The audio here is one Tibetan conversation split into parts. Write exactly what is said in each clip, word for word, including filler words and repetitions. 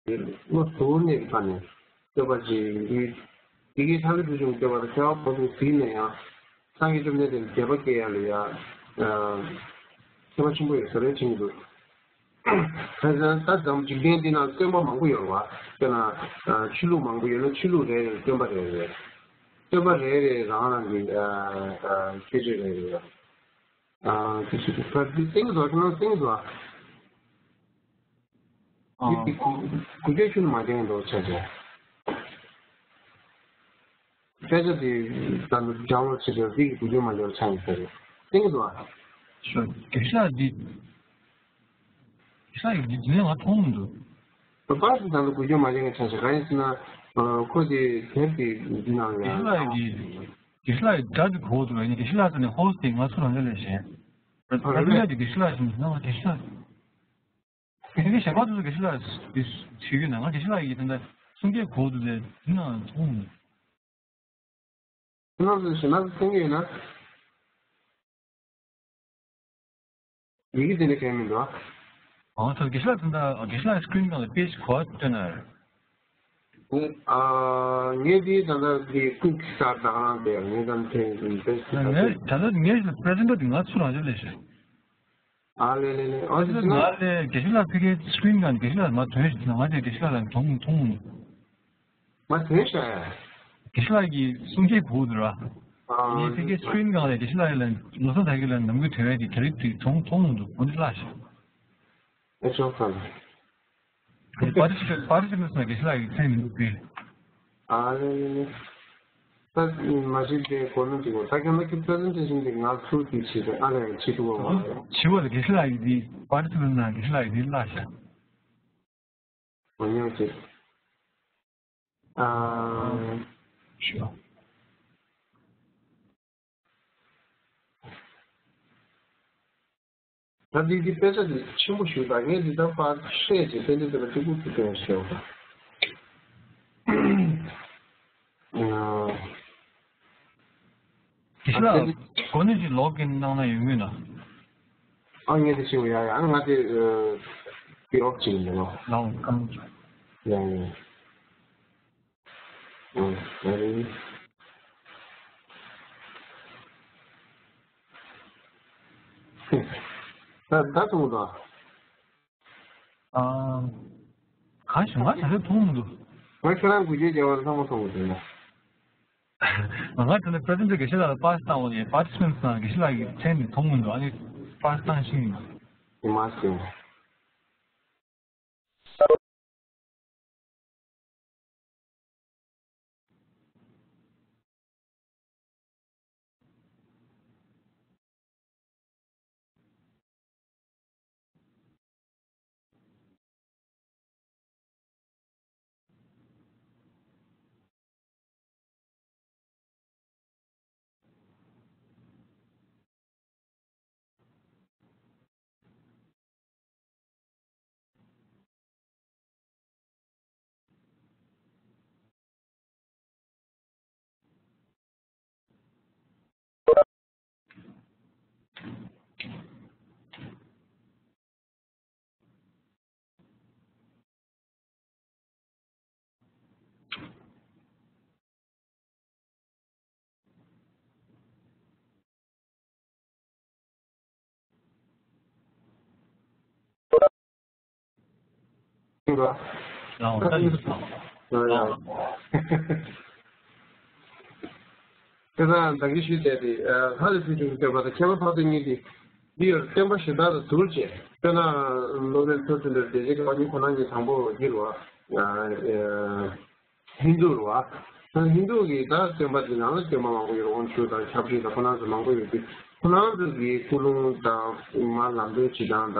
བློ་གཟུ་བོར་གནས་པའི་ཐོག་ནས་བསྟོད་པ་ཅིག་འདི་དེ་གའི་ཐ་ལི་ཕུ་ཆུང་བསྟོད་པ་དང་ཁྱད་པར་བོ་དུ་གཟིགས་ནས་ཡང་སངས་རྒྱས་བཅོམ་ལྡན་འདས་ལ་དད་པ་སྐྱེ་ཡ་ལ་ཡ་ཁྱད་པར་ཆེན་པོ་ཡོད་ཟེར་རེ་དྲན་གྱི་འདུག་ད་ད་འཛམ་འཇིག་རྟེན་འདི་ན་སྟོན་པ་མང་པོ་ཡོད་རེད་བ། དཔེར་ན་ཆོས་ལུགས་མང་པོ་ཡོད་ན་ཆོས་ལུགས་རེ་རེར་སྟོན་པ་རེ་རེ་སྟོན་པ་རེ་རེ་རང་རང་གི་ཁྱད་ཆོས་རེ་རེ་ཡོད། ཨ་དེ་ཞིག་ཏུ་ཕར་འདི་སྟེང་དུ་ཁྱེད་རང་སྟེང་དུ་ཨ། འདི་དེ་དགུ་བརྒྱ་ཤུ་ལ་མ་བསྟན་འགྲོ་ཆ་ཆ། དཔེ་ཆ་དེ་ད་ནི་སྦྱང་བར་བྱེད་པའི་འདི་དགུ་བརྒྱ་མ་ལེར་ཆ་ཡིན་ཟེར། སྟེང་དུ་ཨ། ཤོ་དགེ་ཤ་འདི་དགེ་ཤ་ཡི་འདི་འདི་ནས་ང་མཐོང་མི་འདུག་པར་དེ་ད་ནི་དགུ་བརྒྱ་མ་ལེར་ཆ་ཆ་ག་ཡིན་ཟེར་ན་ཁོ་དེ་དེབ་དེ་འདི་ནང་ཡང་དགེ་ཤ་ཡི་འདི། དགེ་ཤ་ལགས་ཀྱི་སྒྲ་འདི་གོ་འདུག་ཨ་ནི་དགེ་ཤ་ལགས་ཟེར་ནས་ཧོ་སྟེ་ང་ཚོ་རང་འདྲ་ལས་བྱས། ཨ་རེད་རེད། དགེ་ཤ་ལགས་ཀྱི་དགེ་ཤ་ལགས་ཟེར་ནས་ང་དགེ་ཤ་ལགས། དེ་ནི་ཞག་པ་དུ་དགེ་ཤ་ལགས་འདི་བྱེད་ཀྱི་ན་ང་དགེ་ཤ་ལགས་ཀྱི་དེ་འདྲ་གསུང་སྐད་གོ་འདུག་ལས་འདི་ན་མཐོང་མི་འདུག་ཁྱེད་རང་ཚོས་ཞེ་ན་གསུང་གི་ཡོད་ན། ཡི་གེ་དེ་འདྲ་གང་མི་འདུག་ཨ། ཨང་ཐོག་དགེ་ཤ་ལགས་ད་ལྟ་དགེ་ཤ་ལགས་སི་ཀི་རིན་སྒང་ལ་དཔེ་ཞིག་གོ་བ་སྟོན་ན་རེད། ཨ་ངས་འདི་ད་ལྟ་འདི་ཀུན་གྱི་གསར་དང་རང་དེ་ངས་ད་དེ་དཔེ་ཞིག་ད་ངས་ད་ལྟ་ངས་པི་རེ་ཛེན་ཊར་འདི་ང་ཚོ་རང་ཅག་ལས་ཤེས། ཨ་ལེ་ལེ་ལེ། ཨ་ཙི་ང་ལས་དགེ་ཤ་ལགས་ཕ་གིའི་སི་ཀི་རིན་སྒང་དགེ་ཤ་ལགས་མ་ཐོན་ཞིག་ང་དེ་དགེ་ཤ་ལགས་ལ་མཐོང་མཐོང་མི་འདུག་མ་ཐོན་ཤག་ཡ། དགེ་ཤ་ལགས་ཀྱི་གསུང་སྐད་གོ་འདུག་ར། ཨ་ངས་ཕ་གིའི་སི་ཀི་རིན་སྒང་ལས་དགེ་ཤ་ལགས་ལ་ལོ་གསར་ད་གི་ལ་ནམ་རྒྱུན་ཐོན་ཡས་དེ་ག་རེ་དེ་མཐོང་མཐོང་མི་འདུག་འོ་འདི་ལགས་ཤག་ཨེ་ཅོག་ཚང་། པར་ཊི་སི་པར་ཊི་སི་པེན་ཊི་ལ་དགེ་ཤ་ལགས་ཀྱི་མཚན་མི་འདུག་པས། ཨ་ལེ་ལེ་ལེ། ད་མ་གཞི་དེ་གོ་ནོ་དེ་གོ་ད་ཁྱེད་རང་གི་པི་རེ་ཛེན་ཊེ་ཤན་དེ་ང་ཚོ་དེ་བྱེད་དེ་ཨ་ལེ་བྱེད་ཐུབ་པ་མ་རེད། བྱེད་པ་ལ་དགེ་ཤ་ལགས་ཀྱི་དེ་པར་ཊི་སི་པེན་ཊི་ན་དགེ་ཤ་ལགས་ཀྱི་དེ་བརླག་ཤག་མ་ཉོ་ཅིག་ཨ། ཤོ། ད་འདི་འདི་དཔེ་ཆ་འདི་ཆེན་པོ་ཞིག་དང་ངས་འདི་ལྟར་ཕར་བཤད་ཅིག་དཔེ་འདི་ལྟར་གཅིག་པུ་ཚུར་སྟོན་ཞེས་པ། དེ་ཤི་ལ་གོ་གནས་ཀྱི་ལོག་གིན་གནང་ན་ཡོང་གི་ན། ཨ་ངས་དེ་ཤེས་ཡ་ཡ་ང་དེ་དེ་ཨོབ་ཅིག་ཡིན་ནོ། ལའོ་ཀམ། ཡ་ཡ། ཨ་ཡ་ཡ། ད་ད་ཐུང་ད། ཨ། གང་ཞིག་ང་ད་ལྟ་མཐོང་མི་འདུག་ང་ཁྱེད་རང་དགུ་བརྒྱ་བརྒྱ་བ་ལྷག་མ་མཐོང་གི་འདུག་ན། ང་ད་ལྟ་པི་རེ་ཛེན་ཊར་དགེ་བཤེས་ལགས་ལ་པཱ་སི་བཏང་བ་ནས་པཱ་ཊི་སི་པེན་ཊི་ནང་དགེ་བཤེས་ལགས་ཀྱི་མཚན་ནི་མཐོང་མི་འདུག་ཨ་ནི་པཱ་སི་བཏང་ཤེས་ཡིན། དེ་མ་སེམས། དེ་ཙང་ད་གིན་ཞུས་བསྡད་དེ་ལྷ་ལས་ཕུལ་བྱུང་གི་བསྟོད་པ་དང་ཁྱད་པར་འཕགས་བསྟོད་གཉིས་དེ། འདི་ཡོད་སྟོན་པ་གཞན་དག་དང་བསྡུར་བྱས་དཔེར་ན་སློབ་དཔོན་ཐུབ་བསྟན་པའི་སྡེ་བཞི་གི་ཨ་ནི་ཁོ་ན་ཉིད་དང་པོ་འདི་རུ་བ། ཧིན་དུ་རུ་བ། ཧིན་དུ་གི་ད་སྟོན་པ་དེ་ནང་ལ་སྟོན་པ་མང་པོ་ཡོད་རེད། དབང་ཕྱུག་དང་ཁྱབ་བྱེད་དང་ཁོ་རང་ཚོ་མང་པོ་ཡོད་དུས་ཁོ་རང་ཚོ་གི་ཀུན་སློང་དང་མར་ལམ་སྟོན་བྱེད་སྟངས་དང་།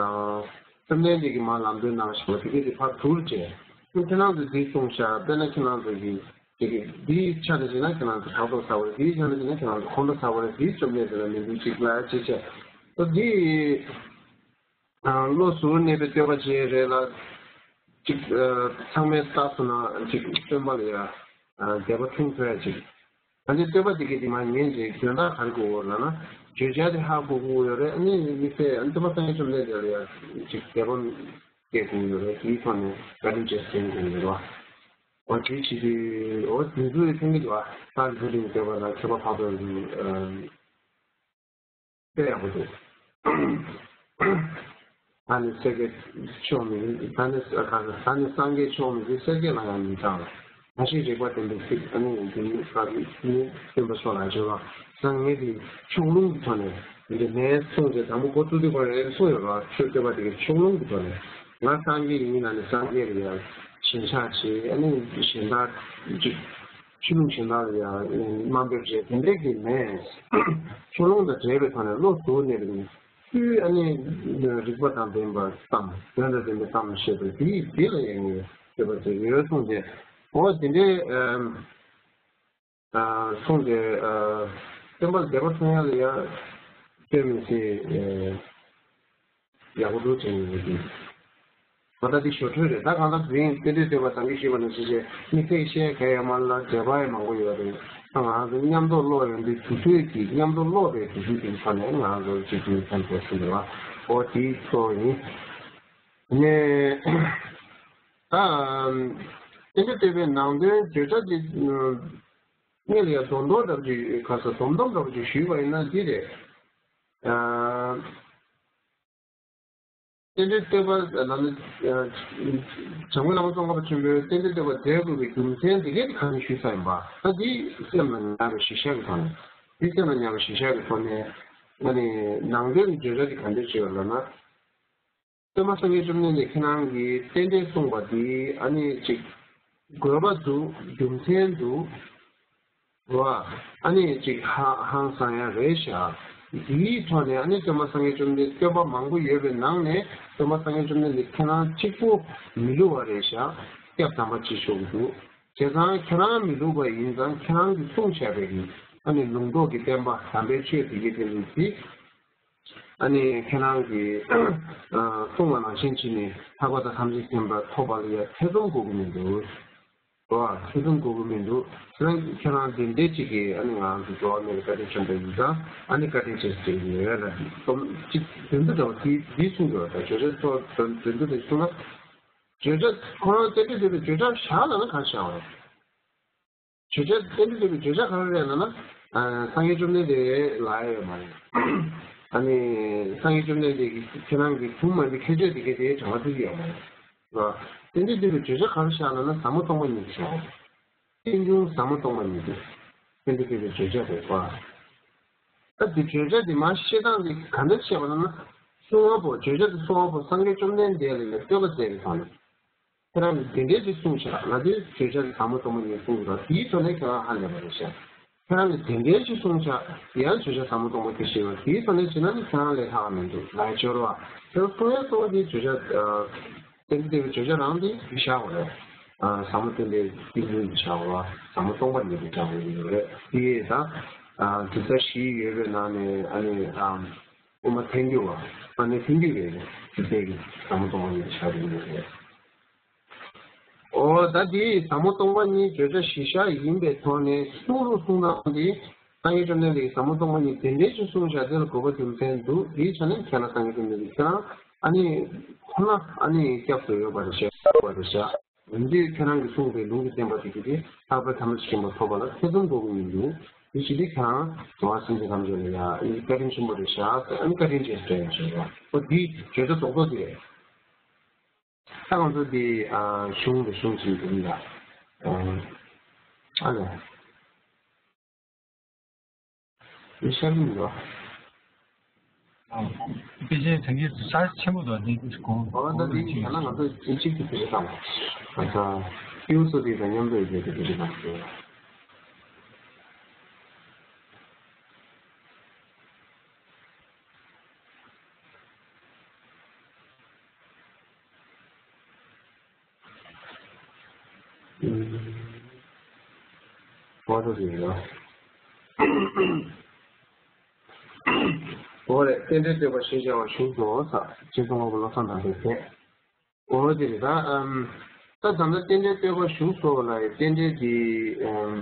བཅོམ་ལྡན་འདས་ཀྱིས་མར་ལམ་སྟོན་གནང་བཞིན་པ་དེ་གས་དེ་ཕར་བསྡུར་བྱས། ཁྱེད་རང་ཚོས་འདི་གསུངས་ཤག་དཔེར་ན་ཁྱེད་རང་ཚོ་གི་དེ་གས་འདིའི་ཆ་ནས་བྱས་ན་ཁྱེད་རང་ཚོ་ཕྲག་དོག་ཟ་བ་རེད། འདིའི་ཆ་ནས་བྱས་ན་ཁྱེད་རང་ཚོ་ཁོང་ཁྲོ་ཟ་བ་རེད། འདིའི་བཅོམ་ལྡན་འདས་ལ་མི་འདུག་ཅིག་ལ་ཅེས་བྱས། ད་འདི་བློ་གཟུ་བོར་གནས་པའི་བསྟོད་པ་ཅིག་རེད་ལ། ཅིག་ཚང་མས་བལྟས་སོང་ན་ཅིག་སྟོན་པ་ལ་ཡ་དད་པ་ཆུང་ཐོས་ཡ་ཅིག་ད་ལྟའི་བསྟོད་པ་འདི་གི་དེ་མ་ཉན་ཅིག་དོན་དག་ག་རེ་གོ་དགོས་ལབ་ན། བརྗོད་བྱ་དེ་ཧ་གོ་དགོས་ཡོད་རེད། ཨ་ནི་དམིགས་བསལ་སྟོན་པ་སངས་རྒྱས་བཅོམ་ལྡན་འདས་ལ་ཡ་ཅིག་དད་པ་ སྐད་དགོས་ཡོད་རེད། དེའི་ཐོག་ནས་བཀའ་དྲིན་ཆེ་ཟེར་དགོས་ཡོད་རེད་བ། འོ་དེ་བྱེད་དུས་འོ་དེ་ཚོའི་ཐེངས་འདི་བ་ད་རི་ཕུ་ལིང་བསྟོད་པ་དང་མཁས་པ་འཕགས་པའི་རི། དཔེ་ཡག་པོ་འདུག་ད་ནི་སེར་སྐྱ་ཕྱོགས་མི་རིགས། ད་ནི་ག་ད་ནི་སངས་རྒྱས་ཕྱོགས་མི་རིགས། སེར་སྐྱ་ལ་ཡང་མི་གྲགས། ད་ཤེས་རིག་པ་ལྡན་པའི་ཚིག་ཨ་ནི་འདི་ནི་ས་ནི་སྟོན་པ་མཆོག་ལ་བརྗོད་པ་སང་ངས་དེ་ཕྱོགས་ལྷུང་གི་ཐོག་ནས་འདི་ནས་གསུངས་ཏེ། དང་པོ་འགོ་བཙུགས་དུས་པར་ཡང་གསུངས་ཡོད་པ། ཆོས་བསྟོད་པ་དེ་གའི་ཕྱོགས་ལྷུང་གི་ཐོག་ནས་ང་སངས་རྒྱས་ཡིན་ན་ནི་སངས་རྒྱས་ལ་ཡང་ཞེན་ཆགས་བྱེད། ཨ་ནི་གཞན་དག་ཅིག་ཆོས་ལུགས་གཞན་དག་ལ་ཡང་དམའ་འབེབས་བྱས། དེ་འདྲས་ཀྱི་མེད། ཕྱོགས་ལྷུང་དང་བྲལ་བའི་ཐོག་ནས་བློ་གཟུ་བོར་གནས་པའི་སྤྱིར་ཨ་ནི་རིགས་པ་དང་ལྡན་པ་ཙམ། དོན་དང་ལྡན་པའི་གཏམ་བཤད་པའི་དེའི་དེ་ལ་ཡང་ངས་བསྟོད་པ་ཟེར་ཡོད་གསུངས་ཏེ། འོ་དེ་འདྲའི་ཨ་གསུངས་ཏེ། ཨ་སྟོན་པ་ལ་དད་པ་མཚོན་ཡ་ལ་ཡང་ལྟོས་མི་སྲིད་ཡག་པོ་འདུག་ཅེས་ཡིན་གྱི། ད་ལྟ་འདི་ཞོར་འཕྲོས་རེད། ད་གང་ལྟར་དེ་རིང་རྟེན་འབྲེལ་བསྟོད་པ་དང་གི་ཞུས་པ་ནང་བཞིན་བྱས་དམིགས་བསལ་བཤད་གལ་ཡོད་མ་ལ་འབྲེལ་བ་ཡང་མང་པོ་ཡོད་རེད། ད་ང་རང་ཚོ་མཉམ་དུ་ཀློག་ཡོང་དུས་དུས་ཚོད་ཀྱིས་མཉམ་དུ་ཀློག་པའི་དུས་ཚོད་ཀྱི་ཐོག་ནས་ང་རང་ཚོ་གཅིག་མཐུན་ཐོན་ཐུབ་ཟིན་པ་འོ་དེའི་ཚོ་ཡིན། ནས་ད་རྟེན་འབྲེལ་བསྟོད་པའི་ནང་དོན་བརྗོད་བྱ་དེ་སྔོན་ལ་ཡང་སྡོམ་སྡོམ་འདྲ་པོ་ཅིག་ག་ས་སྡོམ་སྡོམ་འདྲ་པོ་ཅིག་ཞུས་པ་ཡིན་ན་འདི་རེད། རྟེན་འབྲེལ་བསྟོད་པ་ལ་ནི། བྱམས་མགོན་བླ་མ་ཙོང་ཁ་པ་ཆེན་པོས་རྟེན་འབྲེལ་བསྟོད་པ་མཛད་དགོས་པའི་རྒྱུ་མཚན་འདི་གས་དེ་ག་རེ་ཞུས་ཚར་ཡིན་པ། ད་འདི་སེམས་ལ་ཉར་བའི་གཞི་བཞག་གི་ཐོག་ནས། འདི་སེམས་ལ་ཉར་བའི་གཞི་བཞག་གི་ཐོག་ནས་ཨ་ནི་ནང་དོན་བརྗོད་བྱ་འདི་ག་འདྲ་ཞིག་ཡོད་ལབ་ན། སྟོན་པ་སངས་རྒྱས་བཅོམ་ལྡན་འདས་ཁྱེད་རང་གིས་རྟེན་འབྲེལ་གསུངས་པ་འདི་ཨ་ནི་ཅིག་དགོས་པ་འདུག་རྒྱུ་མཚན་འདུག་བ། ཨ་ནི་ཅིག་ཧ་ཧང་སང་ཡ་རེད་ཤག་འདིའི་ཐོག་ནས་ཨ་ནི་སྟོན་པ་སངས་རྒྱས་བཅོམ་ལྡན། བསྟོད་པ་མང་པོ་ཡོད་པའི་ནང་ནས་སྟོན་པ་སངས་རྒྱས་བཅོམ་ལྡན་འདས་ཁྱེད་རང་གཅིག་པུ་མི་བསླུ་བ་རེད་ཤག་སྐབས་དམ་པ་ཅིག་ཤོག་གི་འདུག་བྱས་ཙང་ཁྱེད་རང་མི་བསླུ་བ་ཡིན་ཙང་ཁྱེད་རང་གིས་གསུངས་བཞག་པའི་གི་ཨ་ནི་ལུང་རྟོགས་ཀྱི་བསྟན་པ་དམ་པའི་ཆོས་དེ་གའི་དེ་ལུགས་ཀྱི་ཨ་ནི་ཁྱེད་རང་གིས་གསུངས་པ་ནང་བཞིན་བྱས་ནས་ལྷག་པ་དང་ཐམས་ཅད་མཁྱེན་པ་ཐོབ་པ་ལ་ཡ་ཐེ་ཚོམ་དགོས་ཀྱི་མི་འདུག་རོ། ཐེ་ཚོམ་དགོས་ཀྱི་མི་འདུག་ཁྱེད་རང་ཁྱེད་རང་དེ་འདྲའི་ཅིག་གིས་ཨ་ནི་ང་ཚོ་འགྲོ་བ་མིའི་བཀའ་དྲིན་ཆེན་པོ་ཡིན་ཙང་ཨ་ནི་བཀའ་དྲིན་ཆེ་ཟེར་གྱི་ཡོད་ལ། སྟོབས་ཅིག་དོན་དུ་འདྲ་བ་དེ་འདི་གསུང་དགོས་པ་དང་བརྗོད་བྱ་ཚོ་དོན་དོན་དུ་དེ་གསུང་ན། བརྗོད་བྱ་ཁོ་རང་རྟེན་འབྲེལ་བསྟོད་པའི་བརྗོད་བྱ་བཞག་ལབ་ན་ག་རེ་བཞག་པ་རེད། བརྗོད་བྱ་རྟེན་འབྲེལ་བསྟོད་པའི་བརྗོད་བྱ་ག་རེ་རེད་ལབ་ན། ཨ་སངས་རྒྱས་བཅོམ་ལྡན་འདས་ལབ་ཡ་ཡོད་མ་རེད། ཨ་ནི་སངས་རྒྱས་བཅོམ་ལྡན་འདས་ཀྱིས་ཁྱེད་རང་གི་གསུང་མ་འདི་ཁྱད་ཆོས་འདི་གའི་དེའི་གྲངས་ཀ་བསྡུས་ཡོད་མ་རེད། རེད་བ། རྟེན་འབྲེལ་བསྟོད་པའི་བརྗོད་བྱ་ག་རེ་བཞག་ལབ་ན་ཟབ་མོ་སྟོང་པ་ཉིད་བཞག་རྟེན་འབྱུང་ཟབ་མོ་སྟོང་པ་ཉིད་དེ། རྟེན་འབྲེལ་བསྟོད་པའི་བརྗོད་བྱ་རེད་བ། ད་འདི་བརྗོད་བྱ་འདི་མར་བཤད་སྟངས་འདི་ག་འདྲ་བཤད་པ་ལབ་ན། གསུང་བ་པོ་བརྗོད་བྱ་འདི་གསུང་བ་པོ་སངས་རྒྱས་བཅོམ་ལྡན་འདས་ལ་ཡང་བསྟོད་པ་མཛད་པའི་ཐོག་ནས། ཁྱེད་རང་གིས་འདི་འདྲའི་ཅིག་གསུངས་ཤག་ལབ་དུས་བརྗོད་བྱ་འདི་ཟབ་མོ་སྟོང་པ་ཉིད་གསུངས་འདུག་དེའི་ཐོག་ནས་ཁྱེད་རང་ཧ་ལས་པ་རེད་ཤག་ཁྱེད་རང་གིས་འདི་འདྲའི་ཅིག་གསུངས་ཤག་ཡང་བརྗོད་བྱ་ཟབ་མོ་སྟོང་པ་དེ་ཤེས་པ་དེའི་ཐོག་ནས་བྱས་ན་ནི་ཁྱེད་རང་ལས་ལྷག་པ་མི་འདུག་ལབ་ཡ་ཅིག་ཡོད་རེད་བ། དེ་གསུང་ཡ་གསུང་བ་དེ་བརྗོད་བྱ། རྟེན་འབྲེལ་བསྟོད་པའི་བརྗོད་བྱ་རང་དེ་བཞག་དགོས་རེད། ཟབ་མོ་སྟོང་པའི་རྟེན་འབྲེལ་བཞག་དགོས་རེད། ཟབ་མོ་སྟོང་པ་ཉིད་དུ་བཞག་དགོས་ཀྱི་ཡོད་རེད། དེ་ཡིས་ད་གྲུབ་མཐའ་བཞི་ཡོད་པའི་ནང་ནས་ཨ་ནི་དབུ་མ་ཐལ་འགྱུར་བ། ཨ་ནི་ཐལ་འགྱུར་བའི་གྲུབ་མཐའི་གི་ཟབ་མོ་སྟོང་པ་ཉིད་དུ་བཞག་དགོས་ཀྱི་ཡོད་རེད། འོ་ད་དེ་ཟབ་མོ་སྟོང་པ་ཉིད་བརྗོད་བྱ་གཞི་བཞག་ཡིན་པའི་ཐོག་ནས་གསུང་རུང་གསུང་སྟངས་དེ། སངས་རྒྱས་བཅོམ་ལྡན་འདས་ཀྱིས་ཟབ་མོ་སྟོང་པ་ཉིད་དེ་འདྲའི་ཞིག་གསུངས་བཞག་དེ་ལ་དགོས་པ་རྒྱུ་མཚན་འདུག་དེའི་ཆ་ནས་ཁྱེད་རང་སངས་རྒྱས་བཅོམ་ལྡན་འདས་ཁྱེད་རང་ཨ་ནི་ཁོ་ན་ཨ་ནི་སྐྱབས་སུ་འོས་པ་རེད་ཤག་འོས་པ་རེད་ཤག་འོན་ཏེ་ཁྱེད་རང་གིས་གསུངས་པའི་ལུང་གི་བསྟན་པ་དེ་གི་དེ་ལྷག་པའི་དམ་ཚིག་ཆེན་པོ་ཐོབ་པ་ལ་ཐེ་ཚོམ་དགོས་ཀྱི་མི་འདུག་དེ་ཞིག་དེ་ཁྱེད་རང་འགྲོ་བ་སེམས་ཅན་ཐམས་ཅད་ལ་ཡ་ཨ་ནི་བཀའ་དྲིན་ཆེན་པོ་རེད་ཤག་ཨ་ནི་བཀའ་དྲིན་ཆེ་ཟེར་ཡང་ཞུ་བ། འོ་འདི་བརྗོད་བྱ་རྡོག་རྡོག་དེ་རེད། ད་ང་ཚོ་འདི་ཨ་གཞུང་དང་གཞུང་ཆེན་འདི་ལ་ཨ་ཨ་ལ་འདི་ཤར་གྱི་མི་འདུག་ཨ། དཔེ་ཆའི་དོན་གྱི་རྩ་ཆེན་པོ་དང་འདི་གོང་ཨ་ད་འདི་ཡང་ན་ང་ཚོ་གཅིག་གཅིག་ཏུ་དེ་དང་ཨ་ད་ཏིའུ་སོ་དེ་དང་མཉམ་དུ་ཡོད་པའི་དེ་དེ་དང་ཨོ་ད་དེ་ཡིན་ནོ། འོ་རེད། རྟེན་འབྲེལ་བསྟོད་པ་ཞེས་བྱ་བ་བཞུགས་སོ་ས། རྗེ་ཙོང་ཁ་པ་བློ་བཟང་དམ་པས་མཛད། འོ་དེ་རེད་ད། ཨམ། ད་ད་ལྟ་རྟེན་འབྲེལ་བསྟོད་པ་བཞུགས་སོ་ལ་རྟེན་འབྲེལ་འདི་ཨམ།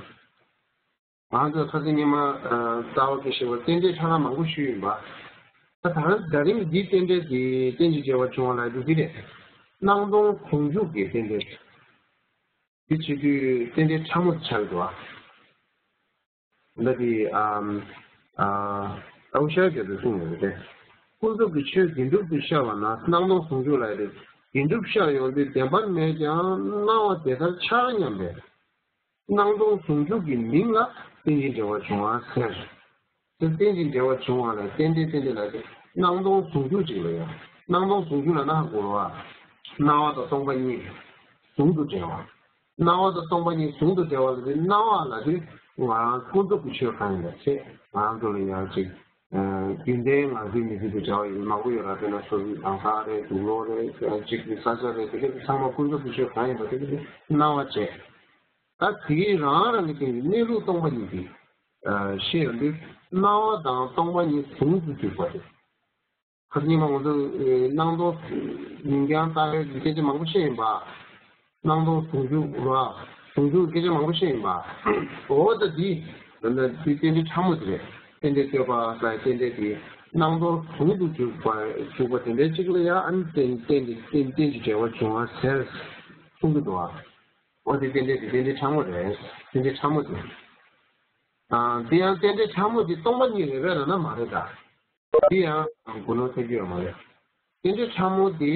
ང་ཚོས་ཁ་སང་ཉི་མ་རྩ་བ་སྐད་ཆ་བཤད་པར་རྟེན་འབྲེལ་ཁྲ་ཁ་མང་པོ་ཞུས་ཡིན་པ། ད་ད་རིང་འདིའི་རྟེན་འབྲེལ་དེ་རྟེན་ཅིང་འབྲེལ་བར་འབྱུང་བ་ལབ་རྒྱུ་འདི་རེད། སྣང་སྟོང་ཟུང་འཇུག་གི་རྟེན་འབྲེལ། འདི་བྱེད་དུས་རྟེན་འབྲེལ་ཕྲ་མོ་དེ་ཆགས་འདུག་ཨ། ད་དེ་ཨམ་ཨ་ཨའུ་ཤར་གྱི་དུ་གསུངས་ཡོད་རེད། ཀུན་རྫོབ་ཀྱི་ཆོས་དགེ་སྒྲུབ་ཏུ་ཤར་བ་ན་སྣང་སྟོང་ཟུང་འཇུག་ལ་ཡོད་དེ། དགེ་སྒྲུབ་ཤར་ཡོང་དུས་བདེན་པར་མེད་ཀྱང་སྣང་བ་དེ་ལྟར་འཆར་སྙམ་པས། སྣང་སྟོང་ཟུང་འཇུག་གི་མིང་ལ་རྟེན་ཅིང་འབྲེལ་བར་འབྱུང་བ་ཟེར། དེ་རྟེན་ཅིང་འབྲེལ་བར་འབྱུང་བ་ལ་རྟེན་འབྲེལ་རྟེན་འབྲེལ་ལ་དེ་སྣང་སྟོང་ཟུང་འཇུག་ཅིག་ལ་ཡང་སྣང་སྟོང་ཟུང་འཇུག་ལ་ན་ཧ་གོ་བ། སྣང་བ་དང་སྟོང་པ་གཉིས་ཟུང་དུ་འབྲེལ་བ། སྣང་བ་དང་སྟོང་པ་གཉིས་ཟུང་དུ་འབྲེལ་བ་ལ་དེ་སྣང་བ་ལ་དེ་ང་རང་ཀུན་རྫོབ་ཀྱི་ཆོས་གང་ཡིན་པ་བྱས། ང་རང་ཚོ་ལ་ཡང་ཅིག་རྒྱུན་ལྡན་ང་ཚོའི་མི་ཚེ་དེ་འབྲེལ་བ་ཡོད་མང་པོ་ཡོད་ར། དཔེར་ན་སོ་སོའི་གང་ཟག་རེད། དུག་ལོག་རེད། གཅིག་གི་ས་ཆ་རེད། དེ་ག་ཚང་མ་ཀུན་རྫོབ་ཀྱི་ཆོས་གང་ཡིན་པ་དེ་ག་དེ་སྣང་བ་བྱས། ད་དེའི་རང་རང་གི་སྟེང་གི་གནས་ལུགས་སྟོང་པ་ཉིད་དེ་ཤེས་ཡོང་དུས་སྣང་བ་དང་སྟོང་པ་ཉིད་ཟུང་དུ་འཇུག་པ་རེད། ཁ་སང་ཉི་མ་ང་ཚོ་སྣང་སྟོང་མིང་རྐྱང་ལྟ་བའི་སྐད་ཆ་མང་པོ་བཤད་ཡིན་པ། སྣང་སྟོང་ཟུང་འཇུག་ར། ཟུང་འཇུག་སྐད་ཆ་མང་པོ་བཤད་ཡིན་པ། འོ་ད་འདི་འདི་རྟེན་འབྲེལ་ཕྲ་མོ་དེ་རེད། རྟེན་འབྲེལ་བསྟོད་པ་ལ་རྟེན་འབྲེལ་དེ་སྣང་སྟོང་ཟུང་དུ་འཇུག་པ་འཇུག་པ་དེ་འདྲའི་གཅིག་ལ་ཡང་ཨ་ནི་རྟེན་རྟེན་གྱི་རྟེན་རྟེན་གྱི་འབྲེལ་བ་བྱུང་བ་ཟེར་གསུང་གི་འདུག་ཨ། འོ་དེ་རྟེན་འབྲེལ་དེ་རྟེན་འབྲེལ་ཕྲ་མོ་རེད། རྟེན་འབྲེལ་ཕྲ་མོ་དེ། ཨ་དེ་ཡང་རྟེན་འབྲེལ་ཕྲ་མོ་དེ་སྟོང་པ་ཉིད་རེད་པས་ལབ་ན་མ་རེད་ད། དེ་ཡང་གུ་ནོར་ཐེབས་ཀྱི་ཡོད་མ་རེད། རྟེན་འབྲེལ་ཕྲ་མོ་དེ་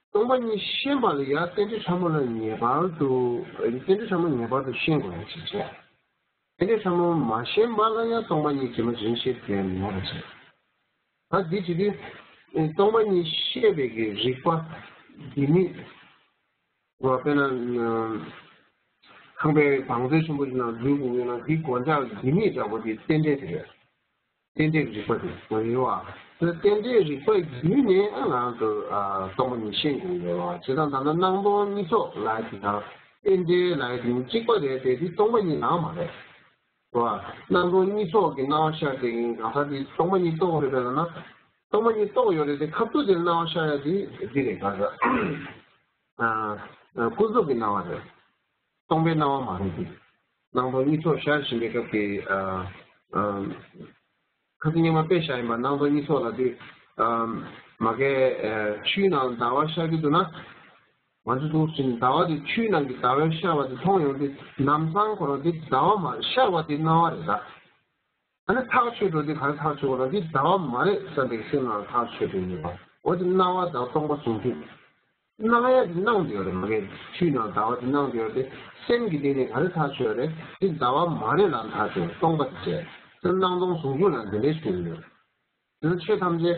སྟོང་པ་ཉིད་ཤེས་པ་ལ་ཡང་རྟེན་འབྲེལ་ཕྲ་མོ་ལ་ངེས་པར་དུ་རྟེན་འབྲེལ་ཕྲ་མོ་ངེས་པར་དུ་ཤེས་དགོས་ཡ་ཅིག་བྱས། རྟེན་འབྲེལ་ཕྲ་མོ་མ་ཤེས་པ་ལ་ཡང་སྟོང་པ་ཉིད་ཇི་མ་ཇི་བཞིན་ཤེས་ཐུབ་ཡ་མེད་པ་བྱས། ད་འདི་བྱེད་དུས་སྟོང་པ་ཉིད་ཤེས་པའི་གི་རིག་པ་འདི་ནི། དཔེར་ན། ཁང་པའི་བང་མཛོད་ཆེན་པོ་ཞིག་ནང་འཛུལ་དགོས་ཡོད་ན་འདི་སྒོ་ལྕགས་ཀྱི་མིག་འདྲ་པོ་འདི་རྟེན་འབྲེལ་དེ་རེད། རྟེན་འབྲེལ་གྱི་རིག་པ་དེ་ངོ་ཡོད་བ། དེ་རྟེན་འབྲེལ་རིག་པ་བརྒྱུད་ནས་ཨ་ང་ཚོ་སྟོང་པ་ཉིད་ཤེས་དགོས་ཡོད་བ། བྱས་ཙང་ད་ལྟ་སྣང་སྟོང་གཉིས་ཚོགས་ལ་དེ་དང་རྟེན་འབྲེལ་ལ་དེ་གཅིག་པ་རེད་དེ། འདི་སྟོང་པ་ཉིད་ལའང་མ་རེད། རེད་བ། སྣང་སྟོང་གཉིས་ཚོགས་ཀྱི་སྣང་བ་ཤར་དེ་གང་ཟག་དེ་སྟོང་པ་ཉིད་རྟོགས་རེད་པས་ལབ་ན། སྟོང་པ་ཉིད་རྟོགས་ཡོད་རེད་དེ། ཁ་ཐུག་དེ་སྣང་བ་ཤར་ཡ་དེ་འདི་རེད་ག་ཟེར། ཨ་ཨ་ཀུན་རྫོབ་ཀྱི་སྣང་བ་རེད། སྟོང་པའི་སྣང་བ་མ་རེད་དེ། སྣང་སྟོང་གཉིས་ཚོགས་ཤར་བཞིན་པའི་སྐབས་ཀྱི་ཨ་ཨ་ཁ་སང་ཉི་མ་དཔེ་བཞག་ཡིན་པ། སྣང་སྟོང་གཉིས་ཚོགས་ལབ་དུས་ཨ་མ་གའི་ཨ་ཆུའི་ནང་ཟླ་བ་ཤར་གྱི་འདུག་ན། ང་ཚོ་འདུག་ཟིན་ཟླ་བ་དེ་ཆུའི་ནང་གི་ཟླ་བའི་ཤར་བ་དེ་མཐོང་ཡོང་དུས་ལམ་སང་ཁོ་རང་དེ་ཟླ་བ་མ་ཤར་བ་དེ་སྣང་བ་རེད་ད། ཨ་ནི་ཐག་ཆོད་འགྲོ་དུས་ག་རེ་ཐག་ཆོད་པ་ལ་འདི་ཟླ་བ་མ་རེད་བསམ་པའི་སེམས་ནང་ཐག་ཆོད་དུ་ཡོད་པ། འོ་དེ་སྣང་བ་དང་སྟོང་པ་ཟུང་འཇུག་སྣང་ཡ་དེ་སྣང་དུ་ཡོད་རེད། མ་གའི་ཆུའི་ནང་ཟླ་བ་དེ་སྣང་དུ་ཡོད་རེད་དེ། སེམས་ཀྱི་སྟེང་ནས་ག་རེ་ཐག་ཆོད་རེད། འདི་ཟླ་བ་མ་རེད་ལ་ཐག་ཆོད། སྟོང་པ་དེ་བྱས། དེ་སྣང་སྟོང་ཟུང་འཇུག་ལ་འདི་འདྲའི་ཞུ་ཡོད། དེ་ཆོས་ཐམས་ཅད་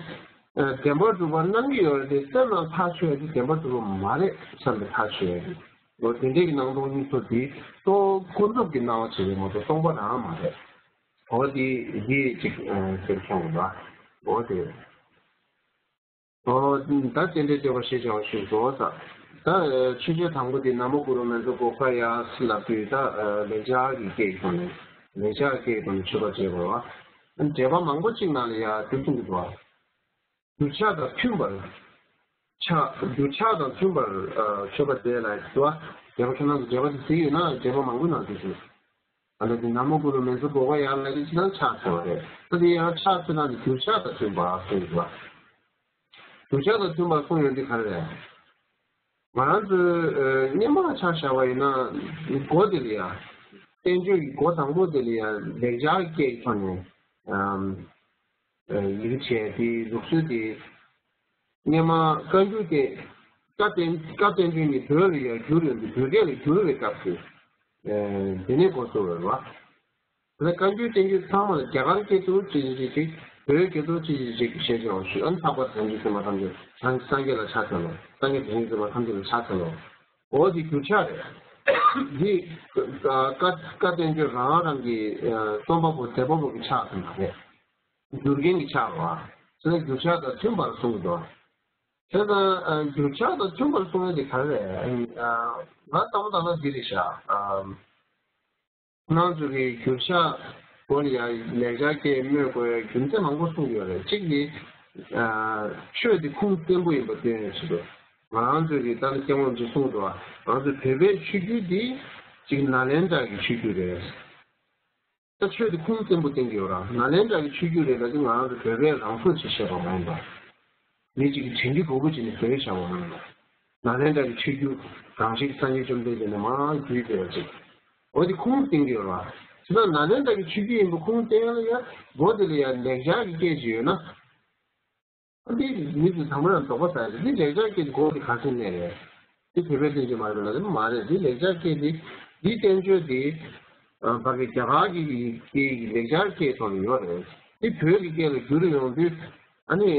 བདེན་པར་གྲུབ་པར་སྣང་གི་ཡོད་རེད་དེ། སེམས་ནང་ཐག་ཆོད་ཡ་དེ་བདེན་པར་གྲུབ་པ་མ་རེད་བསམ་པའི་ཐག་ཆོད་ཡ་དེ། འོ་དེ་འདྲའི་གི་སྣང་སྟོང་གཉིས་ཚོགས་དེ་གཙོ་བོ་ཀུན་རྫོབ་ཀྱི་སྣང་བ་བྱེད་པའི་ངོ་བོ་སྟོང་པ་རང་མ་རེད། འོ་དེ་འདི་གཅིག་ཨ་ཁྱེར་ཁྱོང་གི་འདུག་འོ་དེ། འོ་ད་རྟེན་འབྲེལ་བསྟོད་པ་ཞེས་བྱ་བ་ཞིག་བཟོ་ས། ད་ཆོས་ཆོས་དང་པོ་དེ་ན་མོ་གུ་རུ་མེ་ཛོ་གོ་ཁ་ཡ་སི་ལབ་དུས་ད་ལེགས་སྦྱར་གྱི་སྐད་ཀྱི་ཐོག་ནས། ལེགས་སྦྱར་སྐད་ཀྱི་ཐོག་ནས་མཆོད་པ་བྱེད་དགོས་པ། འགྲེལ་པ་མང་པོ་གཅིག་ནང་ལ་ཡ་དེ་གསུང་གི་འདུག་བ། གདུལ་བྱ་དང་མཐུན་པར། ཆ་གདུལ་བྱ་དང་མཐུན་པར་མཆོད་པ་མཛད་ལ་འདུག་བ། འགྲེལ་པ་ཁྱོད་རང་ཚོ་འགྲེལ་པ་དེ་གཟིགས་ཡོད་ན་འགྲེལ་པ་མང་པོའི་ནང་དུ་གསུངས། ཨ་ནི་དེ་ན་མོ་གུ་རུ་མེ་ཛོ་གོ་ཁ་ཡ་ལ་དེ་ཅི་ལ་ཕྱག་འཚལ་བ་རེད། ད་དེ་ཡང་ཕྱག་འཚལ་ན་དེ་གདུལ་བྱ་དང་མཐུན་པར་གསུངས་འདུག་བ། གདུལ་བྱ་དང་མཐུན་པར་གསུངས་ཡོད་འདི་ག་རེ་རེད། ང་རང་ཚོས་ཨ་སྔོན་མ་ཆ་བཞག་པ་ཡིན་ན་འགོ་དེ་ལ་ཡ། བསྟན་བཅོས་ཀྱི་འགོ་དང་པོ་དེ་ལ་ཡ་ལེགས་སྦྱར་སྐད་ཀྱི་ཐོག་ནས་ཨམ་ཨ་ཡི་གེ་བྱས་དེའི་ལུགས་སྲོལ་དེ། སྔོན་མ་བཀའ་འགྱུར་དེ་བཀའ་བསྟན་བཀའ་བསྟན་བཅོས་ནི་བོད་ལ་ཡ་བསྒྱུར་ཡོང་དུས་བོད་སྐད་ལ་བསྒྱུར་བའི་སྐབས་སུ་ཨ་དེ་ནས་འགོ་བཙུགས་པ་རེད་བ། དེ་ལ་བཀའ་འགྱུར་བསྟན་འགྱུར་ཚང་མ་ལ་རྒྱ་གར་སྐད་དུ་ཅི་ཞིག་ཅིག་ཅིག་བོད་སྐད་དུ་ཅི་ཞིག་ཅིག་ཅིག་ཞེས་བྱ་བ་ཞུ། ཨ་ནི་འཕགས་པ་དེ་བཞིན་གཤེགས་པ་ཐམས་ཅད་སངས་སངས་རྒྱས་ལ་ཕྱག་འཚལ་ལོ། སངས་རྒྱས་དེ་བཞིན་གཤེགས་པ་ཐམས་ཅད་ལ་ཕྱག་འཚལ་ལོ། འོ་དེ་གདུལ་བྱ་རེད། འདི་བཀའ་བཀའ་བསྟན་འགྱུར་རང་རང་གི་རྩོམ་པ་པོ་དེབ་པ་པོ་གི་ཕྱག་ཙམ་མ་རེད། བསྒྱུར་མཁན་གྱི་ཕྱག་རེད་བ། དེ་ནས་གདུལ་བྱ་དང་མཐུན་པར་གསུངས་འདུག་བྱས་ཙང་གདུལ་བྱ་དང་མཐུན་པར་གསུངས་ཡ་དེ་ག་རེ་རེད། ང་ལྟ་བུ་ལྟ་ན་འདི་རེད་ཤག་ཁོང་ཚོ་གི་གདུལ་བྱ་སྐོར་ལ་ཡ་ལེགས་སྦྱར་སྐད་སྨོས་དགོས་ཡ་རྒྱུ་མཚན་མང་པོ་གསུངས་ཡོད་རེད། གཅིག་ནི་ཆོས་དེ་ཁུངས་བཙན་པོ་ཡིན་པ་སྟོན་ཡ་ཞིག་འདུག་ང་རང་ཚོ་གི་ད་ནི་སྐྱབས་མགོན་རིན་པོ་ཆེས་གསུངས་འདུག་ང་ཚོ་བོད་པའི་ཆོས་བརྒྱུད་འདི་གཅིག་ནཱ་ལེནྡྲ་གི་ཆོས་བརྒྱུད་རེད། ད་ཆོས་དེ་ཁུངས་བཙན་པོ་བསྟན་གྱི་ཡོད་ར། ནཱ་ལེནྡྲ་གི་ཆོས་བརྒྱུད་རེད་ལབ་དུས་ང་རང་ཚོ་བོད་པའི་རང་སྲོག་ཅིག་བཤད་པ་མ་ཡིན་པ། མི་གཅིག་གིས་དྲན་རྒྱུ་དགོས་མཁོ་བྱས་ནས་བཟོས་བཞག་པ་མ་རེད། ནཱ་ལེནྡྲ་གི་ཆོས་བརྒྱུད་གང་ཞིག་སངས་རྒྱས་བཅོམ་ལྡན་འདས་ནས་མར་བརྒྱུད་བསྡད་པ་ཅིག་འོ་དེ་ཁུངས་བསྟན་གྱི་ཡོད་རེད་བ། བྱས་ཙང་ནཱ་ལེནྡྲ་གི་ཆོས་བརྒྱུད་ཡིན་པ་ཁུངས་བསྟན་ཡ་ལ་ཡ་མགོ་དེ་ལ་ཡ་ལེགས་སྦྱར་གྱི་སྐད་ཅིག་ཡོད་ན། འདི་མི་ཚོས་དང་པོ་ཡང་དོགས་པ་ཟ་ཡ་རེད། འདི་ལེགས་སྦྱར་སྐད་ཀྱི་མགོ་དེ་ག་ཚོད་གནས་རེད། འདི་བོད་པའི་བསྟན་བཅོས་མ་རེད་ལ་དེ་མ་རེད། འདི་ལེགས་སྦྱར་སྐད་འདི་འདི་བསྟན་བཅོས་འདི་ཨ་ཕ་གི་རྒྱ་གར་གྱི་སྐད་ཀྱི་ལེགས་སྦྱར་སྐད་ཐོག་ནས་ཡོད་རེད། འདི་བོད་ཀྱི་སྐད་ལ་བསྒྱུར་ཡོང་དུས་ཨ་ནི་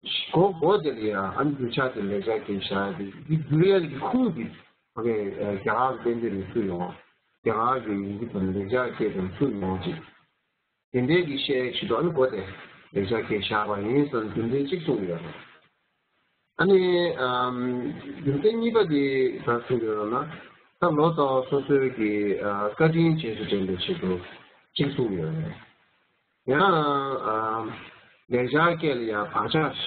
མགོ་མགོ་དེ་ལ་ཡང་ཨ་ནི་བསྒྱུར་བྱ་དེ་ལེགས་སྦྱར་སྐད་བཞག་ཡ་དེ་འདི་བསྒྱུར་ཡ་གི་ཁུངས་འདི་ཕ་གི་རྒྱ་གར་གྱི་བསྟན་བཅོས་ནས་ཚུར་ཡོང་། རྒྱ་གར་གྱི་ཡི་གེ་དང་ལེགས་སྦྱར་སྐད་དང་ཚུར་ཡོང་ཅིག་དེ་འདྲའི་གི་བཤད་ཡའི་ཆེད་དུ་ཨ་ནི་མགོ་དེ་ལེགས་སྦྱར་སྐད་བཞག་པ་ཡིན་ཟེར་རྒྱུ་མཚན་གཅིག་གསུངས་ཡོད་རེད། ཨ་ནི་ཨམ་རྒྱུ་མཚན་གཉིས་པ་དེ་ག་གསུངས་ཡོད་རེད་ན། ད་ལོ་ཙཱ་བ་སོ་སོའི་གི་ཨ་བཀའ་དྲིན་རྗེས་སུ་དྲན་པའི་ཆེད་དུ་གཅིག་གསུངས་ཡོད་རེད། ཡང་ཨམ་ལེགས་སྦྱར་སྐད་ལ་ཡང་བག་ཆགས་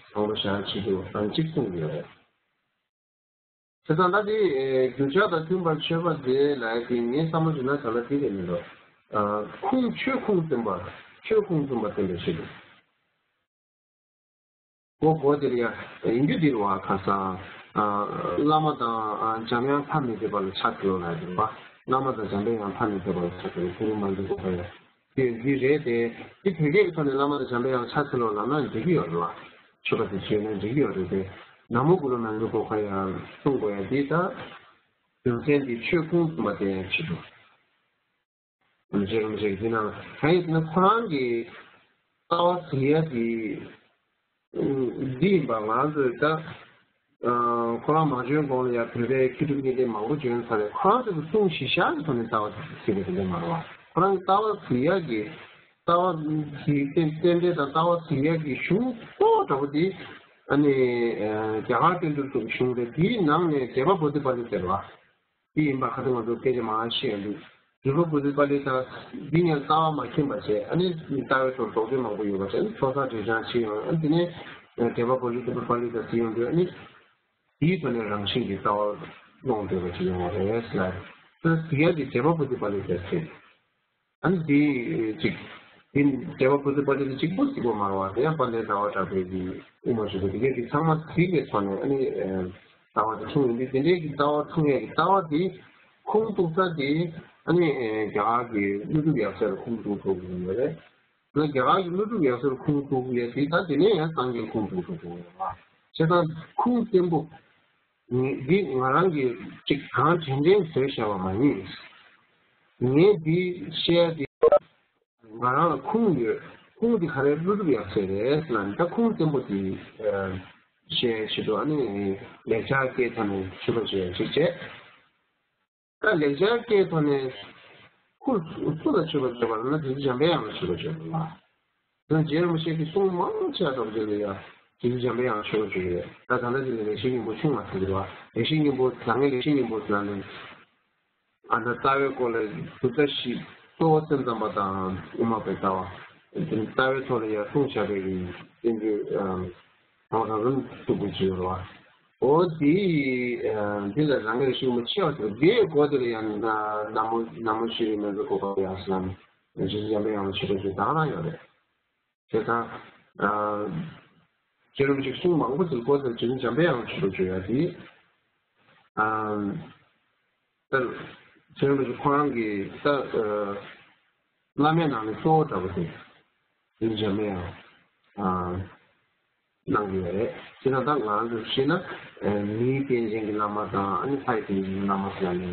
བཟང་པོ་བཞག་ཆེད་དུ་ཨ་ནི་གཅིག་གསུངས་ཡོད་རེད། བྱས་ཙང་ད་དེ་བསྒྱུར་བྱ་དང་མཐུན་པར་མཆོད་པ་མཛད་ལབ་ཡ་དེ་ངས་བསམ་བློ་བྱས་ན་ད་ལྟ་དེ་རེད་མི་འདུག་ཁུངས་ཆོས་ཁུངས་བཙུན་པ། ཆོས་ཁུངས་བཙུན་པ་བསྟན་པའི་ཕྱིར། གོ་གོ་དེ་ལ་ཡ་ཡིན་རྒྱུ་དེ་རེད་བ། ཁ་སང་བླ་མ་དང་འཇམ་དབྱངས་ཐ་མི་དད་པ་ལ་ཕྱག་འཚལ་ལོ་ལབ་ཡ་དེ་རེད་བ། བླ་མ་དང་འཇམ་དཔལ་དབྱངས་ཐ་མི་དད་པ་ལ་ཕྱག་འཚལ་ལོ། གུ་རུ་མ་འཛིན་གོ་ཁ་ཡ། དེ་འདི་རེད་དེ། འདི་བོད་སྐད་ཀྱི་ཐོག་ནས་བླ་མ་དང་འཇམ་དཔལ་དབྱངས་ཕྱག་འཚལ་ལོ་ལབ་ན་འགྲིག་གི་ཡོད་རེད་བ། མཆོད་པ་དེ་བྱས་ན་འགྲིག་གི་ཡོད་རེད་དེ། ན་མོ་གུ་རུ་མ་འཛིན་གོ་ཁ་ཡ་གསུང་དགོས་ཡ་འདི་ད། རྒྱུ་མཚན་འདི་ཆོས་ཁུངས་བཙུན་པ་དེ་ཡང་ཆེད་དུ། རྗེ་རིན་པོ་ཆེ་གིས་འདི་ནང་གང་ཡིན་ཟེར་ན་ཁོ་རང་གི་ལྟ་བ་གཟིགས་ཡ་འདི། འདི་ཡིན་པ་ང་ཚོས་ད། ཁོ་རང་མ་བྱོན་གོང་ལ་ཡང་བོད་པའི་མཁས་གྲུབ་རྙེད་དོན་མང་པོ་བྱོན་ཚར་རེད། ཁོ་རང་ཚོ་གི་གསུང་གཞི་བཞག་གི་ཐོག་ནས་ལྟ་བ་གཟིགས་པ་དེ་འདྲ་མ་རེད་བ། ཁོ་རང་གི་ལྟ་བ་གཟིགས་ཡ་གི་ལྟ་བ་གཟིགས་རྟེན་རྟེན་འབྲེལ་དང་ལྟ་བ་གཟིགས་ཡ་གི་གཞུང་གཙོ་བོ་འདྲ་པོ་དེ་ཨ་ནི་རྒྱ་གར་བསྟན་འགྲོའི་གཙོ་བོ་གཞུང་རེད། དེའི་ནང་ནས་འགྲེལ་པ་བོ་དྷི་པཱ་ལི་ཏ་ཟེར་བ། དེ་ཡིན་པ་ཁ་སང་ང་ཚོ་སྐད་ཆ་མང་བཤད་ཡོང་དུས་རིག་པ་བོ་དྷི་པཱ་ལི་ཏ་འདི་ངས་ལྟ་བ་མ་མཁྱེན་པ་བྱས། ཨ་ནི་ལྟ་བའི་ཐོག་དོགས་གཅོད་མང་པོ་ཡོད་པ་བྱས། ཨ་ནི་ཚོགས་བསགས་འགྲེལ་བྱང་བྱེད་ཡོང་། ཨ་ནི་དེ་ནས་འགྲེལ་པ་བོ་དྷི་པཱ་ལི་ཏ་ཟེར་ཡོང་དུས་ཨ་ནི་དེའི་ཐོག་ནས་རང་བཞིན་གྱི་ལྟ་བ་སློང་འདོད་པ་ཅིག་ཡོང་བ་རེད་ལ། དེ་ཟེར་ཡ་དེ་འགྲེལ་པ་བོ་དྷི་པཱ་ལི་ཏ་ཟེར། ཨ་ནི་དེ་གཅིག་དེ་འགྲེལ་པ་བོ་དྷི་པཱ་ལི་ཏ་གཅིག་པོ་གཅིག་པོ་མ་རེད་བ། དེ་ཡང་དཔལ་ལྡན་ཟླ་བ་གྲགས་པའི་གི་དབུ་མ་ཞུ་བ་དེ་གས་དེ་ཚང་མ་གཅིག་པའི་ཐོག་ནས་ཨ་ནི་ལྟ་བ་དེ་འཁྲུངས་ཡོང་དུས། དེ་འདྲའི་གི་ལྟ་བ་འཁྲུངས་ཡས་ཀྱི་ལྟ་བ་དེ་ཁུངས་གཏུགས་ས་དེ་ཨ་ནི་རྒྱ་གར་གྱི་ཀླུ་སྒྲུབ་ཡབ་སྲས་ལ་ཁུངས་གཏུགས་ཐུབ་ཀྱི་ཡོད་རེད། ད་རྒྱ་གར་གྱི་ཀླུ་སྒྲུབ་ཡབ་སྲས་ལ་ཁུངས་གཏུགས་ཡས་དེ་ད་དེ་ནས་ཡང་སངས་རྒྱས་ཁུངས་གཏུགས་ཐུབ་ཀྱི་ཡོད་རེད་བ། བྱས་ཙང་ཁུངས་བཙན་པོ། ངས་འདི་ང་རང་གིས་ཅིག་གང་དྲན་དྲན་བཟོས་བཞག་པ་མ་ཡིན། ངས་འདི་བཤད་ཡ་འདི་ང་རང་ལ་ཁུངས་ཡོད། ཁུངས་འདི་ག་རེ། ཀླུ་སྒྲུབ་ཡབ་སྲས་རེད་ལབ་ནས་ད་ཁུངས་བཙན་པོ་འདི་བཤད་ཡ་ཆེད་དུ་ཨ་ནི་ལེགས་སྦྱར་སྐད་ཐོག་ནས་ཞུ་བ་བྱས་ཅིག་བྱས། ད་ལེགས་སྦྱར་སྐད་ཐོག་ནས་ཁུངས་སུ་ལ་མཆོད་པ་བརྗོད་པ་ལབ་ན་རྗེ་བཙུན་འཇམ་པའི་དབྱངས་ལ་མཆོད་པ་བརྗོད་པ་ལ། ད་རྗེ་རིན་པོ་ཆེ་གི་གསུང་མང་ཆེ་བ་ལྟ་བུ་དེ་ལ་ཡང་རྗེ་བཙུན་འཇམ་པའི་དབྱངས་ལ་མཆོད་པ་བརྗོད་ཀྱི་རེད། ད་ད་ལྟ་དེ་ལ་ལེགས་བཤད་སྙིང་པོ་ཆུང་བ་ཟེར་གྱི་རེད་བ། ལེགས་བཤད་སྙིང་པོ་ད་ངས་ལེགས་བཤད་སྙིང་པོ་ཟེར་ན་ནི། ཨ་ད་ལྟ་བའི་སྐོར་ལ་དུས་ད་ཞིག་གཙོ་བོ་སེམས་ཙམ་པ་དང་དབུ་མ་པའི་ལྟ་བ། ལྟ་བའི་ཐོག་ལ་ཡང་གསུངས་བཞག་པའི་གི་བསྟན་བཅོས་ཨ། གང་གང་རུང་གཙོ་བོ་བྱས་ཡོད་རེད་བ། འོ་དེ་འདི་ལ་རང་གི་ཤུགས་མི་ཆེ་བ་ཟེར། དེའི་སྒོ་དེ་ལ་ཡང་ན་ན་མོ་ན་མོ་ཤྲི་རི་མེ་ཛ་གོ་པ་ཡ་སི་ལམ་རྗེ་བཙུན་འཇམ་པའི་དབྱངས་ལ་མཆོད་པ་བརྗོད་སྟངས་རང་ཡོད་རེད། བྱས་ཙང་རྗེ་རིན་པོ་ཆེ་གསུང་མང་པོ་ཟེར་སྒོ་དེ་ལ་རྗེ་བཙུན་འཇམ་པའི་དབྱངས་ལ་མཆོད་པ་བརྗོད་ཡ་དེ། ད་རྗེ་རིན་པོ་ཆེ་ཁོ་རང་གི་ད་བླ་མའི་ནང་ནས་གཙོ་བོ་འདྲ་པོ་དེ་རྗེ་བཙུན་འཇམ་པའི་དབྱངས་གནང་གི་ཡོད་རེད། བྱས་ཙང་ད་ང་ཚོས་བཤད་ན་མིའི་རྟེན་ཅན་གྱི་བླ་མ་དང་ཨ་ནི་ལྷའི་རྟེན་ཅན་གྱི་བླ་མ་ཟེར་ནས་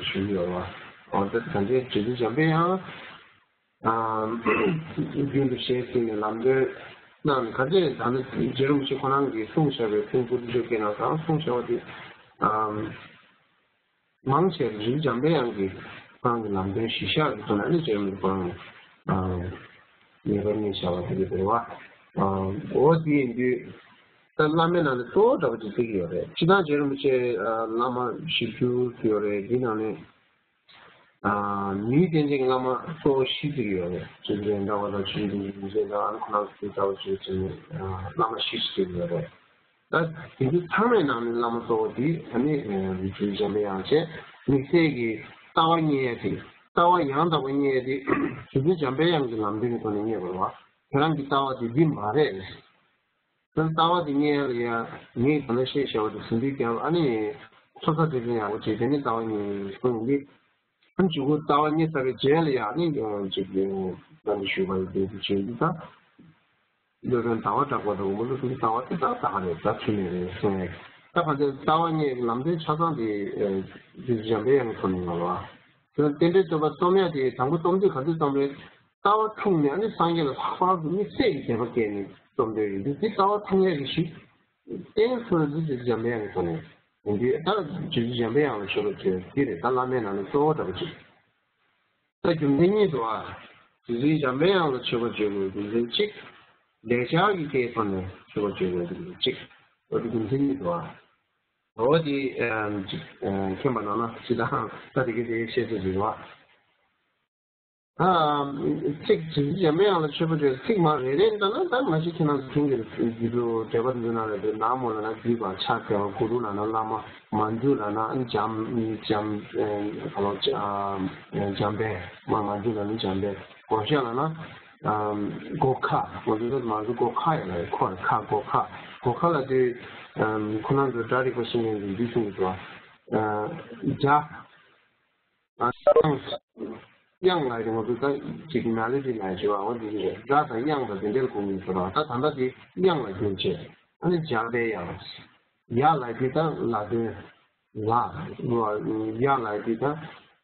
ཞུ་གི་ཡོད་རེད་བ། འོ་ད་ད་ལྟའི་རྗེ་བཙུན་འཇམ་པའི་དབྱངས་རྒྱུན་དུ་ཞལ་གཟིགས་ནས་ལམ་སྟོན་གནང་ནས། ག་ཚོད་ད་ནི་རྗེ་རིན་པོ་ཆེ་ཁོ་རང་གིས་གསུངས་བཞག་པའི་གསུང་པོ་ཏི་ཤོ་སྐད་ནང་ཚང་གསུངས་བཞག་པ་དེ་མང་ཆེ་བ་རྗེ་བཙུན་འཇམ་པའི་དབྱངས་ཀྱིས་ཁོ་རང་གི་ལམ་སྟོན་གཞིར་བཞག་གི་ཐོག་ནས་ཨ་ནི་རྗེ་རིན་པོ་ཆེ་ཁོ་རང་ངེས་པར་རྙེད་བཞག་པ་དེ་རེད་བ། འོ་དེ་ཡིན་དུས་ད་བླ་མའི་ནང་ནས་གཙོ་བོ་འདྲ་པོ་ཅིག་བརྩི་གི་ཡོད་རེད། སྤྱིར་བཏང་རྗེ་རིན་པོ་ཆེ་བླ་མ་བཞི་བཅུ་ཡོད་རེད། འདི་ནང་ནས། མིའི་རྟེན་ཅན་གྱི་བླ་མ་གཙོ་བོ་བཞི་ཅིག་ཡོད་རེད། ཆོས་རྒྱལ་ཟླ་བ་དང་ཆོས་རྒྱལ་ཡུམ་ཆེན་དང་ཨ་ནི་ཁོ་རང་ཚོ་ལྟ་བུ་ཆོས་ཅན་བླ་མ་བཞི་ཅིག་ཡོད་རེད། ད་དེ་ཚོ་ཚང་མའི་ནང་ནས་བླ་མ་གཙོ་བོ་དེ་ཨ་ནི་རྗེ་བཙུན་འཇམ་པའི་དབྱངས་བྱས། དམིགས་བསལ་གྱི་ལྟ་བ་རྙེད་ཡ་དེ། ལྟ་བ་ཡང་དག་པ་རྙེད་ཡ་དེ་རྗེ་བཙུན་འཇམ་པའི་དབྱངས་ཀྱི་ལམ་སྟོན་གྱི་ཐོག་ནས་རྙེད་པ་རེད་བ། ཁྱེད་རང་གི་ལྟ་བ་དེ་འདི་མ་རེད། དེ་ལྟ་བ་དེ་རྙེད་ཡ་ལ་ཡ་ངས་ད་ལྟ་བཤད་བྱ་བ་དེ་ཟིན་བྲིས་བརྒྱབ། ཨ་ནི་ཚོགས་བསགས་དེ་ཚོ་ཡག་པོ་བྱས། དེ་ནས་ལྟ་བ་རྙེད་ཡ་གསུངས་ཡིན་གྱི། ཨ་ནི་གཅིག་པོ་ལྟ་བ་རྙེད་ཚར་བའི་རྗེས་ལ་ཡ་ཨ་ནི་ཅིག་ལམ་འདི་ཞུས་པ་ཡིན། དེ་དེ་བྱས་ཡིན་ད། སློབ་དཔོན་ཟླ་བ་གྲགས་པ་དང་འོ་མ་སློབ་དཔོན་ཟླ་བ་དེ་དག་ད་ག་རེད། ད་ཚུལ་མེད་རེད་གསུངས་ཡ། ད་ག་ཚོད་ལྟ་བ་རྙེད་ལམ་སྟོན་ཆ་ཚང་དེ་རྗེ་བཙུན་འཇམ་པའི་དབྱངས་ཀྱིས་གསུངས་ནས་ཡོད་རེད་བ། དེ་རྟེན་འབྲེལ་བསྟོད་པ་རྩོམ་ཡ་དེ་དང་པོ་རྩོམ་དུས་ག་ཚོད་རྩོམ་རེད། ལྟ་བ་འཁྲུངས་ནས་ཨ་ནི་སངས་རྒྱས་ལ་ལྷག་པར་དུ་དམིགས་བསལ་གྱི་དད་པ་སྐྱེས་ནས་རྩོམ་འདོད་ཡིན་དུས། དེ་ལྟ་བ་འཁྲུངས་ཡ་གི་ཞིག་གཏན་ཚོད་འདི་རྗེ་བཙུན་འཇམ་པའི་དབྱངས་ཀྱིས་གསུངས་ནས་ཡིན་དུས། ད་རྗེ་བཙུན་འཇམ་པའི་དབྱངས་ལ་མཆོད་པ་བྱེད་འདི་རེད། ད་བླ་མའི་ནང་ནས་གཙོ་བོ་འདྲ་པོ་ཅིག་ད་རྒྱུ་མཚན་གཉིས་འདུག་ཨ། རྗེ་བཙུན་འཇམ་པའི་དབྱངས་ལ་མཆོད་པ་བརྗོད་དགོས་རྒྱུ་མཚན་གཅིག་ལེགས་སྦྱར་གྱི་སྐད་ཐོག་ནས་མཆོད་པ་བརྗོད་དགོས་རྒྱུ་མཚན་གཅིག་འོ་དེ་རྒྱུ་མཚན་གཉིས་འདུག་ཨ། འོ་དེ་ཨམ་ཅིག་ཨ་མཁྱེན་པ་གནང་ན་ཅི་ད་ད་དེ་གའི་དེ་བཤད་ཚོད་ཅིག་འདུག་ཨ། ད་ཚིག་རྗེ་བཙུན་འཇམ་པའི་དབྱངས་ལ་མཆོད་པ་བརྗོད། ཚིག་མ་རེ་རེ་འདྲ་ན་ད་མ་གཞི་ཁྱེད་རང་ཚོ་མཐུན་གྱི་རེད། འདི་ཚོ་འགྲེལ་པ་འདི་ཚོ་ནང་ལ་འདུག་ན་མོ་ལབ་ན་བརྒྱུད་པ་ཕྱག་འཚལ་བ། གུ་རུ་ལབ་ན་བླ་མ། མ་མཇུག་ལབ་ན་འཇམ་འཇམ་ཨེ་ག་ལོ་ཨ་འཇམ་དཔལ། མ་མ་མཇུག་ལབ་ན་འཇམ་དཔལ། བགོ་བཤའ་ལབ་ན་ཨམ་བགོ་ཁ། ང་ཚོ་ཚོ་མ་ཚོ་བགོ་ཁ་ཡོད་ལ་ཁོ་རེད། ཁ་བགོ་ཁ། བགོ་ཁ་ལབ་དུས་ཨམ་ཁོ་རང་ཚོ་སྒྲ་རིག་པ་ཤེས་མཁན་ཚོས་འདི་གསུང་གི་འདུག་ཨ། ཨ་སྒྲ། ཨ་དབྱངས། དབྱངས་ལབ་ཡ་དེ་ང་ཚོ་ད་ཅིག་མེ་ལོ་ཌི་ལབ་ཡ་ཅིག་ཡོད་པ། འོ་དེ་རེད། སྒྲ་དང་དབྱངས་དང་དེ་འདྲ་ལ་གོ་གི་ཡོད་པ། ད་ད་ལྟ་དེ་དབྱངས་ལ་བསྒྱུར་བྱས། ཨ་ནི་འཇམ་པའི་དབྱངས། ཡ་ལབ་ཡ་དེ་ད་ལ་དོན། ལ། ཡ་ལབ་ཡ་དེ་ད་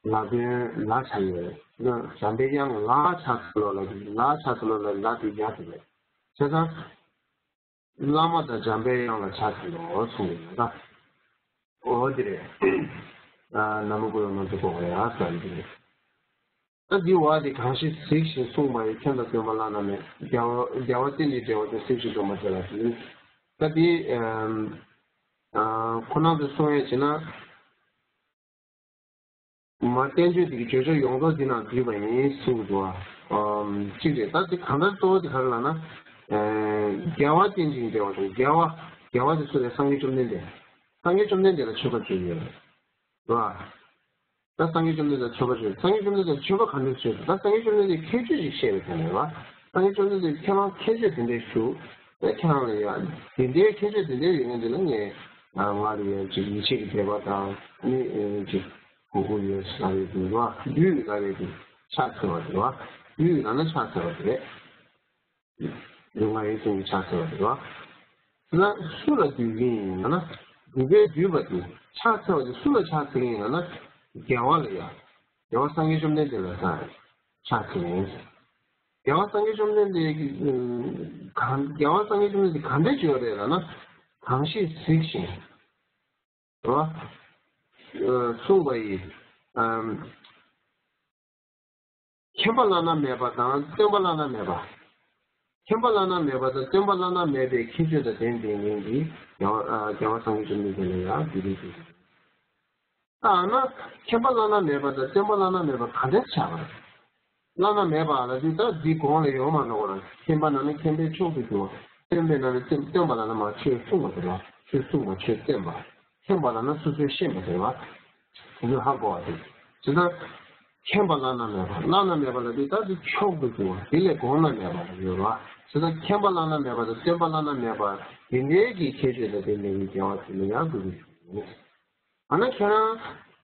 ལ་དོན་ལ་ཆགས་ཡོད་རེད། འཇམ་པའི་དབྱངས་ལ་ཕྱག་འཚལ་ལོ་ལབ་ཡ་དེ། ལ་ཕྱག་འཚལ་ལོ་ལབ་ཡ་དེ་ཡ་དེ་རེད། བྱས་ཙང་། བླ་མ་དང་འཇམ་པའི་དབྱངས་ལ་ཕྱག་འཚལ་ལོ་གསུངས་ཡོད་ན། འོ་དེ་རེད། ཨ་ན་མོ་གུ་རུ་ནོ་དེ་གོ་བ་ཡ་ཟེར་འདི་རེད། ད་འདི་བ་དེ་གང་ཞིག་གཟིགས་ཤིང་གསུངས་པ་ཡི། མཁྱེན་དང་སྟོན་པ་བླ་ན་མེད། རྒྱལ་བ་རྒྱལ་བ་རྟེན་ཅིང་འབྲེལ་བ་ཅན། གཟིགས་ཤིང་སྒྲོན་མ་དེ་ལ་ཟེར། ད་འདི་ཨ་ཁོ་ནང་དུ་གསུང་ཡ་བྱས་ན། མ་བསྟན་བཅོས་དེ་གི་བརྗོད་བྱ་ཡོངས་རྫོགས་འདི་ནང་འདུས་པ་ཡིན་གསུངས་འདུག་ཨ། གཅིག་རེད། ད་དེ་གང་ལྟར་གཙོ་བོ་དེ་ག་རེ་ལབ་ན། རྒྱལ་བ་རྟེན་ཅིང་འབྲེལ་བ་དང་། རྒྱལ་བ། རྒྱལ་བ་དེ་སུ་རེད། སངས་རྒྱས་བཅོམ་ལྡན་འདས། སངས་རྒྱས་བཅོམ་ལྡན་འདས་ལ་མཆོད་པ་བརྗོད་ཡོད་རེད། རེད་བ། ད་སངས་རྒྱས་བཅོམ་ལྡན་འདས་ལ་མཆོད་པ་བརྗོད། སངས་རྒྱས་བཅོམ་ལྡན་འདས་ལ་མཆོད་པ་ག་འདྲ་བརྗོད། ད་སངས་རྒྱས་བཅོམ་ལྡན་འདས་ཁྱད་ཆོས་ཅིག་བཤད་པའི་དོན་རེད་བ། སངས་རྒྱས་བཅོམ་ལྡན་འདས་ཁྱེད་རང་ཁྱད་ཆོས་དེ་འདྲ་ཞུ། ད་ཁྱེད་རང་ལ་ཡ་དེ་འདྲའི་ཁྱད་ཆོས་དེ་འདྲའི་ཡོད་མཁན་དེ་ལ་ངས་ང་ལ་ཡ་ཅིག་ཡིད་ཆེས་ཀྱི་དད་པ་དང་ནི་ཅིག་གུས་བཀུར་ཡོད་ལབ་ཡས་དེ་རེད་བ། འདུད་ལབ་ཡས་དེ་ཕྱག་འཚལ་བ་དེ་རེད་བ། འདུད་ལབ་ན་ཕྱག་འཚལ་བ་དེ་རེད། འདུད་ང་ཡི་གསུང་གི་ཕྱག་འཚལ་བ་དེ་རེད་བ། དེ་ལ་སུ་ལ་འདུད་ཀྱི་ཡིན་ལབ་ན། འདུད་པས་འདུད་པ་དེ་ཕྱག་འཚལ་བ་དེ་སུ་ལ་ཕྱག་འཚལ་གྱི་ཡིན་ལབ་ན། རྒྱལ་བ་ལ་ཡ། རྒྱལ་བ་སངས་རྒྱས་བཅོམ་ལྡན་འདས་ལ་ཕྱག་འཚལ་གྱི་ཡིན། རྒྱལ་བ་སངས་རྒྱས་བཅོམ་ལྡན་འདས་ཀྱི་གང་རྒྱལ་བ་སངས་རྒྱས་བཅོམ་ལྡན་འདས་གང་འདྲ་བྱས་ཡོད་རེད་ལབ་ན། གང་ཞིག་གཟིགས་ཤིང་། རེད་བ། གསུངས་པ་ཡི། ཨམ། མཁྱེན་པ་བླ་ན་མེད་པ་དང་སྟོན་པ་བླ་ན་མེད་པ། མཁྱེན་པ་བླ་ན་མེད་པ་དང་སྟོན་པ་བླ་ན་མེད་པའི་ཁྱད་ཆོས་དང་ལྡན་པའི་ངེས་ཀྱི་རྒྱལ་བ་ཨ་རྒྱལ་བ་སངས་རྒྱས་བཅོམ་ལྡན་འདས་ལ་ཡང་འདི་རེད་ཟེར། ད་ཨ་ན་མཁྱེན་པ་བླ་ན་མེད་པ་དང་སྟོན་པ་བླ་ན་མེད་པ་ག་འདྲ་ཆགས་པ་རེད། བླ་ན་མེད་པ་ལ་དུས་ད་འདི་གོང་ལ་ཡོད་མ་ནོར་བ་རེད། མཁྱེན་པ་ན་ནི་མཁྱེན་པའི་མཆོག་ཏུ་གྱུར་པ། སྟོན་པའི་ན་ནི་སྟོན་སྟོན་པ་ལ་ན་མ་ཆོས་གསུངས་པ་དེ་རེད། ཆོས་གསུངས་པ་ཆོས་བསྟན་པ། མཁྱེན་པ་ལ་ན་སོ་སོའི་ཤེས་པ་དེ་རེད་བ། དེ་ཚོ་ཧ་གོ་བ་དེ། དེ་ལྟར་མཁྱེན་པ་བླ་ན་མེད་པ། བླ་ན་མེད་པ་ལ་དུས་ད་དེ་མཆོག་ཏུ་གྱུར་པ། དེ་ལས་གོང་ན་མེད་པ་ཡོད་རེད་བ། དེ་ལྟར་མཁྱེན་པ་བླ་ན་མེད་པ་དང་སྟོན་པ་བླ་ན་མེད་པ་དེ་འདྲའི་གི་ཁྱད་ཆོས་དང་ལྡན་པའི་རྒྱལ་བ་དེ་ལ་ཡང་འདུད་པའི་ཡིན། ཨ་ན་ཁྱེད་རང་།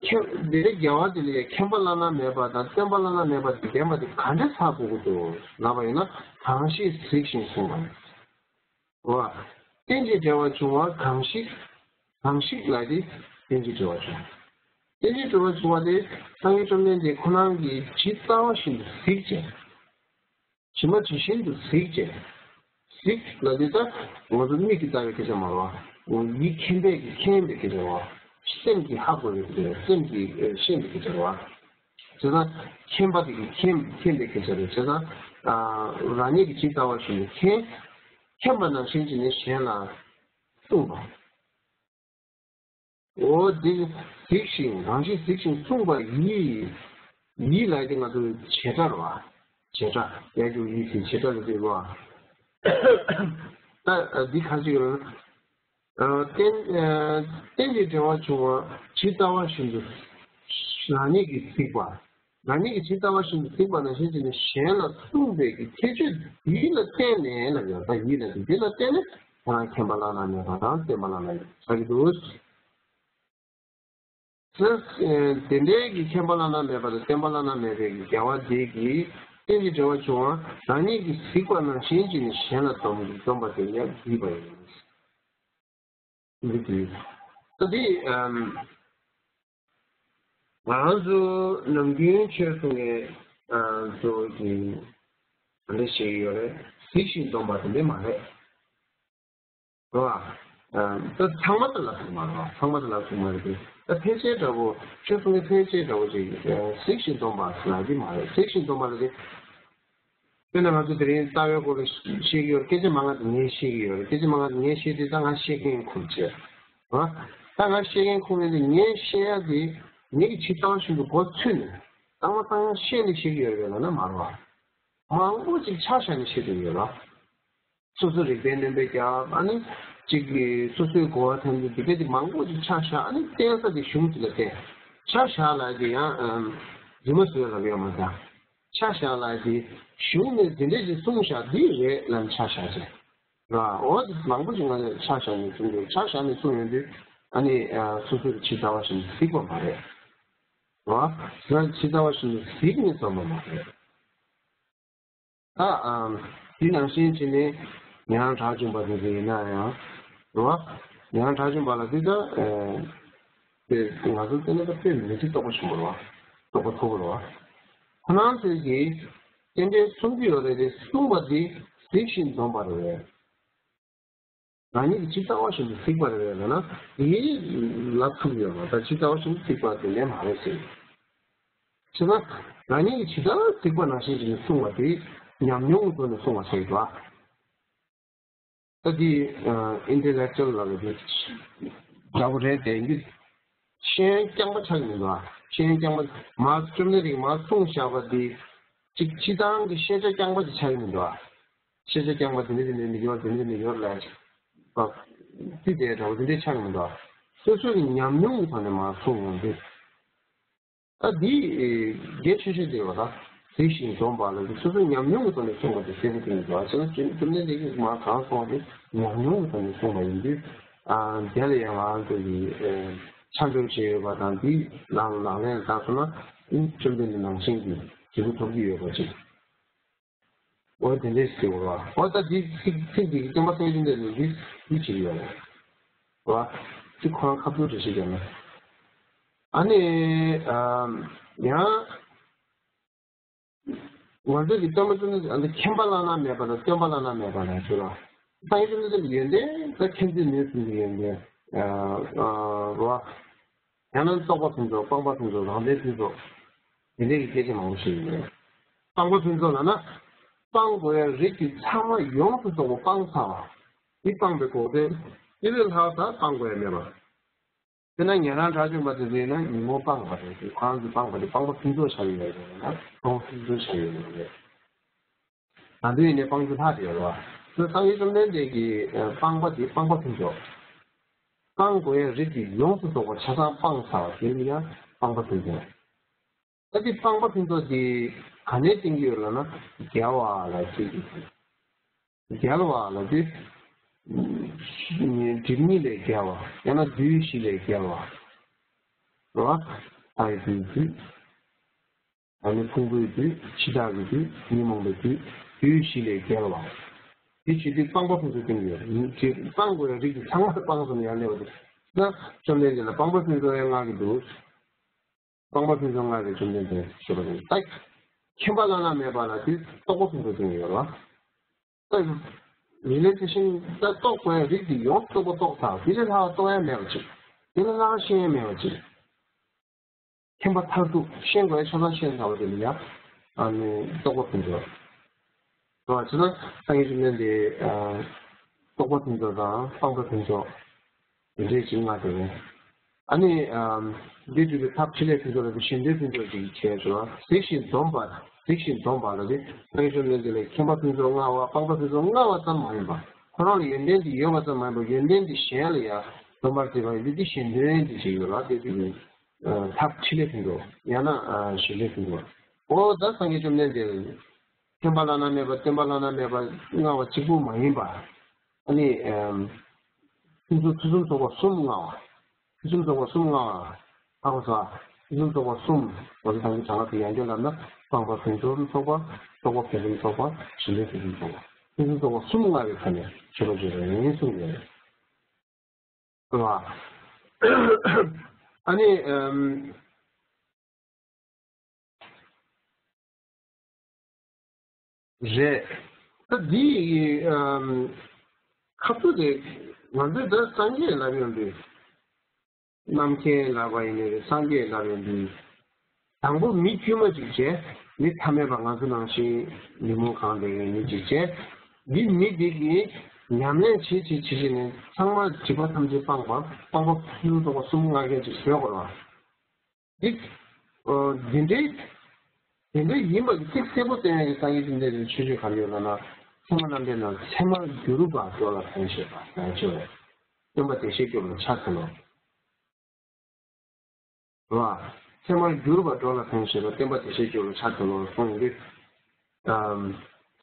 ཁྱེད་འདི་རེ་རྒྱལ་བ་དེ་ལ་ཡང་མཁྱེན་པ་བླ་ན་མེད་པ་དང་སྟོན་པ་བླ་ན་མེད་པ་དེ་ལྡན་པ་དེ་ག་འདྲ་ཚ་དགོས་ཀྱི་འདུག་ལབ་པ་ཡིན་ན། གང་ཞིག་གཟིགས་ཤིང་གསུངས་པ་ཡིན། འོ། རྟེན་ཅིང་འབྲེལ་བར་འབྱུང་བ་གང་ཞིག་གང་ཞིག་ལ་དེ་རྟེན་ཅིང་འབྲེལ་བར་འབྱུང་བ། རྟེན་ཅིང་འབྲེལ་བར་འབྱུང་བ་དེ་སངས་རྒྱས་བཅོམ་ལྡན་འདས་ཁོ་རང་གིས་ཇི་ལྟ་བ་བཞིན་དུ་གཟིགས་བྱས། ཇི་མ་ཇི་བཞིན་དུ་གཟིགས་བྱས། གཟིགས་ལ་དེ་ལྟར་ང་ཚོ་མིག་གིས་ལྟ་བའི་སྐད་ཆ་མ་རེད་བ། ཡིད་མཁྱེན་པས་ཀྱིས་མཁྱེན་པའི་སྐད་ཆ་རེད་བ། སེམས་ཀྱིས་ཧ་གོ་བའི་སྐད་ཆ་རེད། སེམས་ཀྱིས་ཤེས་པའི་སྐད་ཆ་རེད་བ། བྱས་ཙང་མཁྱེན་པ་དེ་གིས་མཁྱེན་མཁྱེན་པའི་སྐད་ཆ་རེད། བྱས་ཙང་རང་ཉིད་ཀྱིས་ཇི་ལྟ་བ་བཞིན་དུ་མཁྱེན། མཁྱེན་པ་ནང་བཞིན་བྱས་ནས་གཞན་ལ་གསུངས་པ། འོ་འདི་གཟིགས་ཤིང་གང་ཞིག་གཟིགས་ཤིང་གསུངས་པ་ཡི། ཡི་ལབ་དེ་ང་ཚོ་བྱེད་སྒྲ་རེད་བ། བྱེད་སྒྲ་ཡ་རྒྱུ་ཡི་ཟེར་བྱེད་སྒྲ་ལ་དེ་རེད་བ། ད་འདི་ག་ཅིག་ཡོད་ན། རྟེན་རྟེན་ཅིང་འབྲེལ་བར་འབྱུང་བ་ཇི་ལྟ་བ་བཞིན་དུ་རང་ཉིད་ཀྱིས་གཟིགས་པ། རང་ཉིད་ཀྱིས་ཇི་ལྟ་བ་བཞིན་དུ་གཟིགས་པ་ནང་བཞིན་བྱས་ནས་གཞན་ལ་གསུངས་པའི་གི་ཁྱད་ཆོས་འདི་ལ་བརྟེན་ནས་ལབ་ཡོད། ད་ཡིད་ལ་འདི་འདི་ལ་བརྟེན་ནས་ ཁྱེད་རང་མཁྱེན་པ་བླ་ན་མེད་པ་དང་སྟོན་པ་བླ་ན་མེད་པ་ཆགས་ཀྱི་འདུག། དེ་འདྲའི་གི་མཁྱེན་པ་བླ་ན་མེད་པ་དང་སྟོན་པ་བླ་ན་མེད་པའི་གི་དགེ་བ་འདི་གིས་རྟེན་གྱི་འབྲེལ་བ་བྱུང་བ་རང་ཉིད་ཀྱིས་གཟིགས་པ་ནང་བཞིན་བྱས་ནས་གཞན་ལ་སྡོམ་སྡོམ་པ་དེ་ཡང་བགྱིས་པ་ཡིན། འདི་དུས། ད་འདི་ཨམ། ང་རང་ཚོ་ནམ་རྒྱུན་ཆོས་གསུང་མཁན་ཨ་ཚོ་གི་འདི་བཤད་ཀྱི་ཡོད་རེད། གཟིགས་ཤིང་སྡོམ་པ་དེ་འདྲ་མ་རེད། རེད་བ། ཨ་ད་ཚང་མ་དེ་ལ་ཐུག་མ་རེད་བ། ཚང་མ་དེ་ལ་ཐུག་མ་རེད་དེ། ད་ཕལ་ཆེར་འདྲ་པོ་ཆོས་གསུང་མཁན་ཕལ་ཆེར་འདྲ་པོ་ཅིག་གཟིགས་ཤིང་སྡོམ་པ་ཟེར་ན་འདི་མ་རེད། གཟིགས་ཤིང་སྡོམ་པ་ལ་དེ། དཔེར་ན་ང་ཚོ་དེ་རིང་ལྟ་བའི་སྐོར་ལ་བཤད་ཀྱི་ཡོད་རེད། སྐད་ཆ་མང་ང་དེ་ངས་བཤད་ཀྱི་ཡོད་རེད། སྐད་ཆ་མང་ང་དེ་ངས་བཤད་དུས་ད་ང་བཤད་མཁན་ཁུར་བྱས། ཨ། ད་ང་བཤད་མཁན་ཁུར་མཁན་དེ་ངས་བཤད་ཡ་དེ་ངེད་ཀྱི་ཇི་ལྟ་བ་བཞིན་དུ་མགོ་ཚོས་ནས་ད་ང་ད་ཡང་བཤད་ནས་བཤད་ཀྱི་ཡོད་རེད་ལབ་ན་མ་རེད་བ། མང་པོ་ཅིག་ཆ་བཞག་ནས་བཤད་ཀྱི་ཡོད་རེད། སོ་སོ་རིག་པའི་སྣོན་པ་རྒྱབ། ཨ་ནི་གཅིག་གིས་སོ་སོའི་གོ་བ་ཐོན་དུས་དེ་ག་དེ་མང་པོ་ཅིག་ཆ་བཞག། ཨ་ནི་བསྟན་ས་དེ་གཞུང་དེ་ལ་བསྟན། ཆ་བཞག་ལབ་དེ་ཡང་རྫུན་མ་བཟོས་ལབ་ཡོད་མ་རེད། ཆ་བཞག་ལབ་དེ་གཞུང་ནས་འདི་འདྲས་ཅིག་གསུངས་བཞག་འདི་རེད་ལབ་ཆ་བཞག་ཅིག་ར། འོ་དེ་མང་པོ་ཅིག་ང་ཚོས་ཆ་བཞག་ནས་གསུང་དགོས། ཆ་བཞག་ནས་གསུང་ཡོང་དུས་ཨ་ནི་སོ་སོ་ཇི་ལྟ་བ་བཞིན་གཟིགས་པ་མ་རེད། ར། ཇི་ལྟ་བ་བཞིན་གཟིགས་ནས་སྡོམ་པ་མ་རེད། ད་ཨམ། འདི་ནང་བཞིན་བྱས་ནས་ཉན་རང་དགྲ་བཅོམ་པ་དེ་ཚོ་ཡིན་ན་ཡང་རེད་བ། ཉན་རང་དགྲ་བཅོམ་པ་ལ་འདི་ལྟ་ཨེ། དེ་ང་ཚོ་བལྟས་ན་ད་དཔེ་མི་སྲིད་རྟོགས་པ་ཆེན་པོ་རེད་བ། རྟོགས་པ་མཐོ་པོ་རེད་བ། ཁོ་རང་ཚོས་ཀྱིས་རྟེན་འབྲེལ་གསུང་གི་ཡོད་རེད་དེ། གསུངས་པ་འདི་གཟིགས་ཤིང་སྡོམ་པ་རེད། རང་ཉིད་ཀྱིས་ཇི་ལྟ་བ་བཞིན་དུ་གཟིགས་པ་རེད་ལབ་ན་དེའི་ལ་ཐུག་ཡོད་མ་རེད། ཇི་ལྟ་བ་བཞིན་དུ་གཟིགས་པ་དེ་ལས་མ་རེད་ཟེར། བྱས་ཙང་རང་ཉིད་ཀྱིས་ཇི་ལྟར་གཟིགས་པ་ནང་བཞིན་བྱས་ནས་གསུངས་པ་དེ་ཉམས་མྱོང་གི་ཐོག་ནས་གསུངས་པ་ཟེར་གྱི་འདུག་ཨ། ད་དེ་ཨ་ཨིན་ཊེ་ལེག་ཅུ་ཨལ་ལབ་པ་དེ་འདྲ་པོ་རེད་དེ། འདི་ཤེས་ཡོན་རྐྱང་པ་ཆགས་ཀྱི་མི་འདུག་ཨ། ཤེས་ཡོན་རྐྱང་པ་མར་བཅོམ་ལྡན་འདས་ཀྱིས་མར་གསུངས་བཞག་པ་དེ་གཅིག་སྤྱིར་བཏང་གི་ཤེས་བྱ་རྐྱང་པ་ཅིག་ཆགས་ཀྱི་མི་འདུག་ཨ། ཤེས་བྱ་རྐྱང་པ་དེ་འདྲ་དེ་འདྲ་མི་འགྱུར་བ་དེ་འདྲ་མི་འགྱུར་ལ་ཅིག་པ་ཅི་དེ་འདྲ་པོ་དེ་འདྲ་ཆགས་ཀྱི་མི་འདུག་ཨ། སོ་སོ་གི་ཉམས་མྱོང་གི་ཐོག་ནས་མར་གསུངས་ཡོང་དུས། ད་འདི་གལ་ཆེ་ཤོས་དེ་རེད་བ། ད་གཟིགས་ཤིང་སྡོམ་པ་ལ་སོ་སོའི་ཉམས་མྱོང་གི་ཐོག་ནས་གསུངས་པ་དེ་གསལ་པོ་ཐོན་གྱི་འདུག་ཨ། བྱས་ན་བཅོམ་ལྡན་འདས་ཀྱིས་མར་གང་གསུངས་པ་དེ་ཉམས་མྱོང་གི་ཐོག་ནས་གསུངས་པ་ཡིན་དུས། ཨ་དེ་ལ་ཡང་ང་ཚོ་གིས་ཨ་ཆ་འཇོག་བྱས་ཡོད་པ་དང་། འདི་ལག་ལག་ལེན་བསྟར་སོང་ན་ཨིན་བཅོམ་ལྡན་འདས་ནང་བཞིན་གྱི་འབྲས་བུ་ཐོབ་ཀྱི་ཡོད་པ་ཅིག་འོ་དེ་འདྲས་ཟེར་བ། འོ་ད་འདི་ཚིག་ཚིག་འདི་གི་སྟོན་པ་སངས་རྒྱས་བཅོམ་ལྡན་འདས་འདི་འདི་བྱེད་ཀྱི་ཡོད་རེད་བ། ཚིག་ཁོ་རང་ཁ་ཐུག་འགྲེལ་བཤད་རྒྱབ་ན། ཨ་ནི་ཨམ་ཡང་ང་ཚོས་ཀྱི་སྟོན་པ་བཅོམ་ལྡན་འདས་ཨ་ནི་མཁྱེན་པ་བླ་ན་མེད་པ་དང་སྟོན་པ་བླ་ན་མེད་པ་ལ་ཞུ་རོགས། སངས་རྒྱས་བཅོམ་ལྡན་འདས་ཀྱི་ཡོན་ཏན་ད་མཁྱེན་བརྩེ་ནུས་གསུམ་གྱི་ཡོན་ཏན་ཨ་ཨ་རོ། ཡང་ན་རྟོགས་པ་ཕུན་ཚོགས། སྤངས་པ་ཕུན་ཚོགས། རང་སྟོང་ཕུན་ཚོགས། དེ་འདྲའི་སྐད་ཆ་མང་པོ་ཞིག་ཡོད་རེད། སྤངས་པ་ཕུན་ཚོགས་ལབ་ན། སྤང་དགོས་ཡ་རིགས་ཀྱི་ཚང་མ་ཡོངས་སུ་རྫོགས་པ་སྤངས་ཚར་བ། འདི་སྤངས་པའི་འགོག་བདེན། དེ་ལས་ལྷག་ད་སྤང་དགོས་ཡ་མེད་པ། དེ་ན་ཉན་རང་དགྲ་བཅོམ་པ་དེ་ཚོ་ཡིན་ན་ཉོན་མོངས་སྤངས་པ་རེད། དེ་ཁོ་རང་ཚོས་སྤངས་པ་དེ་སྤངས་པ་ཕུན་ཚོགས་ཆགས་ཡོད་རེད། ན་སྤངས་པ་ཕུན་ཚོགས་ཆགས་ཡོད་རེད། ང་ཚོ་ཡིན་ནའི་སྤང་རྒྱུ་ལྷག་བསྡད་ཡོད་རེད་བ། སངས་རྒྱས་བཅོམ་ལྡན་འདས་ཀྱིས་ཨ་སྤངས་པ་དེ་སྤངས་པ་ཕུན་ཚོགས། སྤང་དགོས་ཡ་རིགས་ཀྱི་ཡོངས་སུ་རྫོགས་པ་ཆ་ཚང་སྤངས་ཚར་བ་དེ་ནི་ཡང་སྤངས་པ་ཕུན་ཚོགས། ད་དེ་སྤངས་པ་ཕུན་ཚོགས་དེ་ག་ནས་བསྟན་གྱི་ཡོད་ལབ་ན། རྒྱལ་བ་ལ་བརྩི་གི་ཡོད། རྒྱལ་བ་ལ་དེ་སྒྲིབ་གཉིས་ལས་རྒྱལ་བ། ཡང་ན་བདུད་བཞི་ལས་རྒྱལ་བ། རེད་བ། ལྷའི་བདུད་བདུད། ཨ་ནི་ཕུང་པོའི་བདུད། འཆི་བདག་གི་བདུད། ཉོན་མོངས་པའི་བདུད། བདུད་བཞི་ལས་རྒྱལ་བ། དེ་བྱེད་དུས་སྤངས་པ་ཕུན་ཚོགས་བསྟན་གྱི་ཡོད། སྤངས་དགོས་ཡ་རིགས་ཀྱི་ཚང་མ་སྤངས་སོང་ན་ཡར་སླེབས་པ་དེ། ན་བཅོམ་ལྡན་འདས་ལ་སྤངས་པ་ཕུན་ཚོགས་ཡང་མངའ་གི་འདུག་སྤངས་པ་ཕུན་ཚོགས་མངའ་བའི་བཅོམ་ལྡན་འདས་ཞུ་བ་རེད། ད་མཁྱེན་པ་བླ་ན་མེད་པ་ལ་དེ་རྟོགས་པ་ཕུན་ཚོགས་བསྟན་གྱི་ཡོད་རེད་བ། ད་རིགས་ལས་དེ་བཞིན་ད་རྟོགས་དགོས་ཡ་རིགས་འདི་ཡོངས་སུ་རྫོགས་པ་རྟོགས་ཚར། དེ་ལས་ལྷག་རྟོགས་ཡ་མེད་པ་ཅིག་དེ་ལས་ལྷག་ཤེས་ཡ་མེད་པ་ཅིག་མཁྱེན་པ་མཐར་ཐུག་ཤེས་དགོས་ཡ་ཆ་ཚང་ཤེས་ཚར་བ་དེ་ལ་ཡ་ཨ་ནི་རྟོགས་པ་ཕུན་ཚོགས། རེད་བ། བྱས་ན་སངས་རྒྱས་བཅོམ་ལྡན་འདས་ཨ་རྟོགས་པ་ཕུན་ཚོགས་དང་སྤངས་པ་ཕུན་ཚོགས། དེ་འདྲའི་ཅིག་མངའ་དེ་རེད། ཨ་ནི་ཨམ་འདི་སྒྲུབ་པའི་ཐབས་ཕྲིན་ལས་ཕུན་ཚོགས་ལ་དེ་གཞན་དོན་ཕུན་ཚོགས་ཅིག་བྱས་སོ། གཟིགས་ཤིང་སྡོམ་པ། གཟིགས་ཤིང་སྡོམ་པ་ལ་དེ་སངས་རྒྱས་བཅོམ་ལྡན་འདས་ལ་མཁྱེན་པ་ཕུན་ཚོགས་མངའ་བ། སྤངས་པ་ཕུན་ཚོགས་མངའ་བ་ཙམ་མ་ཡིན་པ། ཁོ་རང་ལ་ཡོན་ཏན་དེ་ཡོད་པ་ཙམ་མ་ཡིན་པར་ཡོན་ཏན་དེ་གཞན་ལ་ཡང་སྡོམ་པར་བྱེད་པ་ཡིན་དུས། དེ་གཞན་དོན་དེ་ཅིག་ཡོད་ལ། དེ་དེ་ནི་ཐབས་ཕྲིན་ལས་ཕུན་ཚོགས། ཡང་ན་གཞན་དོན་ཕུན་ཚོགས། འོ་ད་སངས་རྒྱས་བཅོམ་ལྡན་འདས་མཁྱེན་པ་བླ་ན་མེད་པ། སྟོན་པ་བླ་ན་མེད་པ་མངའ་བ་གཅིག་པུ་མ་ཡིན་པ། ཨ་ནི། ཨམ། ཕུན་ཚོགས་ཕུན་སུམ་ཚོགས་པ་གསུམ་མངའ་བ། ཕུན་སུམ་ཚོགས་པ་གསུམ་མངའ་བ། ཨ་ཁོ་ས། ཕུན་སུམ་ཚོགས་པ་གསུམ། འོ་ད་དང་གི་གྲངས་ཀ་དེ་ཡང་བསྐྱར་ལབ་ན། སྤངས་པ་ཕུན་སུམ་ཚོགས་པ། རྟོགས་པ་ཕུན་སུམ་ཚོགས་པ། གཞི་འདོད་ཕུན་སུམ་ཚོགས་པ། ཕུན་སུམ་ཚོགས་པ་གསུམ་མངའ་བའི་ཁ་ནས་མཆོད་པ་བརྗོད་པ་ཡིན་གསུངས་ཡོད་རེད། རེད་བ། ཨ་ནི། ཨམ། རེད། ད་འདི། ཨམ། ཁ་ཐུག་དེ་ང་ཚོས་ད་སངས་རྒྱས་ལབ་ཡོང་དུས། རྣམ་མཁྱེན་ལབ་པ་ཡིན་ནའི་རེད། སངས་རྒྱས་ལབ་ཡོང་དུས། དང་པོ་མི་དཀྱུས་མ་ཅིག་བྱས། མི་ཐ་མལ་པ་ང་ཚོ་ནང་བཞིན་ཉོན་མོངས་གང་བསྡད་མཁན་མི་ཅིག་བྱས། འདི་མི་འདི་གིས་ཉམས་ལེན་བྱེད་བྱེད་བྱེད་བྱེད་ནས་ཚང་མ་སྒྲིབ་པ་ཐམས་ཅད་སྤངས་པ། སྤངས་པ་ཕུན་སུམ་ཚོགས་པ་གསུམ་མངའ་མཁན་ཅིག་བཟོས་དགོས་རེད་བ། འདི། ཨོ། འདི་འདྲའི། དེ་འདྲ་ཡིན་པ་གི་ཚིག་གསལ་པོ་སྟོན་ཡག་གི་སངས་རྒྱས་བཅོམ་ལྡན་འདས་ཀྱི་ཆོས་སྤྱོད་ག་རེ་ཡོད་ལབ་ན། ཚད་མ་རྣམ་འགྲེལ་ནང་ཚད་མར་གྱུར་པ་འགྲོ་ལ་ཕན་བཞེད་པ་ཟེར་ཡག་ཅིག་ཡོད་རེད། སྟོན་པ་བདེ་གཤེགས་སྐྱོབ་ལ་ཕྱག་འཚལ་ལོ། རེད་བ། ཚད་མར་གྱུར་པ་འགྲོ་ལ་ཕན་བཞེད་པ། སྟོན་པ་བདེ་གཤེགས་སྐྱོབ་ལ་ཕྱག་འཚལ་ལོ་གསུངས་ཡོང་དུས། ཨམ།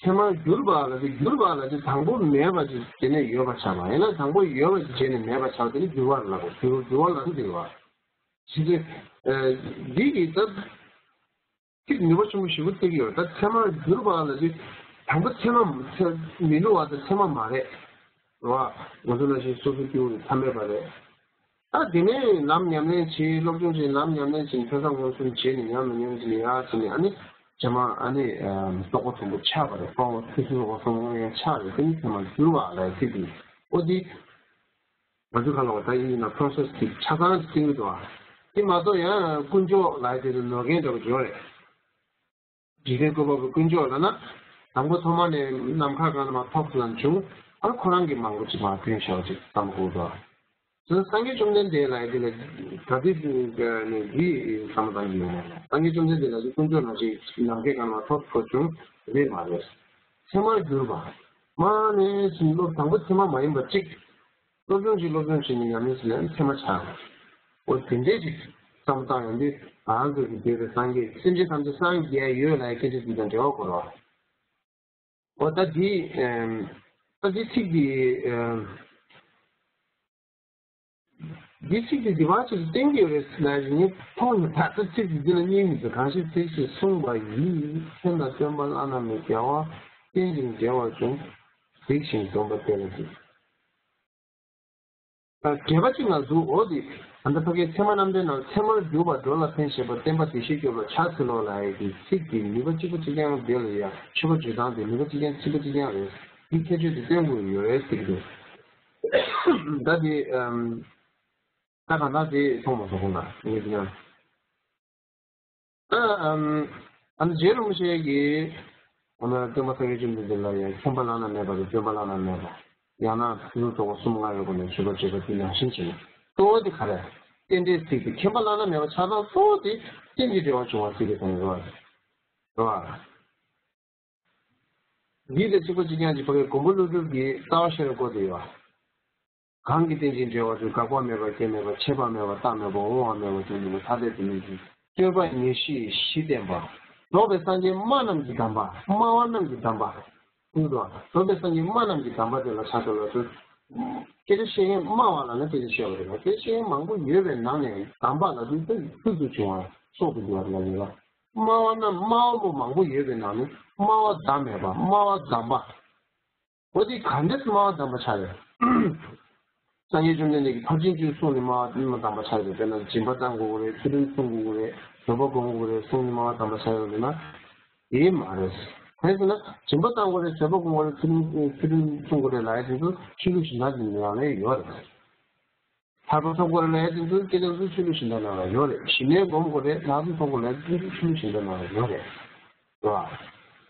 ཚད་མར་གྱུར་པ་ལབ་དུས། གྱུར་པ་ལབ་དུས་དང་པོ་མེད་པ་ཅིག་བྱས་ནས་ཡོད་པ་ཆགས་པ་ཡིན་ན། དང་པོ་ཡོད་པ་ཅིག་བྱས་ནས་མེད་པ་ཆགས་པ་དེ་ནི་འགྱུར་བ་ལབ་དགོས། འགྱུར་འགྱུར་བ་ལབ་དུས་འགྱུར་བ། ཞེས་ཏེ། ཨ། འདི་གི་ད། ཚིག་ནུས་པ་ཆེན་པོ་ཞེ་པོ་བསྟན་གྱི་ཡོད། ད་ཚད་མར་གྱུར་པ་ལབ་དུས། དང་པོ་ཚད་མ་ཚད་མི་སླུ་བ་དང་ཚད་མ་མ་རེད། རེད་བ། ང་ཚོ་ནང་བཞིན་སོ་སོ་སྐྱེ་བོ་ཐ་མལ་པ་རེད། ད་དེ་ནས་ལམ་ཉམས་ལེན་བྱེད། སློབ་སྦྱོང་བྱེད། ལམ་ཉམས་ལེན་བྱེད། ཐོས་བསམ་སྒོམ་གསུམ་བྱེད་ནས་ཉམས་ལ་ཉམས་བྱས་ནས་ཡར་བྱས་ནས། ཨ་ནི་རྗེས་མ་ཨ་ནི། ཨ། རྟོགས་པ་དང་པོ་ཆགས་པ་རེད། སྤངས་པ་ཕུན་སུམ་ཚོགས་པ་གསུམ་མངའ་མཁན་ཆགས་རེད། དེ་ནི་ཚད་མར་གྱུར་པ་ལབ་ཡག་ཚིག་དེ། ཨོ་དེ། ང་ཚོ་ག་ལ་བ་ད་ཡིན་ན་process་དེ་ཆ་ཚང་ཞིག་བསྟན་གྱི་འདུག་ཨ། དེ་མ་གཏོགས་ཡང་དཀོན་མཆོག་ལབ་ཡག་དེ་ནོར་མཁན་འདྲ་པོ་ཅིག་ཡོད་རེད། འཇིག་རྟེན་བཀོད་པ་པོའི་དཀོན་མཆོག་ལབ་ན། དང་པོ་ཐོག་མ་ནས་ནམ་མཁའ་གང་ལ་མར་ཐོགས་ཙམ་བྱུང་། ཨ། ཁོ་རང་གིས་མང་པོ་ཅིག་མར་བཏོན་བཞག་པ་ཅིག་བསམ་དགོས་འདུག་ཨ། དེ་སངས་རྒྱས་བཅོམ་ལྡན་འདས་ལབ་ཡག་དེ་ལ་ག་དུས་ནས་འདི་བསམ་བློ་བཏང་གི་ཡོད་ན། སངས་རྒྱས་བཅོམ་ལྡན་འདས་ལབ་དུས་དཀོན་མཆོག་ནང་བཞིན་ནམ་མཁའི་གང་ལ་ཐོགས་ཐོགས་བྱུང་རེད་མ་རེད། ཚད་མར་གྱུར་པ། མ་ནས་བཟུང་སློབ། དང་པོ་ཚད་མ་མ་ཡིན་པ་གཅིག་སློབ་སྦྱོང་བྱེད། སློབ་སྦྱོང་བྱེད་ནས་ཉམས་ལེན་བྱེད་ནས་ཚད་མ་ཆགས། འོ་དེ་འདྲས་ཅིག་བསམ་བློ་བཏང་ཡོང་དུས། ང་རང་ཚོ་གི་འདོད་པའི་སངས་རྒྱས། སེམས་ཅན་ཐམས་ཅད་སངས་རྒྱས་ཡོད་ལབ་ཡག་སྐད་ཆ་འདི་དང་འབྲེལ་བ་དགོས་རེད་བ། འོ་ད་འདི། ཨམ། ད་འདི་ཚིག་འདི། ཨམ། འདི་ཚིག་འདི་འདི་བ་ཅིག་བསྟན་གྱི་ཡོད་རེད་ཟེར་ན། ངས་མཐོང་ཡོད། ད་ལྟ་ཚིག་འདི་འདི་ལ་སྙིང་མི་འདུག་གང་ཞིག་ཚིག་ཅིག་གསུངས་པ་ཡིས། མཚན་དང་སྟོན་པ་བླ་ན་མེད། རྒྱལ་བ་བསྟེན་ཅིང་བདེ་བར་འབྱུང་། གཟིགས་ཤིང་སྡོམ་པ་དེ་ལ་གཟིགས། ད་འགྲེལ་པ་གཅིག་ང་འདུག་འོ་དེ། ད་ལྟ་ཕ་གིའི་ཚད་མ་རྣམ་འགྲེལ་ནང་ཚད་མར་གྱུར་པ་འགྲོ་ལ་ཕན་བཞེད་པ། སྟོན་པ་བདེ་གཤེགས་སྐྱོབ་ལ་ཕྱག་འཚལ་ལོ་ལབ་ཡག་གི་ཚིག་དེ་ནུས་པ་གཅིག་པ་གཅིག་རྐྱང་དེ་ལ་ཡ། མཆོད་པ་བརྗོད་སྟངས་དེ་ནུས་པ་གཅིག་རྐྱང་ཚིག་པ་གཅིག་རྐྱང་རེད། འདི་ཁྱད་ཆོས་དེ་སྟོན་དགོས་ཡོད་རེད་ཟེར་གྱི་འདུག་ད་དེ། ཨམ། ད་གང་ལྟར་དེ་མཐོང་མ་སོང་ཁོང་ལ་ངས་དེ་ཡང་། ཨ། ཨམ། ཨ་ནི་རྗེ་རིན་པོ་ཆེ་གིས། འོ་ན་སྟོན་པ་སངས་རྒྱས་བཅོམ་ལྡན་འདས་ལ་ཡང་མཁྱེན་པ་བླ་ན་མེད་པ་དང་སྟོན་པ་བླ་ན་མེད་པ། ཡང་ན་ཕུན་སུམ་ཚོགས་པ་གསུམ་མངའ་བའི་སྒོ་ནས་མཆོད་པ་བརྗོད་པ་དེ་ནང་བཞིན་བྱས་ནས། གཙོ་བོ་དེ་ག་རེ། རྟེན་འབྲེལ་ཚིག་དེ། མཁྱེན་པ་བླ་ན་མེད་པ་ཆགས་སྟངས་གཙོ་བོ་དེ་རྟེན་གྱི་འབྲེལ་བ་བྱུང་བ་ཟེར་གྱི་དང་རེད་བ། རེད་བ། འདི་དང་གཅིག་པ་གཅིག་རྐྱང་གཅིག་ཕ་གིའི་མགོན་པོ་ཀླུ་སྒྲུབ་ཀྱི་རྩ་བ་ཤེས་རབ་སྐོར་དུ་ཡོད་བ། གང་གིས་རྟེན་ཅིང་འབྲེལ་བར་འབྱུང་། འགག་པ་མེད་པ་སྐྱེ་མེད་པ། ཆད་པ་མེད་པ་རྟག་མེད་པ། འོང་བ་མེད་པ་འབྱུང་མེད་པ། ཐ་དད་དུ་མི་འབྱུང་། སྤྱོད་པ་ཉེར་ཞི་ཡི་གཞི་བསྟན་པ། རྫོགས་པའི་སངས་རྒྱས་སྨྲ་རྣམས་ཀྱི་གདམས་པ། སྨྲ་བ་རྣམས་ཀྱི་གདམས་པ། ཀུན་ཏུ་རྫོགས་པའི་སངས་རྒྱས་སྨྲ་རྣམས་ཀྱི་གདམས་པ་དེ་ལ་ཕྱག་འཚལ་ལོ་ཞུ། སྐད་ཆ་བཤད་མཁན་སྨྲ་བ་ལབ་ན་སྐད་ཆ་བཤད་པ་རེད་བ། སྐད་ཆ་བཤད་མཁན་མང་པོ་ཡོད་པའི་ནང་ནས་གདམས་པ་ལབ་དུས་ཕུལ་དུ་བྱུང་བ་སོགས་སུ་འདུ་བ་ལ་ཡིན་ལ། སྨྲ་བ་རྣམས་སྨྲ་བ་པོ་མང་པོ་ཡོད་པའི་ནང་ནས་སྨྲ་བ་བདག་མེད་པ། སྨྲ་བ་གདམས་པ། འོ་དེ་ག་འདྲས་སྨྲ་བ་གདམས་པ་ཆགས་ཡོད། སངས་རྒྱས་བཅོམ་ལྡན་འདས་ཀྱིས་ཕར་ཕྱིན་བཅུ་གསུངས་ནས་སྨྲ་བ་གདམས་པ་ཆགས་ཡོད། དཔེར་ན་སྦྱིན་པ་གཏང་དགོས་ཀྱི་རེད། ཚུལ་ཁྲིམས་སྲུང་དགོས་ཀྱི་རེད། བཟོད་པ་སྒོམ་དགོས་ཀྱི་རེད་གསུངས་ནས་སྨྲ་བ་གདམས་པ་ཆགས་ཡོད་ལབ་ན། དེ་མ་རེད། གང་ཡིན་ཟེར་ན་སྦྱིན་པ་གཏང་དགོས་རེད། བཟོད་པ་སྒོམ་དགོས་རེད། ཚུལ་ཁྲིམས་ཚུལ་ཁྲིམས་སྲུང་དགོས་རེད་ལབ་ཡ་དེ་ཚོ་ཆོས་ལུགས་གཞན་དག་གི་ནང་ལ་ཡོད་རེད། ཐར་པ་ཐོབ་དགོས་རེད་ལབ་ཡ་དེ་ཚོ་སྐྱེ་གནས་ཚོ་ཆོས་ལུགས་གཞན་དག་ནང་ལ་ཡོད་རེད། ཞི་གནས་སྒོམ་དགོས་རེད། ལྷག་བསམ་ཐོབ་དགོས་རེད་ལབ་ཡ་དེ་ཚོ་ཆོས་ལུགས་གཞན་དག་ནང་ལ་ཡོད་རེད། རེད་བ།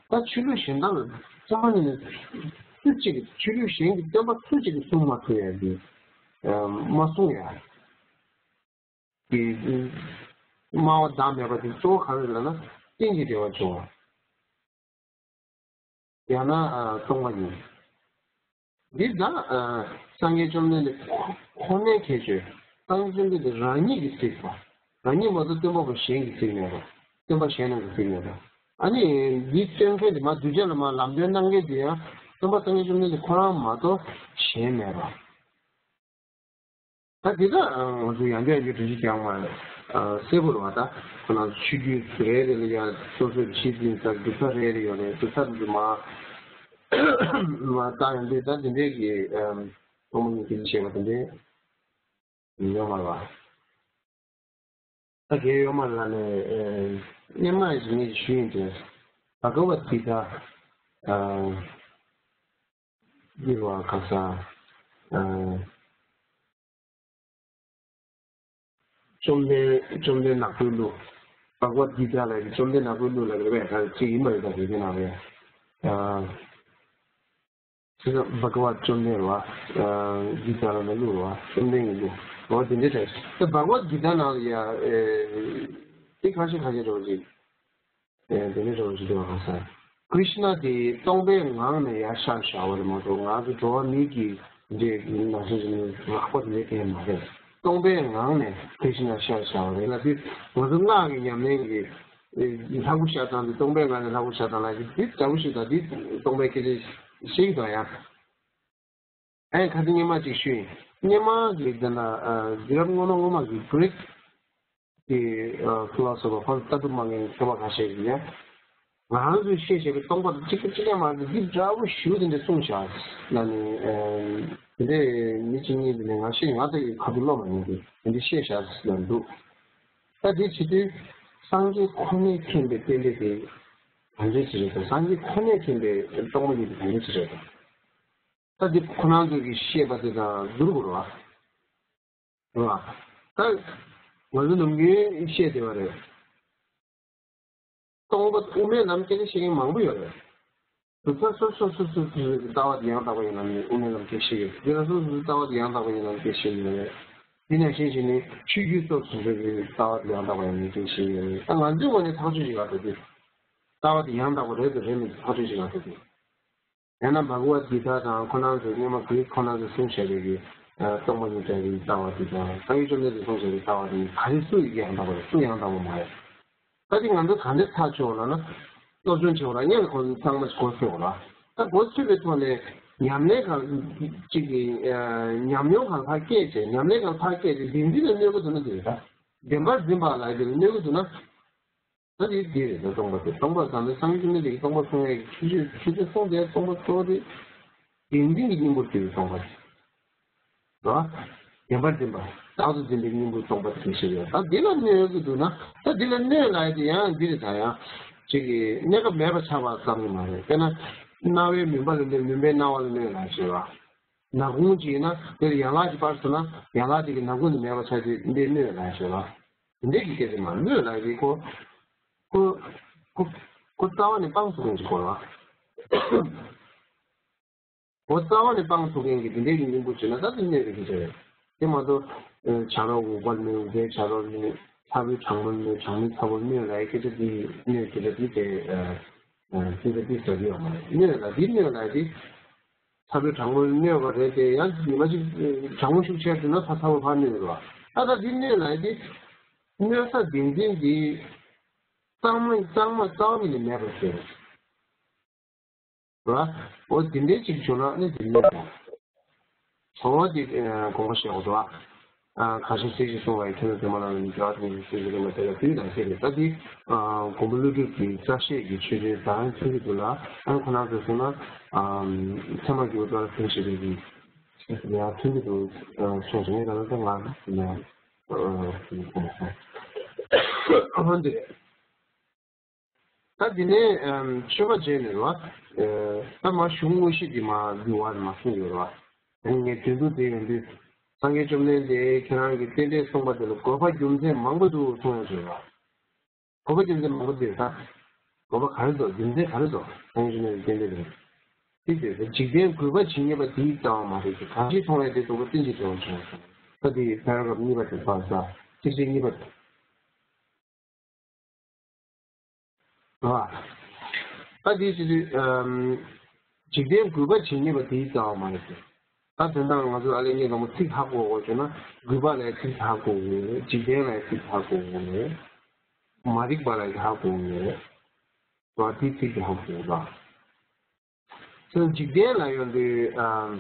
ད་ཆོས་ལུགས་གཞན་དག་ལ་རྩ་བ་ནས་སུ་གཅིག་གིས་ཆོས་ལུགས་གཞན་གྱི་སྟོན་པ་སུ་གཅིག་གིས་གསུང་མ་ཐུབ་ཡ་གི། མ་གསུང་ཡ་གི། སྨྲ་བ་བདག་མེད་པ་དེ་གཙོ་བོ་ག་རེ་ལབ་ན་རྟེན་གྱི་འབྲེལ་བ་བྱུང་བ། ཡང་ན་སྟོང་པ་ཉིད། འདི་ད་སངས་རྒྱས་བཅོམ་ལྡན་འདས་ཁོ་ཁོ་ནའི་ཁྱད་ཆོས། སངས་རྒྱས་བཅོམ་ལྡན་འདས་རང་ཉིད་ཀྱིས་གཟིགས་པ། རང་ཉིད་མ་གཏོགས་སྟོན་པ་པོ་གཞན་གྱིས་གཟིགས་མེད་པ། སྟོན་པ་གཞན་རྣམས་ཀྱིས་གཟིགས་མེད་པ། ཨ་ནི་འདི་སྟོན་མཁན་དེ་མ་གདུལ་བྱ་ལ་མ་ལམ་སྟོན་གནང་མཁན་དེ་ཡང་ སྟོན་པ་སངས་རྒྱས་བཅོམ་ལྡན་འདས་ཁོ་རང་མ་གཏོགས་གཞན་མེད་པ། ད་དེ་ལྟར་ང་ཚོ་ཡང་བསྐྱར་ཡང་བསྐྱར་འགྲེལ་བཤད་རྒྱག་མ་གསལ་པོ་རེད་བ། ད་ཁོ་རང་ཚོ་ཆོས་བརྒྱུད་རེ་རེ་ལ་ཡང་སོ་སོའི་ཆོས་འཛིན་ས་སྒྲུབ་ས་རེ་རེ་ཡོད་རེད། སྒྲུབ་ས་དེ་ཚོ་མ་མ་བཏང་ཡང་འདུག་ད་དེ་འདྲའི་གི་སྟོང་པ་ཉིད་དེ་བཤད་པ་དེ་འདྲའི་ཡོད་མ་རེད་བ། ད་རྒན་ཡོད་མ་ལ་ནས་སྔོན་མ་ཡིན་ངས་ཞུས་ཡིན་ཏེ། བྷ་ག་ཝད་གི་ཏཱ། འདི་བ་ག་ས། བཅོམ་ལྡན་བཅོམ་ལྡན་ནག་པོའི་གླུ། བྷ་ག་ཝད་གི་ཏཱ་ལ་བཅོམ་ལྡན་ནག་པོའི་གླུ་ལ་རེད་པས། ག་ཅིག་ཡིན་པ་རེད། ད་རེད་དེ་ནང་ལ་ཡ། ཁྱེད་ཚོ་བྷ་ག་ཝད་བཅོམ་ལྡན་རེད་བ། གི་ཏཱ་ལ་ནི་གླུ་རེད་བ། བཅོམ་ལྡན་གྱི་གླུ། འོ་དེ་འདྲའི་གྲས། ད་བྷ་ག་ཝད་གི་ཏཱ་ནང་ལ་ཡ། དེ་ཁ་ཤས་ཁ་ཤས་འགྲོ་བ་ཅིག་དེ་ནི་འགྲོ་བ་ཅིག་འདུག་ག་ས། ཀྲིཤ་ན་དེ་སྟོང་པའི་ངང་ནས་ཡར་ཤར་བཞག་པ་རེད་མ་གཏོགས། ང་ཚོ་འགྲོ་བ་མིའི་གི་འདྲའི་ནང་བཞིན་གྱི་ནི་ལག་པ་དེ་འདྲའི་གང་ཡང་མ་རེད། སྟོང་པའི་ངང་ནས་ཀྲིཤ་ན་ཤར་བཞག་པ་རེད་ལ། དེ་ང་ཚོ་སྔགས་ཀྱི་ཉམས་ལེན་གྱི་ལྷ་སྐུ་ཤར་སྟངས་དེ། སྟོང་པའི་ངང་ནས་ལྷ་སྐུ་ཤར་སྟངས་ལ་དེ་འདྲ་པོ་ཞིག་དང་། དེ་སྟོང་པའི་སྐད་ཆ་བཤད་ཀྱི་འདུག་ཡ། ཨེ་ཁ་ཏ་སྔོན་མ་ཅིག་ཞུས་ཡིན། སྔོན་མ་གི་དེ་ན་དུས་རབས་སྔོན་མ་སྔོན་མ་གི་གྷི་རིག་གི་ཕི་ལོ་སོ་ཕར་ལྟ་གྲུབ་སྨྲ་མཁན་མཁས་པ་ཁ་ཤས་ཀྱིས་ཡང་ང་རང་ཚོས་བཤད་བཞག་པའི་སྟོང་པ་དང་གཅིག་པ་གཅིག་རྐྱང་མ་རེད། འདི་འདྲ་པོ་ཞེ་པོ་དེ་འདྲ་གསུངས་བཞག་ལ་ནི། དེ་འདྲའི་མི་གཅིག་གཉིས་དེ་ནས་ང་ཤེས། ང་ད་ཡི་ཁ་ཐུག་ཀློག་མ་མྱོང་གི། དེ་འདྲ་བཤད་བཞག་ལ་འདུག་ད་དེ་བྱེད་དུས་སངས་རྒྱས་ཁོ་ནས་མཁྱེན་པའི་རྟེན་འབྲེལ་དེ་ག་འདྲ་ཅིག་རེད་དང་། སངས་རྒྱས་ཁོ་ནས་མཁྱེན་པའི་སྟོང་པ་ཉིད་དེ་ག་འདྲ་ཅིག་རེད་དང་། ད་འདི་ཁོ་རང་ཚོས་ཀྱིས་བཤད་པ་དེ་དང་བསྡུར་དགོས་རེད་བ། རེད་བ། ད་ང་ཚོ་ནམ་རྒྱུན་བཤད་བསྡད་པ་རེད། སྟོང་པ་དབུ་མའི་ལམ་སྐད་ཆ་བཤད་མཁན་མང་པོ་ཡོད་རེད། གྲུབ་མཐའ་སོ་སོ་སོ་སོ་སོའི་ལྟ་བ་དེ་ཡང་དག་པ་ཡིན་ནམ་ནི་དབུ་མའི་ལམ་སྐད་ཆ་བཤད་ཡོད། དེ་ལ་སོ་སོ་སོའི་ལྟ་བ་དེ་ཡང་དག་པ་ཡིན་ནམ་སྐད་ཆ་བཤད་ཡོད་རེད། དེ་ནང་བཞིན་བྱས་ནས་ཆོས་བརྒྱུད་སོ་སོ་སོ་སོའི་ལྟ་བ་དེ་ཡང་དག་པ་ཡིན་ནམ་སྐད་ཆ་བཤད་ཡོད་རེད། ད་ང་ཚོའི་ངོས་ནས་ཐག་གཅོད་བྱེད་ཡག་འདུག་སྟེ། ལྟ་བ་དེ་ཡང་དག་པ་རེད་དང་རེད་མིན་ཐག་གཅོད་བྱེད་ཡག་འདུག་སྟེ། ཡང་ན་བྷ་ག་ཝད་གི་ཏཱ་དང་ཁོ་རང་ཚོས་སྔོན་མ་གྷི་རིག་ཁོ་རང་ཚོས་གསུངས་བཞག་པའི་གི་སྟོང་པ་ཉིད་ལྟ་བུའི་ལྟ་བ་དེ་དང་། སངས་རྒྱས་བཅོམ་ལྡན་འདས་གསུངས་བཞག་པའི་ལྟ་བ་དེ་ག་རེ་སུ་ཡི་ཡང་དག་པ་རེད། སུ་ཡང་དག་པ་མ་རེད། ད་དེ་ང་ཚོ་ག་འདྲ་ཐག་ཆོད་ལབ་ན། སློབ་སྦྱོང་བྱེད་པ་རང་ཉིད་ལ་ཁོང་ཚོ་ཚང་མ་གོ་ཚོད་ལ། ད་གོ་ཚོད་པའི་ཐོག་ནས་ཉམས་ལེན་གང་ཅིག་གི་ཉམས་མྱོང་གང་ཕར་བསྐྱེད་བྱས། ཉམས་ལེན་གང་ཕར་བསྐྱེད་དེ་བདེན་འཛིན་ལ་གནོད་ཀྱི་འདུག་ན་དེ་རེད། ད་བདེན་པར་འཛིན་པ་ལ་དེ་ལ་གནོད་ཀྱི་འདུག་ན། ད་དེ་འདི་རེད། ད་སྟོང་པ་དེ། སྟོང་པ་ཟེར་ན་སངས་རྒྱས་བཅོམ་ལྡན་འདས་ཀྱིས་སྟོང་པ་གསུངས་ཡས་ཀྱི་ཆོས་ཆོས་ཆོས་དེ་གསུངས་ཏེ། སྟོང་པ་གཙོ་བོ་དེ་བདེན་འཛིན་གྱི་སྙིང་པོར་གྱུར་པའི་སྟོང་པ་དེ་རེད། བདེན་པར་འཛིན་པ། བདག་ཏུ་འཛིན་པའི་སྙིང་པོའི་སྟོང་པ་དེ་ཞིག་ཡོད། ད་འདི་ལ་གནོད་ཀྱི་འདུག་ན། ད་འདི་ལ་གནོད་ལབ་ཡས་དེ་ཡང་འདི་རེད། ད་ཡང་ཅིག་གི་གནས་སྐབས་མེད་པ་ཆགས་པ་ཙམ་གྱིས་མ་རེད། དཔེར་ན་རྣ་བའི་མུན་པ་ལ་གནོད། མུན་པས་སྣང་བ་ལ་གནོད་ལབ་ཡས་ཡོད་པ། ནག་ཁུང་ཅིག་ཡིན་ན་དེར་ཡན་ལག་ཅིག་སྤར་སོང་ན་ཡན་ལག་དེ་གི་ནག་ཁུང་དེ་མེད་པ་ཆགས་ཏེ་འདི་གནོད་ལབ་ཡས་ཡོད་པ། འདི་གི་སྐད་ཆ་མ། གནོད་ལབ་ཡས་དེ་ཁོ་ཁོ་ཁོ་ཁོ་རྩ་བ་ནས་སྤང་ཐུབ་མཁན་ཅིག་དགོས་རེད་བ། ཁོ་རྩ་བ་ནས་སྤང་ཐུབ་མཁན་གྱི་དེ་འདྲའི་གི་སྙིང་པོ་བྱུང་ན་ད་དེ་གནོད་པའི་སྐད་ཆ་རེད། དེ་མ་གཏོགས་ཨ་ཆ་རོགས་འུག་པར་གནོད། འུག་པས་ཆ་རོགས་གནོད། ཚ་བོས་གྲང་མོར་གནོད། གྲང་མོས་ཚ་བོར་གནོད་ལབ་ཡས་སྐད་ཆ་དེ། གནོད་སྐད་ཆ་དེ་དེ་ཨ་ཨ་དེ་ལ་དེ་ཟེར་གྱི་ཡོད་མ་རེད། གནོད་ལབ་དེ། གནོད་ལབ་དེ། ཚ་བོས་གྲང་མོར་གནོད་པ་རེད་དེ། ཡང་ཉི་མ་གཅིག་གྲང་མོ་ཤུགས་ཆེར་བྱུང་ན་ཕར་ཚ་བོ་ཕར་གནོད་རེད་བ། ཨ་ད་འདི་གནོད་ལབ་ཡས་དེ། གནོད་ས་བདེན་འཛིན་འདི་གཙང་མ་གཙང་མ་རྩ་བ་ཉིད་ནས་མེད་པར་ཟེར་རེད་བ། འོ་དེ་འདྲའི་ཅིག་བྱུང་ན་ནི་དེ་གནོད་དང་། འོ་དེ་དགོངས་པ་བཞེས་དགོས་འདུག་ཨ། ཁ་ཤས་གཅིག་གིས་གསུངས་པ་ཡིན། ཁྱོད་ཚོ་དེ་མ་ལ་ནི་འགྲོ་བ་དེ་ནི་སྲིད་ཞི་ལུགས་ལ་དེ་ལ་དུས་དང་ཁྱད་དེ། ད་དེ་ཨ་མགོན་པོ་ཀླུ་སྒྲུབ་ཀྱི་རྩ་བཤད་ཀྱི་ཆོས་འབྱུང་དང་མཐུན་གྱི་འདུག་ལ། ཨ་ཁོ་རང་ཚོས་གསུངས་ན་ཨ་ཚད་མར་གྱུར་པ་ལྟར་ཕན་ཞེས་པའི་གི་ཡང་མཐུན་གྱི་འདུག་གསུངས་སོང་། ངས་ད་ལྟ་ང་ཨ་འདི་རེད། ད་དེ་ནས་ཨམ་མཆོད་པ་བྱས་ནས་རེད་བ། ཨ་ད་མ་གཞུང་དངོས་གཞི་འདི་མ་འདུལ་བ་མ་གསུངས་ཡོད་རེད་བ། དེ་ནས་ངས་དོན་དུ་དེ་ཡོང་དུས་སངས་རྒྱས་བཅོམ་ལྡན་འདས་ཁྱེད་རང་གི་རྟེན་འབྲེལ་གསུངས་པ་དེ་ལ་དགོས་པ་རྒྱུ་མཚན་མང་པོ་འདུག་གསུངས་ཡོད་རེད་བ། དགོས་པ་རྒྱུ་མཚན་མང་པོ་འདུག་ད། དགོས་པ་ག་རེ་འདུག་རྒྱུ་མཚན་ག་རེ་འདུག་སངས་རྒྱས་བཅོམ་ལྡན་འདས་རྟེན་འབྲེལ་དེ་རེད། དེ་དེ་འཇིག་རྟེན་གུས་པ་བྱེད་མཉེས་པ་དེའི་རྩ་བ་མ་རེད་དེ། གང་ཞིག་མཐོང་བས་དེ་རྟོགས་པའི་རྟེན་ཅིང་འབྲེལ་བར་འབྱུང་། ད་དེ་པེ་ར་གྷ་རབ་གཉིས་པ་དེ་ཕར་ས་གཅིག་བྱས་གཉིས་པ་དེ། ཨ། ད་དེ་ཅི་ཅི་ཨམ། འཇིག་རྟེན་གུས་པ་བྱེད་མཉེས་པ་དེའི་རྩ་བ་མ་རེད་ཟེར། ད་དོན་དག་ང་ཚོས་ཨ་ལས་ངས་དང་པོ་ཚིག་ཧ་གོ་དགོས་བྱུང་ན། གུས་པ་ལ་ཡང་ཚིག་ཧ་གོ་དགོས་རེད། འཇིག་རྟེན་ལ་ཡང་ཚིག་ཧ་གོ་དགོས་རེད། མ་རིག་པ་ལ་ཡང་ཧ་གོ་དགོས་རེད། ད་དེ་ཚིག་དེ་ཧ་གོ་དགོས་ད། ཚོ་འཇིག་རྟེན་ལ་ཡོང་དུས།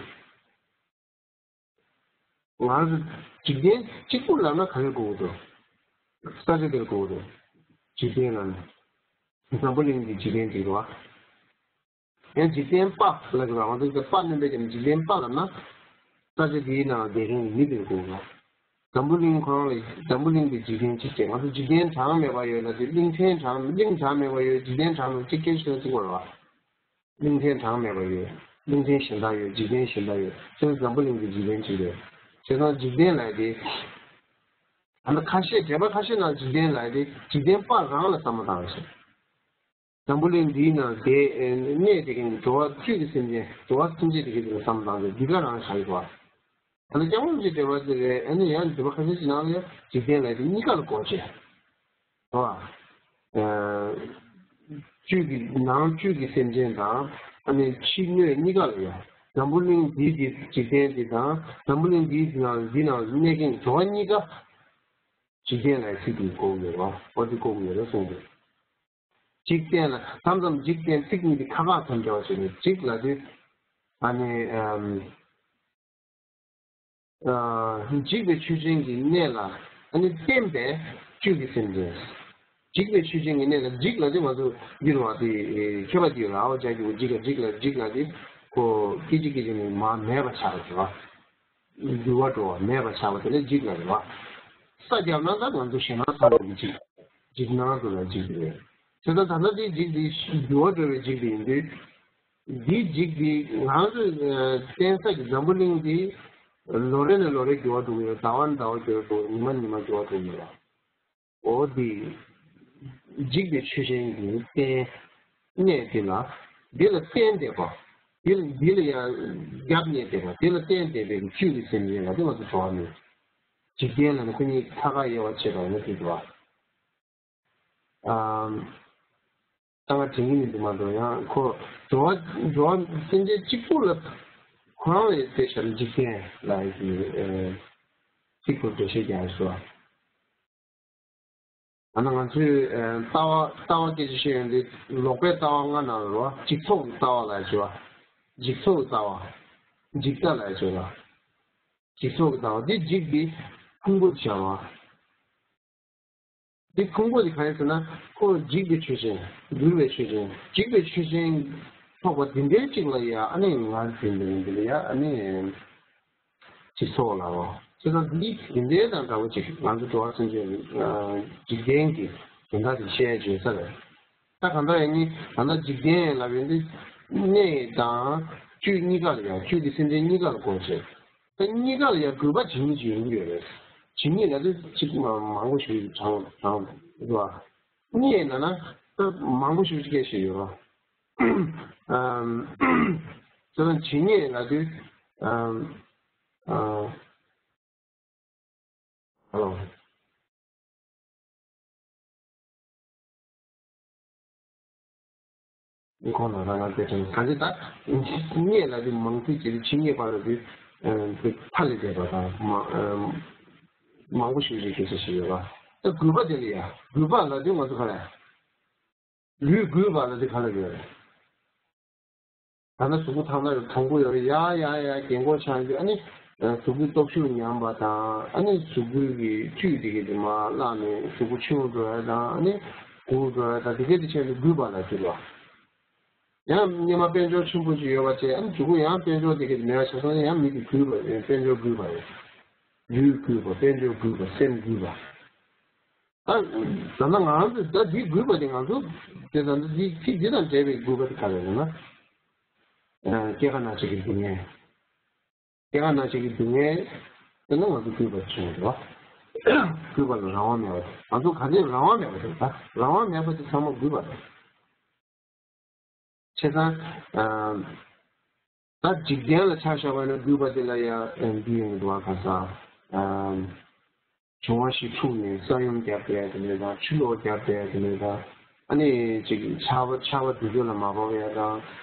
ང་ཚོ་འཇིག་རྟེན་གཅིག་པུ་ལབ་ན་ག་རེ་གོ་གི་འདུག་ས་ཆ་དེར་གོ་གི་འདུག་འཇིག་རྟེན་ལབ་ན། འཛམ་བུ་གླིང་གི་འཇིག་རྟེན་དེ་རེད་བ། ཡང་འཇིག་རྟེན་པ་ལབ་ཀྱི་རེད། ང་ཚོ་གི་པ་སྣོན་པའི་རྐྱེན་འཇིག་རྟེན་པ་ལབ་ན། ས་ཆ་དེའི་ནང་བསྡད་མཁན་གྱི་མི་དེར་གོ་གི་རེད། འཛམ་བུ་གླིང་ཁོ་རང་ལ་འཛམ་བུ་གླིང་གི་འཇིག་རྟེན་གཅིག་བྱས། ང་ཚོ་འཇིག་རྟེན་གྲངས་མེད་པ་ཡོད་ལབ་དུས་གླིང་ཕྲན་གྲངས་གླིང་གྲངས་མེད་པ་ཡོད། འཇིག་རྟེན་གྲངས་མེད་པ་གཅིག་སྐད་ཆ་གཅིག་པ་རེད་བ། གླིང་ཕྲན་གྲངས་མེད་པ་ཡོད། གླིང་ཕྲན་གཞན་དག་ཡོད། འཇིག་རྟེན་གཞན་དག་ཡོད། དེ་ནི་འཛམ་བུ་གླིང་གི་འཇིག་རྟེན་གཅིག་རེད། བྱས་ཙང་འཇིག་རྟེན་ལབ་དེ། ད་ལྟ་ཁ་ཤས་འགྲེལ་པ་ཁ་ཤས་ནང་འཇིག་རྟེན་ལབ་དེ་འཇིག་རྟེན་པ་རང་ལ་བསམ་བློ་བཏང་རེད་ཟེར། འཛམ་བུ་གླིང་འདིའི་ནང་བསྡད་གནས་བསྡད་མཁན་གྱི་འགྲོ་བ་བཅུད་ཀྱི་སེམས་ཅན། འགྲོ་བ་སེམས་ཅན་དེ་གའི་དེ་ལ་བསམ་བློ་བཏང་རེད། འདི་ག་རང་བཞག་ཡོད་པ། ད་ལྟ་སྐྱབས་མགོན་རིན་པོ་ཆེས་འགྲེལ་པ་དེ་རེད། ཨ་ནི་ཡང་འགྲེལ་པ་ཁ་ཤས་ཤིག་ནང་ལ་ཡང་འཇིག་རྟེན་ལབ་དེ་གཉིས་ཀ་ལ་གོ་བྱས། ཨ། བཅུད་ཀྱི་ནང་བཅུད་ཀྱི་སེམས་ཅན་དང་། ཨ་ནི་ཕྱི་སྣོད་གཉིས་ཀ་ལ་ཡང་། འཛམ་བུ་གླིང་འདིའི་འདི་འཇིག་རྟེན་འདི་དང་། འཛམ་བུ་གླིང་འདིའི་ནང་འདི་ནང་གནས་མཁན་གྱི་འགྲོ་བ་གཉིས་ཀ་འཇིག་རྟེན་ལབ་ཚིག་འདི་གོ་གི་ཡོད་པ། འོ་འདི་གོ་གི་ཡོད་རེད་གསུངས་འདུག་འཇིག་རྟེན་ལ་མཚམས་མཚམས་འཇིག་རྟེན་ཚིག་གཉིས་འདི་ཁ་ཁ་མཚམས་སྦྱར་བ་བྱས་ནས་འཇིག་ལབ་དུས། ཨ་ནི། ཨམ། ཨ། འཇིག་པའི་ཆོས་ཅན་གྱི་གནས་ལ་ཨ་ནི་བརྟེན་པའི་བཅུད་ཀྱི་སེམས་ཅན། འཇིག་པའི་ཆོས་ཅན་གྱི་གནས་ལ། འཇིག་ལབ་དུས་ང་ཚོ་འདི་རེད་བ། དེ་མཁས་པ་འདི་ར་བ་རྒྱག་རྒྱུ་འཇིག་ལ་འཇིག་ལ་འཇིག་ལ་དེ་ཁོ་སྐད་ཅིག་སྐད་ཅིག་ནས་མར་མེད་པ་ཆགས་པ་རེད་བ། འགྱུར་བ་འགྲོ་བ་མེད་པ་ཆགས་པ་དེ་ལ་འཇིག་ལབ་རེད་བ། ས་བརྒྱབ་ན་ད་ང་ཚོ་ཞེད་སྣང་ཚ་པོ་གི་འཇིག་འཇིགས་སྣང་དུ་ལ་འཇིག་རེད། དེ་ལྟར་ད་ལྟ་དེ་འཇིག་དེ་འགྱུར་བ་འགྲོ་བའི་འཇིག་དེ་ཡིན་དུས། འདིའི་འཇིག་དེ་ང་ཚོ་བསྟེན་ས་ཀྱི་འཛམ་བུ་གླིང་དེ་ལོ་རེ་ནས་ལོ་རེ་འགྱུར་བ་འགྲོ་གི་ཡོད། ཟླ་བ་ནས་ཟླ་བ་འགྱུར་བ་འགྲོ། ཉི་མ་ནས་ཉི་མ་འགྱུར་བ་འགྲོ་གི་ཡོད། འོ་དེ་འཇིག་པའི་ཆོས་ཅན་གྱི་རྟེན་གནས་དེ་ལ། འདི་ལ་བརྟེན་བསྡད་པ། འདི་ལ་འདི་ལ་ཡང་རྒྱབ་གནས་བསྡད་པ། འདི་ལ་བརྟེན་བསྡད་པའི་བཅུད་ཀྱི་སེམས་ཅན་ལ་དེ་ང་ཚོ་འགྲོ་བ་མིན། འཇིག་རྟེན་ལ་ནི་ཁོ་གཉིས་ཁ་ཁ་དབྱེ་བ་ཕྱེ་བ་ཡིན་ན་འགྲིག་གི་རེད་བ། ཨམ། ད་ང་དྲན་གྱི་མི་འདུག་མ་གཏོགས་ཡང་ཁོ་འགྲོ་བ་འགྲོ་བ་སེམས་ཅན་གཅིག་པུ་ལ་ཁོ་རང་ལ་དཔེ་བཞག་ན་འཇིག་རྟེན་ལབ་ཀྱི་ཨེ་ཚིག་པོ་འགྲེལ་བཤད་རྒྱག་ཡ་ཞུ་བ། ད་ནི་ང་ཚོས་ཨེ་ལྟ་བ་ལྟ་བ་སྐད་ཆ་བཤད་ཡོང་དུས་ལོག་པའི་ལྟ་བ་ལྔ་ནང་ལ་རོ། འཇིག་ཚོགས་ཀྱི་ལྟ་བ་ལབ་ཀྱི་བ། འཇིག་ཚོགས་ཀྱི་ལྟ་བ། འཇིག་ལྟ་ལབ་ཀྱི་བ། འཇིག་ཚོགས་ཀྱི་ལྟ་བ་འདི་འཇིག་འདི་ཕུང་པོ་བྱ་བ། འདི་ཕུང་པོ་དེ་ག་རེ་ཟེར་ན་ཁོ་འཇིག་པའི་ཆོས་ཅན། འགྱུར་བའི་ཆོས་ཅན། འཇིག་པའི་ཆོས་ཅན་ཚོགས་པ་འདི་འདྲའི་གཅིག་ལ་ཡ་ཨ་ནི་ང་འཛིན་པའི་འདི་ལ་ཡ་ཨ་ནི་འཇིག་ཚོགས་ལ་རོ། བྱས་ཙང་འདི་འདི་འདྲའི་དང་འདྲ་བོ་ཅིག་ང་ཚོ་འགྲོ་བ་སེམས་ཅན་འཇིག་རྟེན་གྱི་དོན་དག་དེ་བཤད་བྱེད་ས་རེད། ད་གང་ལྟར་ཡང་ནི་ད་ལྟ་འཇིག་རྟེན་ལབ་ཡོད་འདི་གནས་དང་བཅུད་གཉིས་ཀ་ལ་ཡ་བཅུད་ཀྱི་སེམས་ཅན་གཉིས་ཀ་ལ་གོ་བྱེད། ད་གཉིས་ཀ་ལ་ཡང་དགོས་པ་ཇི་སྙེད་ཅིག་ཡོང་གི་ཡོད་རེད། ཇི་སྙེད་ལ་དེ་གཅིག་མ་མང་པོ་ཞིག་དྲངས་དྲངས་འདུག་བ། སྙེད་ལ་ན་ད་མང་པོ་ཞིག་སྐད་ཤེས་ཡོད་རོ། ཨམ། ད་ཇི་སྙེད་ལ་དེ་ཨམ། ཨ། ཧ་ལོ། ཁོང་ལ་རང་རང་དཔེ་དྲན་ག་ཚོད་ད་སྙེད་ལ་དེ་མང་ཚིག་ཅིག་ཇི་སྙེད་པ་ལ་དེ་དེ་མཐའ་ལས་འདས་པ་དང་མ་མང་པོ་ཞིག་རེད་སྐད་ཆ་ཞིག་ཡོད་པ། ད་དགོས་པ་དེ་ལ་ཡ་དགོས་པ་ལ་དེ་ང་ཚོ་ག་ལ་ཡ་ལུས་དགོས་པ་ལ་དེ་ག་ལ་ཡོད་རེད། ད་ནི་གཟུགས་པོ་ཐང་ན་ཡོད་གྲང་པོ་ཡོད་རེད། ཡ་ཡ་ཡ་རྒན་གོག་ཆགས་རྒྱུ་ཨ་ནི། གཟུགས་པོའི་སྟོབས་ཤུགས་ཉམས་པ་དང་ཨ་ནི་གཟུགས་པོའི་གི་བཅུད་དེ་གི་དེ་མར་བརླག་ནས་གཟུགས་པོ་ཆུང་འགྲོ་ཡ་དང་ཨ་ནི་སྒུར་འགྲོ་ཡ་དང་དེ་གས་དེ་བྱས་ནས་རྒུད་པ་ལ་འགྱུར་བ། ཡང་སྔོན་མ་དཔལ་འབྱོར་ཆེན་པོ་ཅིག་ཡོད་པ་བྱས་ཨ་ནི་མཇུག་གུ་ཡང་དཔལ་འབྱོར་དེ་གི་དེ་མེད་པ་ཆགས་སོང་ན་ཡང་མི་དེ་རྒུད་པ་ཡིན། དཔལ་འབྱོར་རྒུད་པ་ཡིན། ལུས་རྒུད་པ། དཔལ་འབྱོར་རྒུད་པ། སེམས་རྒུད་པ། ད་ད་ནང་ང་ཚོ་ད་འདི་རྒུད་པ་དེ་ང་ཚོ་དེ་ད་འདི་ཚིག་འདི་དང་འབྲེལ་བའི་རྒུད་པ་དེ་ག་རེ་རེད་ན། སྐྱེ་རྒ་ན་འཆི་གི་སྡུག་བསྔལ། སྐྱེ་རྒ་ན་འཆི་གི་སྡུག་བསྔལ་དེ་ནི་ང་ཚོ་རྒུད་པ་ཆེན་པོ་རེད་བ། རྒུད་པ་ལ་རང་དབང་མེད་པ་དེ། ང་ཚོ་ག་ཚོད་རང་དབང་མེད་པ་དེ། ད་རང་དབང་མེད་པ་དེ་ཚང་མ་རྒུད་པ་རེད། བྱས་ཙང་། ད་འཇིག་རྟེན་ལ་ཆ་བཞག་པ་ན་རྒུད་པ་དེ་ལ་ཡ་འདི་ཡོང་གི་འདུག་བ། ག་ས། འབྱུང་བ་བཞི་འཁྲུགས་ནས་ས་ཡོམ་བརྒྱབ་བསྡད་དེ་ནས་དང་ཆུ་ལོག་བརྒྱབ་བསྡད་དེ་ནས་དང་ཨ་ནི་ཅིག་ཆར་པ་ཆར་པ་དུས་ཚོད་ལ་མ་བབས་ཡ་དང་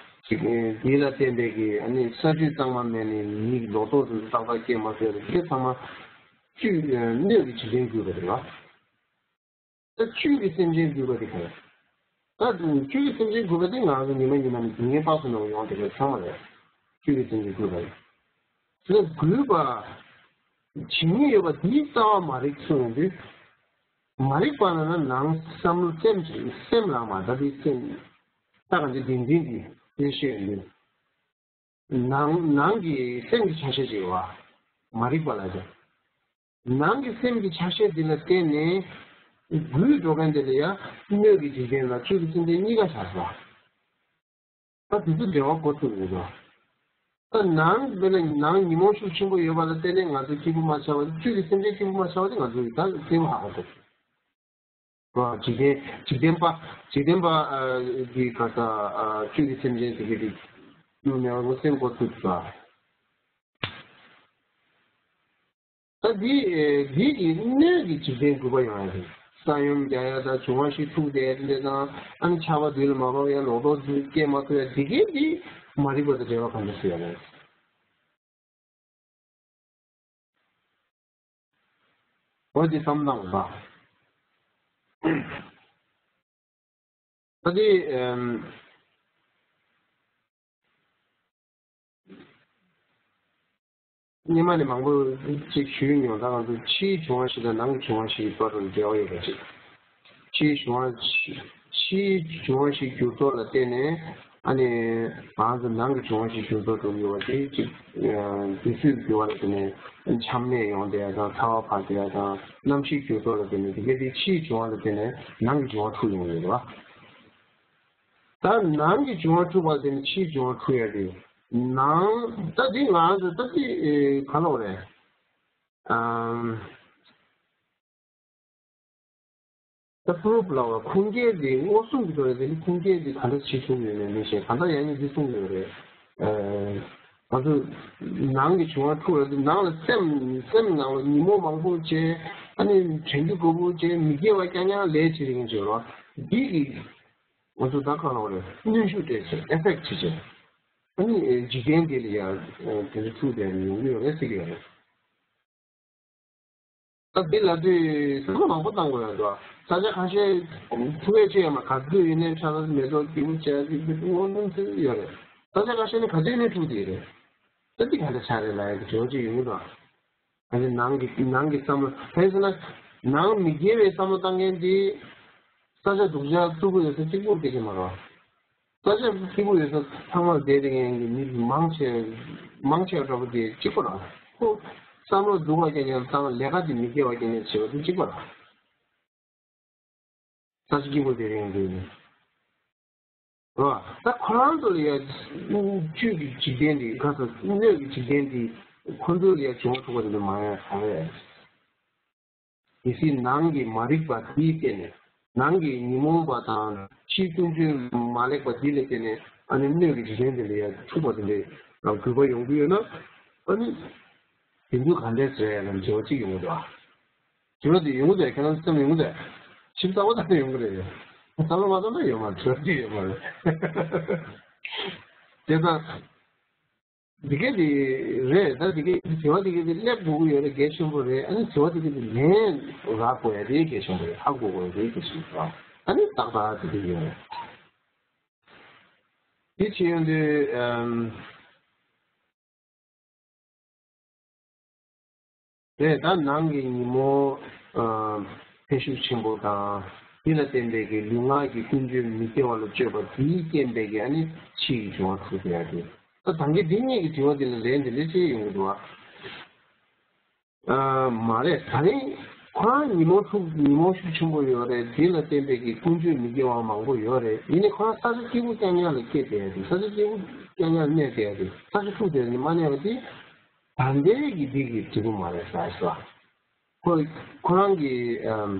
ཅིག་འདི་ལ་བརྟེན་པའི་གི་ཨ་ནི་ས་རྒྱུས་གཙང་མ་མེད་ནས་མིའི་ལོ་ཏོག་དེ་ཚོ་ཏག་ཏག་སྐྱེས་མ་ཐུབ་ཡ་དེ་ཚང་མ་བཅུད་སྣོད་ཀྱི་འཇིག་རྟེན་རྒུད་པ་དེ་ལ། ད་བཅུད་ཀྱི་སེམས་ཅན་རྒུད་པ་དེ་ག་རེ། ད་བཅུད་ཀྱི་སེམས་ཅན་རྒུད་པ་དེ་ང་ཚོ་ཉི་མ་ཉི་མ་ནས་སྡུག་བསྔལ་རྟག་ཏུ་མྱོང་ཡོང་བསྡད་པ་ཚང་མ་རེད། བཅུད་ཀྱི་སེམས་ཅན་རྒུད་པ་རེད། དེ་རྒུད་པ་བྱེད་ཉེན་ཡོད་པ་དེའི་རྩ་བ་མ་རིག་གསུངས་ཡོང་དུས། མ་རིག་པ་ལ་ན་ནང་བསམ་བློ་སེམས་སེམས་ལ་མ་ད་དེ་སེམས་ད་གང་ཅི་བདེན་འཛིན་གྱི་དེ་ཤེས་ཡོང་དུས། ནང་ནང་གི་སེམས་ཀྱི་ཆ་ཤས་ཅིག་ཡོད་པ། མ་རིག་པ་ལ་ཟེར། ནང་གི་སེམས་ཀྱི་ཆ་ཤས་འདི་ལ་བརྟེན་ནས་རྒུད་འགྲོ་མཁན་དེ་ལ་ཡང་སྣོད་ཀྱི་འཇིག་རྟེན་དང་བཅུད་ཀྱི་སེམས་ཅན་གཉིས་ཀ་ཆགས་སོང་། ད་དེ་ཚོ་འབྲེལ་བ་འགོ་ཚུགས་ཡོད་དོ། ད་ནང་དཔེར་ན་ནང་ཉོན་མོངས་ཤུགས་ཆེན་པོ་ཡོད་པ་ལ་བརྟེན་ནས་ང་ཚོ་སྐྱིད་པོ་མ་ཆགས་པ་དེ་བཅུད་ཀྱི་སེམས་ཅན་སྐྱིད་པོ་མ་ཆགས་པ་དེ་ང་ཚོ་ཡི་ད་སྐྱིད་པོ་ཧ་གོ་ཐུབ། འཇིག་རྟེན་འཇིག་རྟེན་པ་འཇིག་རྟེན་པ་འདི་ག་ས་བཅུད་ཀྱི་སེམས་ཅན་དེ་ག་དེ་ཡོད་མེད་པ་ངོ་སེམས་འགོ་ཚུགས་ཐུབ་པ། ད་འདི་འདི་གི་སྣོད་ཀྱི་འཇིག་རྟེན་རྒུད་པ་ཡོང་ཡ་རེད། ས་ཡོམ་རྒྱག་ཡ་དང་འབྱུང་བ་བཞི་འཁྲུགས་བསྡད་ཡ་དེ་འདྲ་དང་ཨ་ནི་ཆར་པ་དུས་ལ་མ་བབས་ཡ་ལོ་ཏོག་ཚོ་སྐྱེ་མ་ཐུབ་ཡ་འདི་གའི་འདི་མ་རིག་པ་དང་འབྲེལ་བ་གང་འདྲ་ཞིག་ཡོད་རེད། འོ་འདི་བསམ་སྟངས་པ། ད་དེ་ཨམ། སྔོན་མ་ནས་མང་པོ་ཅིག་ཞུས་མྱོང་། ད་ང་ཚོ་ཕྱིའི་འབྱུང་བ་བཞི་དང་ནང་གི་འབྱུང་བ་བཞི་ཡི་བར་དུ་འབྲེལ་བ་ཡོད་པ་ཅིག་ཕྱིའི་འབྱུང་བ་བཞི་ཕྱིའི་འབྱུང་བ་བཞི་འགྱུར་ལྡོག་ལ་བརྟེན་ནས་ཨ་ནི་ང་ཚོ་ནང་གི་འབྱུང་བ་བཞི་འགྱུར་ལྡོག་འགྲོ་གི་ཡོད་པ་དེ་ཅིག་དུས་ཚོད་འགྱུར་བ་ལ་བརྟེན་ནས་ཆམ་ནད་ཡོང་བསྡད་ཡ་དང་ཚ་བ་འཕར་བསྡད་ཡ་དང་གནམ་གཤིས་འགྱུར་ལྡོག་ལ་བརྟེན་ནས་དེ་ག་དེ་ཕྱིའི་འབྱུང་བ་ལ་བརྟེན་ནས་ནང་གི་འབྱུང་བ་འཁྲུག་ཡོང་གི་ཡོད་རེད་བ། ད་ནང་གི་འབྱུང་བ་འཁྲུག་པ་དེ་ནི་ཕྱིའི་འབྱུང་བ་འཁྲུག་ཡ་རེད། ནང་ད་འདི་ང་ཚོ་ད་འདི་ག་ལབ་རེད། ཨམ། ད་པུ་རུབ་ལབ་པ་ཁུངས་སྐྱེལ་འདི་མངོན་སུམ་གྱི་ཐོག་ནས་དེ་ནི་ཁུངས་སྐྱེལ་འདི་ག་འདྲ་བྱེད་ཐུབ་ཡོད་མེད་མི་ཤེས། གང་ལྟར་ཡང་ནི་འདི་གསུངས་ཡོད་རེད། ཨ། ང་ཚོ་ནང་གི་འབྱུང་བ་འཁྲུག་ཡ་འདི་ནང་ལ་སེམས་སེམས་ནང་ལ་ཉོན་མོངས་མང་པོ་བྱས། ཨ་ནི་དྲན་རྒྱུ་དགོས་པོ་བྱས། མི་དགེ་བ་རྐྱང་རྐྱང་ལས་བྱེད་རིང་བྱེད་རོགས་འདི་གི་ང་ཚོ་ད་ག་ལབ་རེད། གནོན་ཤུགས་སྤྲད་བྱས་ཨེ་ཕེག་བྱེད་བྱས། ཨ་ནི་འཇིག་རྟེན་འདི་ལ་ཡ་དེ་འདྲ་འཁྲུག་བསྡད་ནས་ཡོང་གི་ཡོད་རེད་ཟེར་གྱི་ཡོད་རེད། ད་འདི་ལབ་དུས་བསམ་བློ་མང་པོ་བཏང་དགོས་ཡོད་འདུག་ས་ཆ་ཁ་ཤས་འཁྲུག་ཡས་ཆེ་ཡ་མ་ག་དུས་ཡིན་ནའི་ཆ་ཚང་མེ་ཏོག་སྐྱིད་པོ་བྱས་ཏེ་དངོས་གནས་ཚོད་ཡོད་རེད། ས་ཆ་ཁ་ཤས་ནི་ག་དུས་ནས་འཁྲུག་བསྡད་རེད། ད་འདི་ག་འདྲ་ཆགས་རེད་ལབ་ཡ་གི་དྲི་བ་ཅིག་ཡོང་གི་འདུག་ཨ་ནི་ནང་གི་ནང་གི་བསམ་བློ་ཕན་ཚུན་ན་ནང་མི་དགེ་བའི་བསམ་བློ་བཏང་མཁན་དེ་ས་ཆ་སྡུག་ཅག་རྩུབ་པོ་ཡོད་ས་གཅིག་པོ་སྐད་ཆ་མ་རེད། ས་ཆ་སྐྱིད་པོ་ཡོད་ས་ཚང་མར་བསྡད་བསྡད་མཁན་གྱི་མི་མང་ཆེ་མང་ཆེ་བ་འདྲ་པོ་དེ་གཅིག་པ་རེད། ཁོ་བསམ་བློ་སྡུག་པ་རྐྱང་རྐྱང་བཏང་ལས་ཀ་དེ་མི་དགེ་བ་རྐྱང་རྐྱང་བྱེད་པ་དེ་གཅིག་པ་རེད། ས་ཆ་སྐྱིད་པོ་དེ་རིང་འདི་ནི། རོ། ད་ཁོ་རང་ཚོ་ལ་ཡ་བཅུད་ཀྱི་འཇིག་རྟེན་འདི་ག་ཚོད་སྣོད་ཀྱི་འཇིག་རྟེན་འདི་ཁོ་ཚོ་ལ་ཡ་བྱུང་བ་ཐུག་པ་དེ་འདྲ་མ་ཡ་ག་རེ། གལ་སྲིད་ནང་གི་མ་རིག་པ་དེའི་སྟེང་ནས་ནང་གི་ཉོན་མོངས་པ་དང་ཕྱིའི་ཀུན་སྤྱོད་མ་ལེགས་པ་དེ་ལ་བརྟེན་ནས་ཨ་ནི་སྣོད་ཀྱི་འཇིག་རྟེན་དེ་ལ་ཡ་འཁྲུག་པ་དེ་འདྲའི་རང་རྒུད་པ་ཡོང་གི་ཡོད་ན་ཨ་ནི་དེ་ཚོ་ག་འདྲས་བཟོ་ཡ་ལ་འབྲེལ་བ་གཅིག་ཡོང་གི་འདུག་ཨ། དྲི་བ་དེ་ཡོང་གི་འདུག་ཁྱེད་རང་སེམས་ཡོང་གི་འདུག་ཞིབ་ཚགས་པོ་ད་ནི་ཡོང་གི་རེད། བསམ་བློ་མ་བཏང་ན་ཡོད་མ་རེད། དྲི་བ་གཅིག་ཡོད་མ་རེད། དེ་དང་། འདི་ག་དེ་རེད། ད་འདི་ག་དྲི་བ་འདི་ག་དེ་སླེབས་དགོས་ཀྱི་ཡོད་རེད། གལ་ཆེན་པོ་རེད། ཨ་ནི་དྲི་བ་འདི་ག་དེ་ལན་རག་དགོས་ཡ་དེ་གལ་ཆེན་པོ་རེད། ཧ་གོ་དགོས་ཡ་དེ་གལ་ཆེན་པོ་རེད། ཨ་ནི་ཏག་ཏག་འདི་ག་ཡོད་རེད། དེ་བྱེད་ཡོང་དུས་ཨམ། རེད། ད་ནང་གི་ཉོན་མོངས་ཨ་འཕེལ་ཤུགས་ཆེན་པོ་དང་དེ་ལ་བརྟེན་པའི་གི་ལུས་ངག་གི་ཀུན་སྤྱོད་མི་དགེ་བ་ལ་སྤྱོད་པ་དེའི་རྐྱེན་པས་གི་ཨ་ནི་ཕྱིའི་འབྱུང་བ་འཁྲུག་བསྡད་ཡ་དེ། ད་ད་གིན་འདི་གཉིས་ཀྱི་དྲི་བ་འདི་ལ་ལན་འདི་འདྲ་ཅིག་ཡོང་གི་འདུག་ཨ། ཨ་མ་རེད། ད་རིང་ཁོ་རང་ཉོན་མོངས་འཁྲུག་ཉོན་མོངས་ཤུགས་ཆེན་པོ་ཡོད་རེད། དེ་ལ་བརྟེན་པའི་གི་ཀུན་སྤྱོད་མི་དགེ་བ་མང་པོ་ཡོད་རེད། ཡིན་ནའི་ཁོ་རང་ས་ཆ་སྐྱིད་པོ་རྐྱང་རྐྱང་ལ་སྐྱེས་བསྡད་ཡ་དེ། ས་ཆ་སྐྱིད་པོ་རྐྱང་རྐྱང་གནས་བསྡད་ཡ་དེ། ས་ཆ་འཁྲུག་བསྡད་ནས་མ་གནས་པ་དེ། ད་ལྟའི་གི་འདི་གི་འབྲས་བུ་མ་རེད་ཟེར་སོ། ཁོ་ཁོ་རང་གི་ཨམ།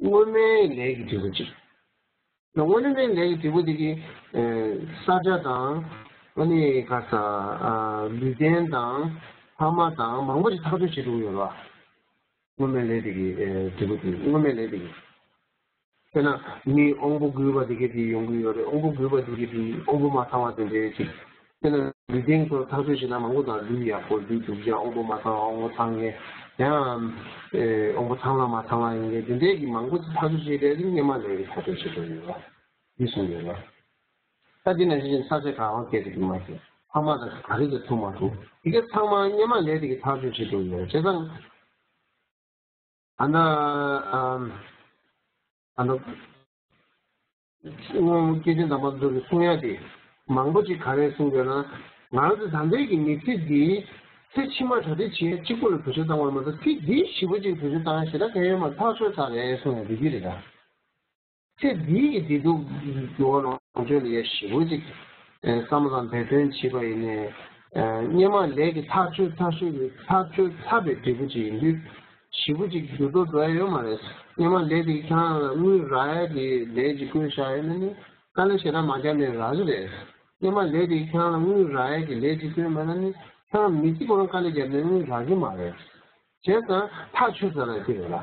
སྔོན་མའི་ལས་ཀྱི་འབྲས་བུ་ཅིག་སྔོན་མའི་ལས་ཀྱི་འབྲས་བུ་འདི་གི་ཨ་ས་ཆ་དང་ཨ་ནི་ག་ས་ཨ་ལུས་རྟེན་དང་ཕ་མ་དང་མང་པོ་ཞིག་ཐག་གཅོད་བྱེད་ཐུབ་ཡོད་རེད་བ། སྔོན་མའི་ལས་འདི་གི་ཨ་འབྲས་བུ་འདི་སྔོན་མའི་ལས་འདི་གི་དཔེར་ན་མི་དབང་པོ་རྒུད་པ་དེ་གས་དེ་ཡོང་གི་ཡོད་རེད། དབང་པོ་རྒུད་པ་དེ་གས་དེ་དབང་པོ་མ་ཚང་བ་དེ་འདྲའི་ཅིག་དཔེར་ན་ལུས་རྟེན་ཐོག་ཐག་གཅོད་བྱེད་ན་མང་པོ་དང་། ལུས་ཡག་པོ་ལུས་སྡུག་ཅག་དབང་པོ་མ་ཚང་བ་དབང་པོ་ཚང་མཁན། ཡང་ཨེ་དབང་པོ་ཚང་ལ་མ་ཚང་བ་ཡིན་མཁན་དེ་འདྲའི་གི་མང་པོ་ཅིག་ཐག་གཅོད་བྱེད་བསྡད་དེ་སྔོན་མ་ལས་ཀྱི་ཐག་གཅོད་བྱེད་དགོས་ཡོད་རེད། འདི་གསུངས་ཡོད་ལ། ད་འདི་ནང་བཞིན་ས་ཆ་ག་བ་སྐད་དུ་མ་ཤེས། ཕ་མ་དང་ག་རེ་དང་ཐུག་མ་ཐུག་འདི་ག་ཚང་མ་སྔོན་མ་ལས་དེ་གི་ཐག་གཅོད་བྱེད་དགོས་ཡོད་རེད། བྱས་ཙང་ཨ་ན་ཨ་ན་སྐྱེས་ཆེན་དམ་པ་ཚོ་གི་གསུང་ཡ་དེ་མང་པོ་ཅིག་ག་རེ་གསུངས་ཡོད་ན། ང་རང་ཚོ་ད་ལྟའི་གི་མི་ཚེ་འདི་ཚེ་ཕྱི་མ་གྲ་སྒྲིག་བྱེད་ཡ་གཅིག་པུ་ལ་བེད་སྤྱོད་བཏང་བ་མ་གཏོགས་ཚེ་འདིའི་ཞེ་པོ་ཅིག་བེད་སྤྱོད་བཏང་ཡ་ཞེ་དྲག་གང་ཡོད་མ་རེད། ཐག་ཆོད་ཚར་རེད་གསུངས་ཡ་འདི་གི་རེད་ད། ཚེ་འདིའི་བདེ་སྡུག་འགྱུར་བ་ལོངས་སྤྱོད་ལ་ཡ་ཞེ་པོ་ཅིག་བསམ་བློ་དང་འབད་བརྩོན་བྱེད་པ་ཡིན་ནའི། སྔོན་མ་ལས་ཀྱི་ཐག་ཆོད་ཚར་ཤོས་ཀྱི་ཐག་ཆོད་ཚར་བའི་འབྲས་བུ་ཅིག་ཡིན་དུས་ཞེ་པོ་ཅིག་འགྱུར་ལྡོག་འགྲོ་ཡ་ཡོད་མ་རེད། སྔོན་མ་ལས་དེ་ཁྱེད་རང་ལ་དངུལ་རག་ཡ་གི་ལས་ཅིག་བསྐོས་བཞག་ཡོད་ན་ནི་དཀའ་ལས་ཞེ་དྲག་མ་བརྒྱབ་ནས་རག་གི་རེད། སྔོན་མ་ལས་དེ་ཁྱེད་རང་ལ་དངུལ་རག་ཡ་གི་ལས་ཅིག་བསྐོས་མེད་ན་ནི་ཁྱེད་རང་མི་ཚེ་ཁོ་རང་དཀའ་ལས་བརྒྱབ་ནས་དངུལ་རག་གི་མ་རེད། བྱས་ཙང་ཐག་ཆོད་ཚར་ལ་དེ་རེད་ལ།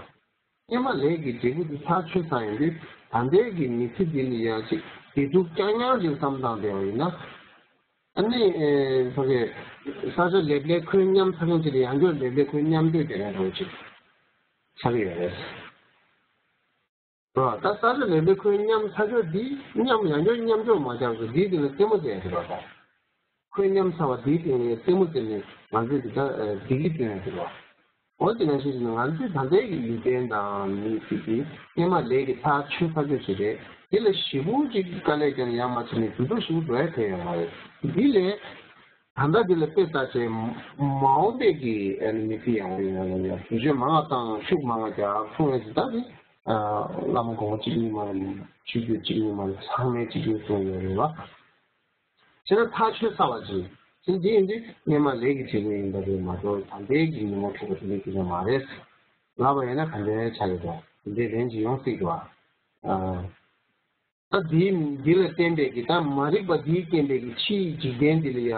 སྔོན་མ་ལས་ཀྱི་འབྲས་བུ་དེ་ཐག་ཆོད་ཚར་ཡོང་དུས་ད་ལྟའི་གི་མི་ཚེ་འདི་ནི་ཡང་ཅིག་བདེ་སྡུག་རྐྱང་རྐྱང་ཅིག་བསམ་བཏང་བསྡད་པ་ཡིན་ན། ཨ་ནི་ཨེ་ཕ་གི་ས་ཆ་ལེབ་ལེ་ཁོད་མཉམ་ཚ་མཁན་ཅིག་ལ་ཡང་བསྐྱར་ལེབ་ལེ་ཁོད་མཉམ་སྡོད་རྒྱག་མཁན་འདྲ་བོ་ཅིག་ཆགས་ཀྱི་ཡོད་རེད། རོ། ད་ས་ཆ་ལེབ་ལེ་ཁོད་མཉམ་ཚ་ཆོག་འདི་མཉམ་ཡང་བསྐྱར་མཉམ་འཇོག་མ་རྒྱག་ཚོ་འདིའི་སྟེང་ལ་རྩེད་མོ་རྩེ་ཡ་ཞིག་རོ། ད་ཁོད་མཉམ་ཚ་བ་འདིའི་སྟེང་ལ་རྩེད་མོ་རྩེ་ནས་ང་ཚོས་འདི་ལྟར་བདེ་སྐྱིད་སྟོན་ཡ་ཞིག་རོ། འོ་དེ་ནང་བཞིན་ང་ཚོས་ད་ལྟའི་གི་ཡུལ་ལྡན་དང་མི་ཞིག་གིས་སྔོན་མ་ལས་ཀྱི་ཐག་ཆོད་ཚར་ཆོད་ཞིག་རེད། དེ་ལ་ཞེ་པོ་ཅིག་དཀའ་ལས་ཀྱང་ཡང་མ་བྱས་ནས་འགྱུར་ལྡོག་ཞེ་པོ་འགྲོ་ཡ་ཐེབས་ཡོད་མ་རེད། འདི་ལས་ད་ལྟ་འདི་ལ་དཔེ་ལྟ་བྱས་མ་འོངས་པའི་གི་ཨ་ནི་མི་ཚེ་ཡག་པོ་ཡོང་ཡ་ལ་ཡ་བེད་སྤྱོད་མང་བ་དང་ཤུགས་མང་བ་རྒྱག་གསུང་ཡ་ཞིག་ད་ནི་བླ་མ་དགོངས་པ་གཅིག་གཉིས་མ་རེད། ཆོས་བརྒྱུད་གཅིག་གཉིས་མ་རེད། ཚང་མས་གཅིག་གཉིས་གསུང་ཡོད་རེད་བ། བྱས་ན་ཐག་ཆོད་ཚར་བ་ཅིག་བྱས་འདི་ཡིན་དུས་སྔོན་མ་ལས་ཀྱི་བྱེད་པོ་ཡིན་པ་རེད་མ་གཏོགས་ད་ལྟའི་གི་ཉིན་མོ་འཕྲོག་པ་དེ་འདྲའི་སྐད་ཆ་མ་རེད། ལབ་པ་ཡིན་ན་ག་འདྲའི་ཆགས་ཡོད་དོ། དེ་འདྲའི་ལན་ཅིག་ཡོང་སྲིད་འགྲོ་བ། ད་འདི་འདི་ལ་བརྟེན་པའི་གི་ད་མ་རིག་པ་འདིའི་རྐྱེན་པས་གི་ཕྱིའི་འཇིག་རྟེན་འདི་ལ་ཡ་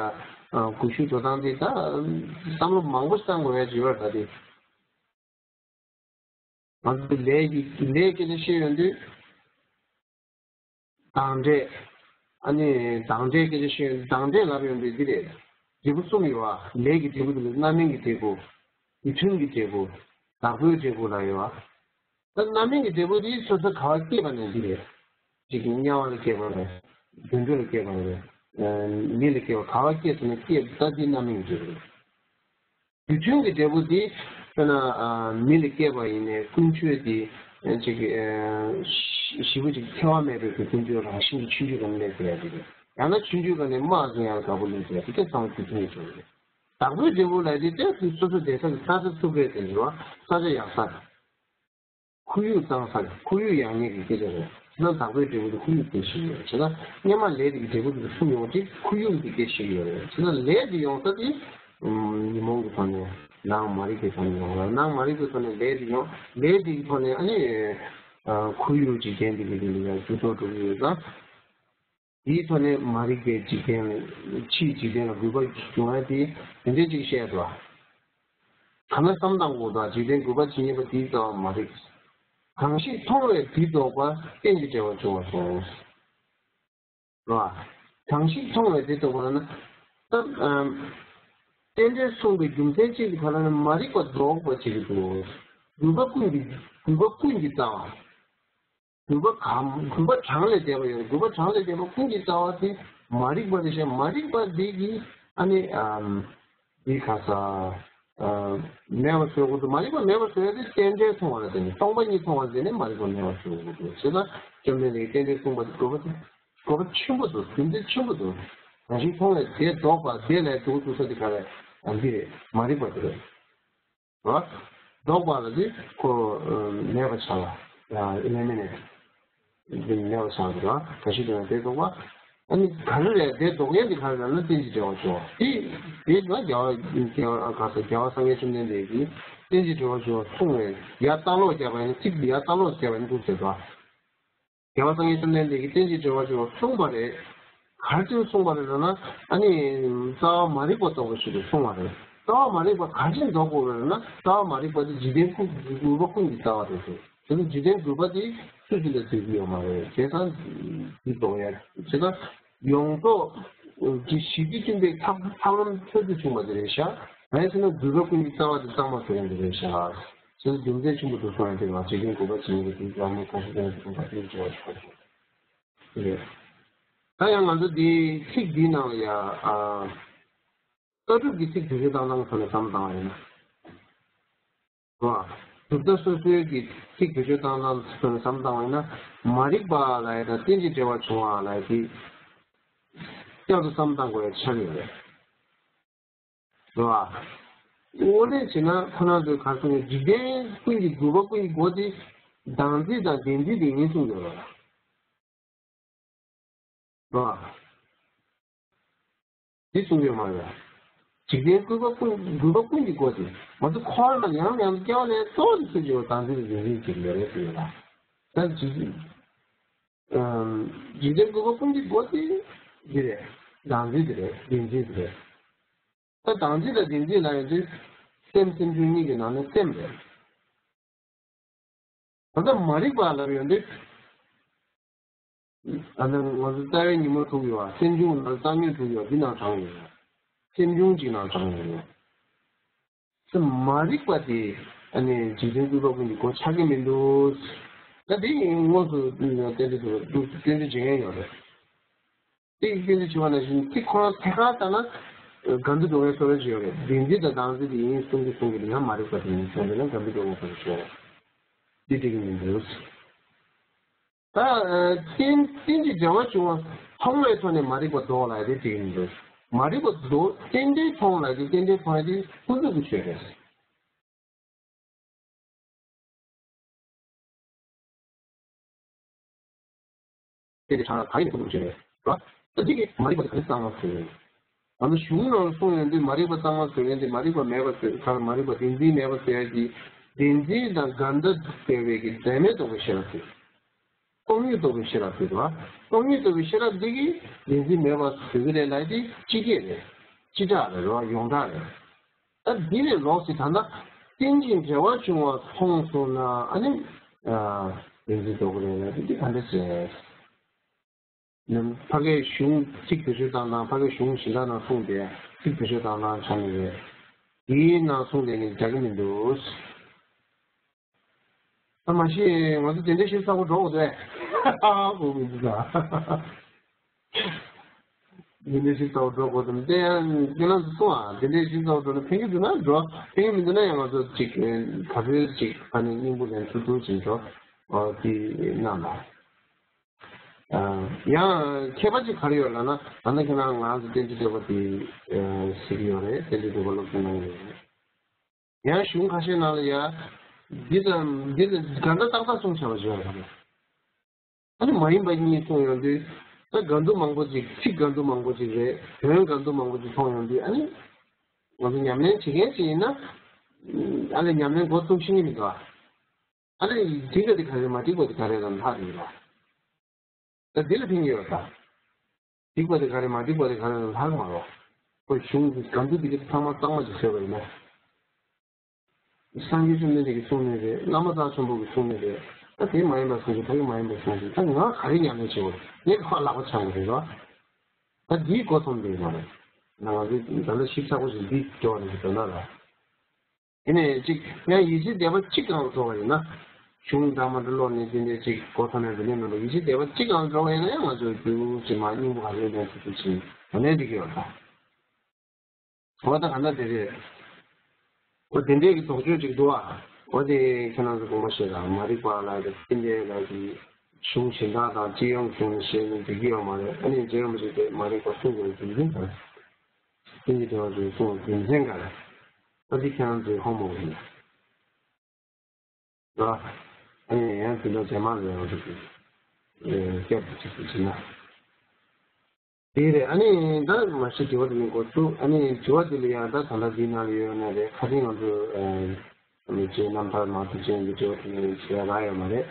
གུས་ཞབས་འགྲོ་སྟངས་དེ་ད་བསམ་བློ་མང་པོ་བཏང་དགོས་ཡ་ཅིག་ཡོད་རེད། ད་དེ། ང་ཚོ་ལས་ཀྱི་ལས་སྐད་ཆ་བཤད་ཡོང་དུས། དང་འབྲས། ཨ་ནི་དང་འབྲས་སྐད་ཆ་བཤད་ཡོང་དུས་དང་འབྲས་ལབ་ཡོང་དུས་འདི་རེད། འབྲས་བུ་གསུམ་ཡོད་པ། ལས་ཀྱི་འབྲས་བུ་དེ་ལ་རྣམ་སྨིན་གྱི་འབྲས་བུ། རྒྱུ་མཐུན་གྱི་འབྲས་བུ། བདག་པོའི་འབྲས་བུ་ལ་ཡོད་པ། ད་རྣམ་སྨིན་གྱི་འབྲས་བུ་དེ་སོ་སོ་ག་བ་སྐྱེས་པ་ནས་འདི་རེད། གཅིག་དམྱལ་བ་ལ་སྐྱེས་པ་རེད། དུད་འགྲོ་ལ་སྐྱེས་པ་རེད། མི་ལ་སྐྱེས་པ་ག་བ་སྐྱེས་སོང་ན་སྐྱེས་ད་འདི་རྣམ་སྨིན་གྱི་འབྲས་བུ་རེད། རྒྱུ་མཐུན་གྱི་འབྲས་བུ་འདི་དཔེར་ན་མི་ལ་སྐྱེས་པ་ཡིན་ནའི་ཀུན་སྤྱོད་འདི་ཅིག་ཞི་བོ་ཅིག་འཚེ་བ་མེད་པའི་ཀུན་སྤྱོད་རང་བཞིན་གྱི་ཆུང་ཆུང་ག་ནས་སླེབས་ཡ་དེ་རེད། ཡང་ན་ཆུང་ཆུང་ག་ནས་དམག་འཛིང་ཡ་དགའ་པོ་སླེབས་ཡ་དེ་ག་ཚང་མ་རྒྱུ་མཐུན་གྱི་འབྲས་བུ་རེད། བདག་པོའི་འབྲས་བུ་ལ་དེ་ལྟས་དུས་སོ་སོ་བསྡད་ས་གི་ས་ཆ་ཚུགས་པའི་དེ་འགྲོ་བ་ས་ཆ་ཡག་ས། ཁོར་ཡུག་གཙང་ས། ཁོར་ཡུག་ཡག་ཉེས་ཀྱི་སྐད་ཆ་རེད། ད་བདག་པོའི་འབྲས་བུ་དེ་ཁོར་ཡུག་དེ་ཤེས་ཡོད་རེད། བྱས་ན་སྔོན་མ་ལས་དེ་གི་འབྲས་བུ་དེ་ཚུར་ཡོང་དུས་ཁོར་ཡུག་དེ་སྐད་ཤེས་ཡོད་རེད། བྱས་ན་ལས་དེ་ཡོང་ས་དེ་ཉོན་མོངས་ཀྱི་ཐོག་ནས་ནང་མ་རིག་པའི་ཐོག་ནས་ཡོང་བ། ནང་མ་རིག་པའི་ཐོག་ནས་ལས་དེ་ཡོང་། ལས་དེ་གི་ཐོག་ནས་ཨ་ནི་ཁོར་ཡུག་ཅིག་ལྡན་དེ་གི་དེ་ལ་ཡང་འགྱུར་ལྡོག་འགྲོ་གི་ཡོད་ཙང་། དེའི་ཐོག་ནས་མ་རིག་པའི་འཇིག་རྟེན་ལ་ཕྱིའི་འཇིག་རྟེན་ལ་གུས་པ་བྱུང་བ་དེ་དེ་འདྲའི་ཅིག་བཤད་འདུག་གང་ན་བསམ་བཏང་དགོས་འདུག་འཇིག་རྟེན་གུས་པ་བྱེད་ཉེན་པ་དེའི་རྩ་བ་མ་རིག་གང་ཞིག་མཐོང་བས་དེ་ལྡོག་པ། རྟེན་ཅིང་འབྲེལ་བར་འབྱུང་བར་གསུངས། རེད་བ། གང་ཞིག་མཐོང་བས་དེ་ལྡོག་པ་ལབ་ན། ད་རྟེན་འབྲེལ་གསུངས་པའི་རྒྱུ་མཚན་ཅིག་གི་ཁ་ལ་ནི་མ་རིག་པ་ལྡོག་པ་བྱེད་ཀྱི་འདུག་གུས་པ་ཀུན་གྱི་གུས་པ་ཀུན་གྱི་རྩ་བ། གུས་པ་གམ་གུས་པ་གྲངས་ལས་འདས་པ་ཡོད། གུས་པ་གྲངས་ལས་འདས་པ་ཀུན་གྱི་རྩ་བ་དེ་མ་རིག་པ་རེད་ཤག་མ་རིག་པ་འདི་གིས་ཨ་ནི་ཨམ་འདི་ག་ས་ཨམ་མེད་པ་བཟོ་དགོས་འདུག་མ་རིག་པ་མེད་པ་བཟོ་ཡ་དེ་རྟེན་འབྲེལ་མཐོང་བ་ལ་བརྟེན་ནས། སྟོང་པ་ཉིད་མཐོང་བ་ལ་བརྟེན་ནས་མ་རིག་པ་མེད་པ་བཟོ་དགོས་འདུག་བྱས་ཙང་བཅོམ་ལྡན་འདས་ཀྱིས་རྟེན་འབྲེལ་གསུངས་པ་དེ་དགོས་པ་དེ་དགོས་པ་ཆེན་པོ་འདུག་རྒྱུ་མཚན་ཆེན་པོ་འདུག་གང་ཞིག་མཐོང་བས་དེ་ལྡོག་པ། དེ་ལས་འདུག་འདུག་ས་དེ་ག་རེ་ཨ་འདི་རེད། མ་རིག་པ་དེ་རེད། རོ། ལྡོག་པ་ལ་དེ་ཁོ་མེད་པ་ཆགས་ལ། ཡང་ཨེ་མེད་ནས་དེ་མེད་པ་ཆགས་འདུག་ར། ག་ཞིག་དེ་ན་དེ་ལྡོག་པ། ཨ་ནི་ག་རེ་རེད། དེ་ལྡོག་ཡས་དེ་ག་རེ་རེད་ན་རྟེན་ཅིང་འབྲེལ་བར་འབྱུང་བ། དེ་དེ་ལ་རྒྱལ་བ་རྒྱལ་བ་ག་ས་རྒྱལ་བ་སངས་རྒྱས་བཅོམ་ལྡན་འདས་ཀྱིས་རྟེན་ཅིང་འབྲེལ་བར་འབྱུང་བ་གསུངས་བས་ཡར་ལྟ་ཀློག་བརྒྱབ་པ་ཡིན་ན། ཚིག་འདི་ཡར་ལྟ་ཀློག་བརྒྱབ་པ་ཡིན་ན་འདུག་ཟེར་བ། རྒྱལ་བ་སངས་རྒྱས་བཅོམ་ལྡན་འདས་ཀྱིས་རྟེན་ཅིང་འབྲེལ་བར་འབྱུང་བ་གསུངས་པ་རེད། ག་རེ་བྱས་གསུངས་པ་རེད་ལབ་ན། ཨ་ནི་རྩ་བ་མ་རིག་པ་ལྡོག་པའི་ཕྱིར་དུ་གསུངས་པ་རེད། རྩ་བ་མ་རིག་པ་ག་རེ་བྱས་ལྡོག་དགོས་རེད་ལབ་ན། རྩ་བ་མ་རིག་པ་དེ་འཇིག་རྟེན་ཀུན་གྱི་གུས་པ་ཀུན་གྱི་རྩ་བ་རེད་ཟེར། དེ་ནི་འཇིག་རྟེན་གུས་པ་དེ་སུ་ཞིག་ལ་ལྡོག་གི་ཡོད་མ་རེད། བྱས་ཙང་འདི་ལྡོག་ཡ་བྱས་ཙང་ཡོངས་རྫོགས་ཀྱི་ཞི་བདེ་བསྐྲུན་པའི་ཐབས་ཐབས་ལམ་ཚོད་དུ་བྱུང་བ་དེ་རེད་ཤག་གང་ཡིན་ཟེར་ན་གུས་པ་ཀུན་གྱི་རྩ་བ་དེ་གཙང་མ་བཟོ་ཡ་དེ་རེད་ཤག་བྱས་ཙང་རྒྱུ་མཚན་ཆེན་པོ་འདུག་གསུང་ཡ་དེ་ང་འཇིག་རྟེན་གུས་པ་བྱེད་ཉེན་པ་དེ་རང་ཉིད་གང་ཞིག་ཡོད་ན་དེ་ལ་ཉེན་འབྱུང་བ་ཞིག་ཡོད། རེད། ད་ཡང་ང་ཚོ་འདི་ཚིག་འདིའི་ནང་ལ་ཡ། ཨ། ལྟ་གྲུབ་ཀྱི་ཚིག་བེད་སྤྱོད་བཏང་སྟངས་ཐོག་ནས་བསམ་བློ་བཏང་བ་ཡིན་ན། རེད་བ། གྲུབ་མཐའ་སོ་སོའི་གི་ཚིག་བེད་སྤྱོད་བཏང་སྟངས་ཐོག་ནས་བསམ་བློ་བཏང་བ་ཡིན་ན། མ་རིག་པ་ལབ་ཡ་དང་རྟེན་ཅིང་འབྲེལ་བར་འབྱུང་བ་ལབ་ཡ་དེ། བསྐྱར་དུ་བསམ་བློ་བཏང་དགོས་ཡ་ཆགས་ཡོད་རེད། རེད་བ། དངོས་གནས་བྱས་ན་ཁོ་རང་ཚོས་ག་རེ་གསུངས་ཡོད། འཇིག་རྟེན་ཀུན་གྱི་དགོས་པ་ཀུན་གྱི་སྒོ་དེ་བདག་འཛིན་དང་བདེན་འཛིན་དེ་ཡིན་གསུངས་ཡོད་རེད། རེད་བ། འདི་གསུངས་ཡོད་མ་རེད། འཇིག་རྟེན་ཀུན་པ་ཀུན་དགོས་པ་ཀུན་གྱི་སྒོ་དེ། ང་ཚོ་འཁོར་ལ་ཡང་ཡང་སྐྱེ་བ་ལེན་གཙོ་བོ་དེ་ཚོ་ཅིག་བདག་འཛིན་དང་བདེན་འཛིན་ཅིག་ཡོད་རེད་ཟེར་ཡོད་ལ། ད་འཇིག་ཨམ། འཇིག་རྟེན་ཀུན་པ་ཀུན་གྱི་སྒོ་དེ་འདི་རེད། བདག་འཛིན་དེ་རེད། བདེན་འཛིན་དེ་རེད། ད་བདག་འཛིན་དང་བདེན་འཛིན་ལབ་ཡོང་དུས། སེམས་སེམས་བྱུང་གཉིས་ཀྱི་ནང་ནས་སེམས་རེད། ད་ལྟ་མ་རིག་པ་ལབ་ཡོང་དུས། ཨ་ནི་ང་ཚོ་རྩ་བའི་ཉོན་མོངས་དྲུག་ཡོད་པ། སེམས་བྱུང་ལ་རྩ་ཉོན་དྲུག་ཡོད་པ་འདི་ནང་བགྲངས་ཡོད་རེད། སེམས་བྱུང་གཅིག་ནང་བགྲངས་ཡོད་རེད། སེམས་མ་རིག་པ་དེ་ཨ་ནི་འཇིག་རྟེན་ཀུན་པ་ཀུན་གྱི་སྒོ་ཆགས་ཀྱི་མི་འདུག་ད་དེ་དངོས་སུ་རྟེན་འབྲེལ་དུ་རྟེན་འབྲེལ་བྱེད་མཁན་ཡོད་རེད། དེ་ཡི་རྟེན་འབྲེལ་བྱེད་པ་ནང་བཞིན་དེ་ཁོ་རང་ཐད་ཀར་ལྟ་ན་དགའ་འདུ་འགྲོ་བའི་བཟོ་འདྲ་ཅིག་ཡོད་རེད། བདེན་འཛིན་དང་བདག་འཛིན་དེ་ཡིན་གསུང་གི་གསུང་གི་རེད། ཡང་མ་རིག་པ་དེ་ཡིན་གསུང་གི་ན་དགའ་འདུ་འགྲོ་བའི་བཟོ་འདྲ་ཅིག་ཡོད་རེད། འདི་འགྲིག་གི་མི་འདུག་ད་རྟེན་རྟེན་ཅིང་འབྲེལ་བར་འབྱུང་བ་མཐོང་བའི་ཐོག་ནས་མ་རིག་པ་ལྡོག་ལབ་ཡ་དེ་འགྲིག་གི་མི་འདུག་མ་རིག་པ་ལྡོག་རྟེན་འབྲེལ་མཐོང་ལབ་ཡ་དེ། རྟེན་འབྲེལ་མཐོང་ཡ་དེ་ཀུན་རྫོབ་ཀྱི་ཆོས་རེད། དེ་དེ་ཆ་ག་ཡིན་ཁོ་ཐུག་བྱས་རེད། ད་འདི་གི་མ་རིག་པ་དེ་ག་རེ་གཙང་མ་ཟེར། ང་ཚོ་གཞུང་ནང་གསུངས་ཡོང་དུས་མ་རིག་པ་གཙང་མ་ཟེར་ཡོང་དུས། མ་རིག་པ་མེད་པ་ཟེར་ག་མ་རིག་པ་བདེན་འཛིན་མེད་པ་ཟེར་ཡ་གི་བདེན་འཛིན་དང་འགལ་ཟླ་འབྲེལ་བའི་གི་འབྲེལ་མེད་རྟོག་པའི་ཤེས་རབ་ཟེར། སྟོང་ཉིད་རྟོགས་པའི་ཤེས་རབ་ཟེར་བ། སྟོང་ཉིད་རྟོགས་པའི་ཤེས་རབ་འདི་གིས་བདེན་འཛིན་མེད་པ་ཟེར་གི་རེད་ལབ་དེ་སྤྱི་སྐད་རེད། སྤྱི་བསྒྲགས་རེད་རོ། ཡོངས་གྲགས་རེད། ད་འདི་ལས་ལོགས་སུ་ད་ལྟ་རྟེན་ཅིང་འབྲེལ་བར་འབྱུང་བ་མཐོང་སོང་ན་ཨ་ནི། ཨ། བདེན་འཛིན་རྟོགས་ཀྱི་རེད་ལབ་དེ་འདི་ག་འདྲ་ཟེར། ནམ་ཕ་གའི་གཞུང་ཚིག་བེད་སྤྱོད་བཏང་སྟངས། ཕ་གའི་གཞུང་གཞན་དག་ནང་གསུངས་ཏེ་ཚིག་བེད་སྤྱོད་བཏང་སྟངས་ཆགས་ནི་རེད། དེའི་ནང་གསུངས་ཏེ་ནི་འགྲིག་གི་མི་འདུག་ཨ་མ་གཞི་ང་ཚོ་དེ་འདྲའི་ཞིབ་ཚགས་པོ་འགྲོ་དགོས་དོན་ཧ་ཧ་གོ་མི་འདུག་ད། དེ་འདྲའི་ཞིབ་ཚགས་པོ་འགྲོ་དགོས་དོན་དེ་ཡང་ཁྱེད་རང་ཚོ་གསུང་ཨ། དེ་འདྲའི་ཞིབ་ཚགས་པོ་འགྲོ་ན་ཕན་གྱི་འདུག་ན་འགྲོ། ཕན་གྱི་མི་འདུག་ན་ཡང་ང་ཚོ་ཅིག་ད་ཕོད་ཅིག་ཕ་ནས་སྙིང་པོ་ལན་ཚུར་ཚུར་ཅིག་འགྲོ། ཨོ་དེ་གནང་ད། ཡང་ཁྱད་པར་ཅིག་ག་རེ་ཡོད་ལབ་ན། ད་ནི་ཁྱེད་རང་ང་ཚོ་བསྟན་འཛིན་སྒྲོལ་མ་དེ་གཟིགས་ཡོད་རེད། བསྟན་འཛིན་སྒྲོལ་མ་སློབ་ཚན་གནང་ཡོད་རེད། ཡང་གཞུང་ཁ་ཤས་ནང་ལ་ཡ། འདི་དང་འདི་ལ་འགལ་ཟླ་ཏག་ཏག་གསུངས་བྱས་པ་ཞིག་ཡོད་རེད། ཨ་ནི་མ་ཡིན་པ་གཉིས་གསུངས་ཡོང་དུས། ད་འགལ་འདུ་མང་པོ་ཅིག་ཚིག་འགལ་འདུ་མང་པོ་ཅིག་རེད། དོན་འགལ་འདུ་མང་པོ་ཅིག་མཐོང་ཡོང་དུས། ཨ་ནི་ང་ཚོ་ཉམས་ལེན་བྱེད་མཁན་ཅིག་ཡིན་ན། ཨ་ལས་ཉམས་ལེན་འགོ་བཙུགས་ཤེས་ཀྱི་མི་འདུག་ཨ། ཨ་ནི་འགྲིག་པ་དེ་ག་རེ་མ་འགྲིག་པ་དེ་ག་རེ་ལ་ལྷག་ཡོད་ལ། ད་འདི་ལ་ཕན་གྱི་ཡོད་ད། འགྲིག་པ་དེ་ག་རེ་མ་འགྲིག་པ་དེ་ག་རེ་ལ་ལྷག་མ་རོ། ཁོ་གཞུང་གི་འགལ་འདུ་འདི་ག་ཚང་མ་གཙང་མ་ཅིག་བཟོས་པ་ཡིན་ན། སངས་རྒྱས་བཅོམ་ལྡན་འདས་ཀྱིས་གསུངས་ནི་རེད། བླ་མ་རྩ་ཆེན་པོ་གིས་གསུངས་ནི་རེད། ད་དེ་མ་ཡིན་པ་གསུངས་ཀྱི་ཕ་གི་མ་ཡིན་པ་གསུངས་ཀྱི་ད་ང་ག་རེ་ཉམས་ལེན་བྱེད་དགོས་ངས་ག་པར་ལག་པ་འཆང་དགོས་རེད་རོ། ད་འདིའི་སྒོ་མཚམས་འདི་ཡིན་ན་རེད། ང་ཚོས་ད་ལྟ་ཞིབ་ཚགས་པོ་ཞིག་འདི་འགྲོ་བ་རེད་ཟེར་ན་ར། དེ་ནས་གཅིག་ཡང་ཡིད་ཆེས་དད་པ་གཅིག་སྒང་ལ་འགྲོ་བ་ཡིན་ན། གཞུང་འདྲ་མ་འདྲ་ཀློག་ནས་དེ་འདྲའི་གཅིག་གོ་ཐོས་ནས་དེ་འདྲའི་མེད་པར་ཡིད་ཆེས་དད་པ་གཅིག་སྒང་ལ་འགྲོ་བ་ཡིན་ན་ཡང་ང་ཚོས་རྒྱུ་ཅིག་མ་སྙིང་པོ་ག་ཚོད་ལྡན་ཐུབ་ཐུབ་ཅིག་ཡོང་ནས་འགྲིག་གི་ཡོད་ད། འོ་ད་ག་ན་དེ་རེད། འོ་དེ་འདྲའི་གི་དོགས་གཅོད་ཅིག་འདུག་ཨ། འོ་དེ་ཁྱེད་རང་ཚོ་དགོངས་པ་བཞེས་དང་། མ་རིག་པ་ལ་དེ་ཚིག་འདྲའི་ལ་གི་གཞུང་གཞན་དག་དང་སྤྱི་ཡོངས་གཞུང་ནས་བཤད་ན་འགྲིག་གི་ཡོད་མ་རེད། ཨ་ནི་རྗེ་རིན་པོ་ཆེ་དེ་མ་རིག་པ་གསུང་དགོས་རྒྱུ་མཚན་ག་རེ། ཀུན་གྱི་བདེ་བ་ཅན་གསུང་དགོས་རྒྱུ་མཚན་ག་རེ། ཨ་འདི་ཁྱེད་རང་ཚོའི་ཧོ་མོ་ཡིན། ར། ཨ་ནི་ཡང་དེ་འདྲ་རྗེས་མ་ལ་ཡང་འགྲིག་གི། ཨེ་སྐྱབས་ཅིག་ཏུ་ཕྱིན་ན། དེ་རེད། ཨ་ནི་ད་མ་གཞི་དྲི་བ་དེ་ནི་འགོ་བཙུགས། ཨ་ནི་དྲི་བ་དེ་ལ་ཡང་ད་ད་ལྟ་འདི་ནང་ལ་ཡོད་ན་རེད། ཁ་སང་ང་ཚོ་ཨ་ནི་རྗེ་རྣམ་ཐར་མང་དུ་ཅན་གྱི་དྲི་བ་དེ་ནི་བྱེད་ཡ་རག་ཡོད་མ་རེད།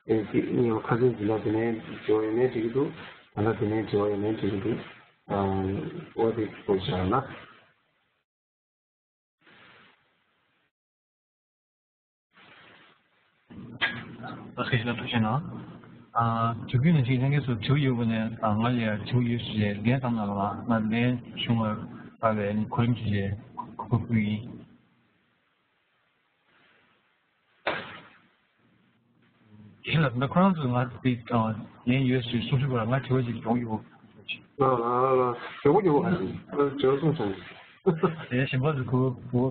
ཨེ་དེ་ཉིན་ཁ་སང་འཛིན་གྲྭ་དེ་ནས་དྲི་བ་ཡོད་ནའི་འགྲིག་གི་འདུག་ད་ལྟ་དེ་ནས་དྲི་བ་ཡོད་ནའི་འགྲིག་གི་འདུག་ཨ་འོ་དེ་སྐོར་བྱས་ན། ད་སྐད་ཆ་ཐུགས་རྗེ་གནང་། ཨ་དྲི་བ་ནང་བཞིན་ལྷན་རྒྱས་ཚོ་དྲི་བ་ཡོད་པ་ནས་ང་ལ་ཡང་དྲི་བ་ཡོད་ཞུ་རྗེས་ལན་བཏང་གནང་རོགས། ང་ལན་ཞུ་བར་བབས་པའི་གོ་རིམ་ཞུ་རྗེས་གོ་སྐབས་ཕུལ་ཡིན། དེ་ལ་ད་ཁོ་རང་ཚོས་ང་དེ་ཉན་ཡོད་ཞེས་གསུང་ཞུ་བ་ལ་ང་དྲི་བ་ཅིག་ཡོང་ཡོད། ལ་ལ་ལ་ལ་ཡོང་ཡོང་ཨ་ཅིག་ལ་བྱོས་སོང་སོང་། དེ་གཞན་པ་ཚོ་གོ་གོ་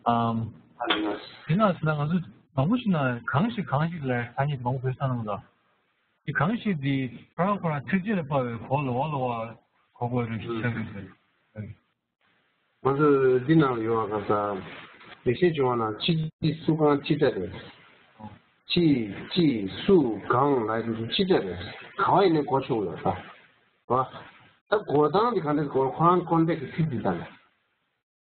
ཨམ་ཨ་ལ་ལ་དེ་ན་ཟེར་ན་ང་ཚོ་མང་པོ་ཞིག་ན་གང་ཞིག་གང་ཞིག་ལ་ཐ་སྙད་མང་པོ་བོད་ས་ནང་ལ་དེ་གང་ཞིག་དེ་ཁོ་རང་ཁོ་རང་ཚིགས་བཅད་ལ་དཔག་པའི་གོ་ལོག་ལོག་གོ་གོ་རེ་ཞིག་ཆགས་ཡོད་རེད། ང་ཚོ་འདི་ནང་ལ་ཡོད་པ་ག་ས། ལེགས་བཤད་ལྗོན་དབང་ནང་ཅི་ཅི་སུ་གང་ཅི་འདྲ་རེད། ཅི་ཅི་སུ་གང་ལ་ཅི་འདྲ་རེད། གང་ཡིན་ནའི་གོ་ཆོག་ཡོད་ས། བ། ད་གོ་སྟངས་འདི་ག་འདྲ་གོ་ཁོ་རང་ཁོ་འདྲ་གི་ཚིག་འདི་ལྟ་ལ།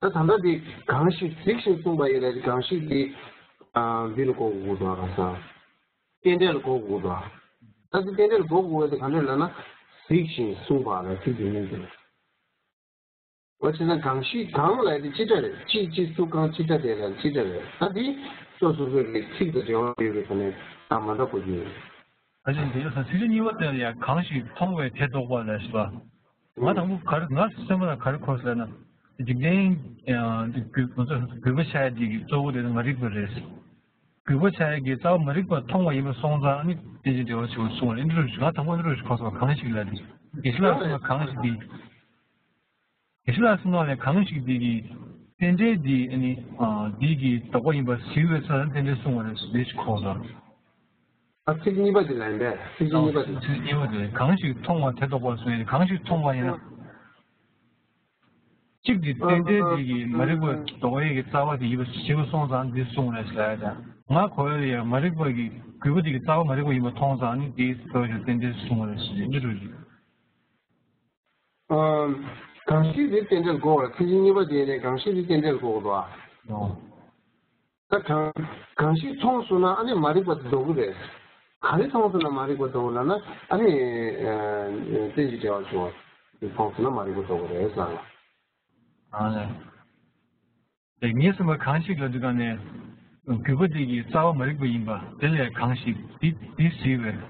ད་ད་ལྟ་འདི་གང་ཞིག་གཟིགས་ཤིང་གསུངས་པ་ཡིན་ལ་གང་ཞིག་འདི་ཨ་འདི་ལ་གོ་དགོས་འདུག་ག་ས། རྟེན་འབྲེལ་ལ་གོ་དགོས་འདུག་ད་འདི་རྟེན་འབྲེལ་ལ་གོ་དགོས་པ་དེ་ག་འདྲ་ལབ་ན་གཟིགས་ཤིང་གསུངས་པ་ལ་ཚིག་འདི་མིན་འདི་ལ། འོ་བྱས་ན་གང་ཞིག་གང་ལ་དེ་ཅི་འདྲ་རེད། ཅི་ཅི་སུ་གང་ཅི་འདྲ་དེ་ལ་ཅི་འདྲ་རེད། ད་འདི་སོ་སོ་སོ་གི་ཚིག་དང་འབྲེལ་བ་ཡོད་པའི་ཐོག་ནས་ད་མ་འདྲ་གོ་རྒྱུ་ཡོད། ད་ཅི་འདི་ཡོད་ས་ཚིག་གཅིག་གཉིས་པ་དེ་ལ་ཡང་གང་ཞིག་མཐོང་བས་དེ་ལྡོག་པ་ལས་ཟེར་བ། ང་དང་པོ་ག་རེ་ང་སེམས་པ་ལ་ག་རེ་འཁོར་ཟེར་ན། འཇིག་རྟེན་ཨ་འདི་རྒྱུ་ང་ཚོ་རྒྱུ་པ་ཆགས་ཡ་འདི་གི་གཙོ་བོ་དེ་ནི་མ་རིག་པ་རེད། རྒྱུ་པ་ཆགས་ཡ་གི་རྩ་བ་མ་རིག་པ་མཐོང་བ་ཡིན་པ་སོང་ཙང་ཨ་ནི་རྟེན་ཅིང་འབྲེལ་བར་འབྱུང་གསུངས་པ་རེད། འདི་རུ་ང་དང་པོ་འདི་རུ་ཞིག་གོ་སོང་བ་གང་ཞིག་ལ་རེད། དགེ་བཤེས་ལགས་གསུངས་པ་གང་ཞིག་འདི། དགེ་བཤེས་ལགས་གསུངས་པ་ལས་གང་ཞིག་འདི་གི་རྟེན་འབྲེལ་འདི་ཨ་ནི་ཨ་འདི་གི་ལྡོག་པ་ཡིན་པ་གཟིགས་པའི་ཚེ་རྟེན་འབྲེལ་གསུངས་པ་རེད་ཟེར་འདི་ཞིག་གོ་སོང་། ཨ་ཚིག་གཉིས་པ་དེ་ལ་ཡིན་པས། ཚིག་གཉིས་པ་དེ། ཚིག་གཉིས་པ་དེ་གང་ཞིག་མཐོང་བ་དེ་ལྡོག་པར་གསུངས་ཡོད། གང་ཞིག་མཐོང་བ་ཡིན་ན། གཅིག་གི་རྟེན་འབྲེལ་དེ་གི་མ་རིག་པ་ལྡོག་ཡས་ཀྱི་རྩ་བ་དེ་ཡིན་པ་ཞིག་སོང་ཙང་འདི་གསུངས་རེད་ཟེར་ཡ་དང་། ང་གོ་ཡ་ལ་ཡ་མ་རིག་པ་གི་རྒྱུ་པ་དེ་གི་རྩ་བ་མ་རིག་པ་ཡིན་པ་མཐོང་ཙང་ནི་དེའི་རྩ་བ་ཞིག་རྟེན་འབྲེལ་གསུངས་རེད་ཟེར་འདི་རུ་རེད། ཨམ། གང་ཞིག་དེ་རྟེན་འབྲེལ་གོ་བ་ཚིག་གཉིས་པ་དེ་ནས་གང་ཞིག་དེ་རྟེན་འབྲེལ་གོ་བ། ཨོ། ད་གང་གང་ཞིག་མཐོང་སོང་ན་ཨ་ནི་མ་རིག་པ་དེ་ལྡོག་གི་རེད། ག་རེ་མཐོང་སོང་ན་མ་རིག་པ་ལྡོག་གི་ལབ་ན་ཨ་ནི་རྟེན་གྱི་འབྲེལ་བར་འབྱུང་བ་དེ་མཐོང་སོང་ན་མ་རིག་པ་ལྡོག་གི་རེད་ཟེར་ལ། ཨ་ལས། དེ་ངས་གསུངས་པ་གང་ཞིག་ལ་དུས་གང་ནས་རྒྱུ་པ་དེ་གི་རྩ་བ་མ་རིག་པ་ཡིན་པ་དེ་ལས་གང་ཞིག་དེ་དེ་གཟིགས་པས།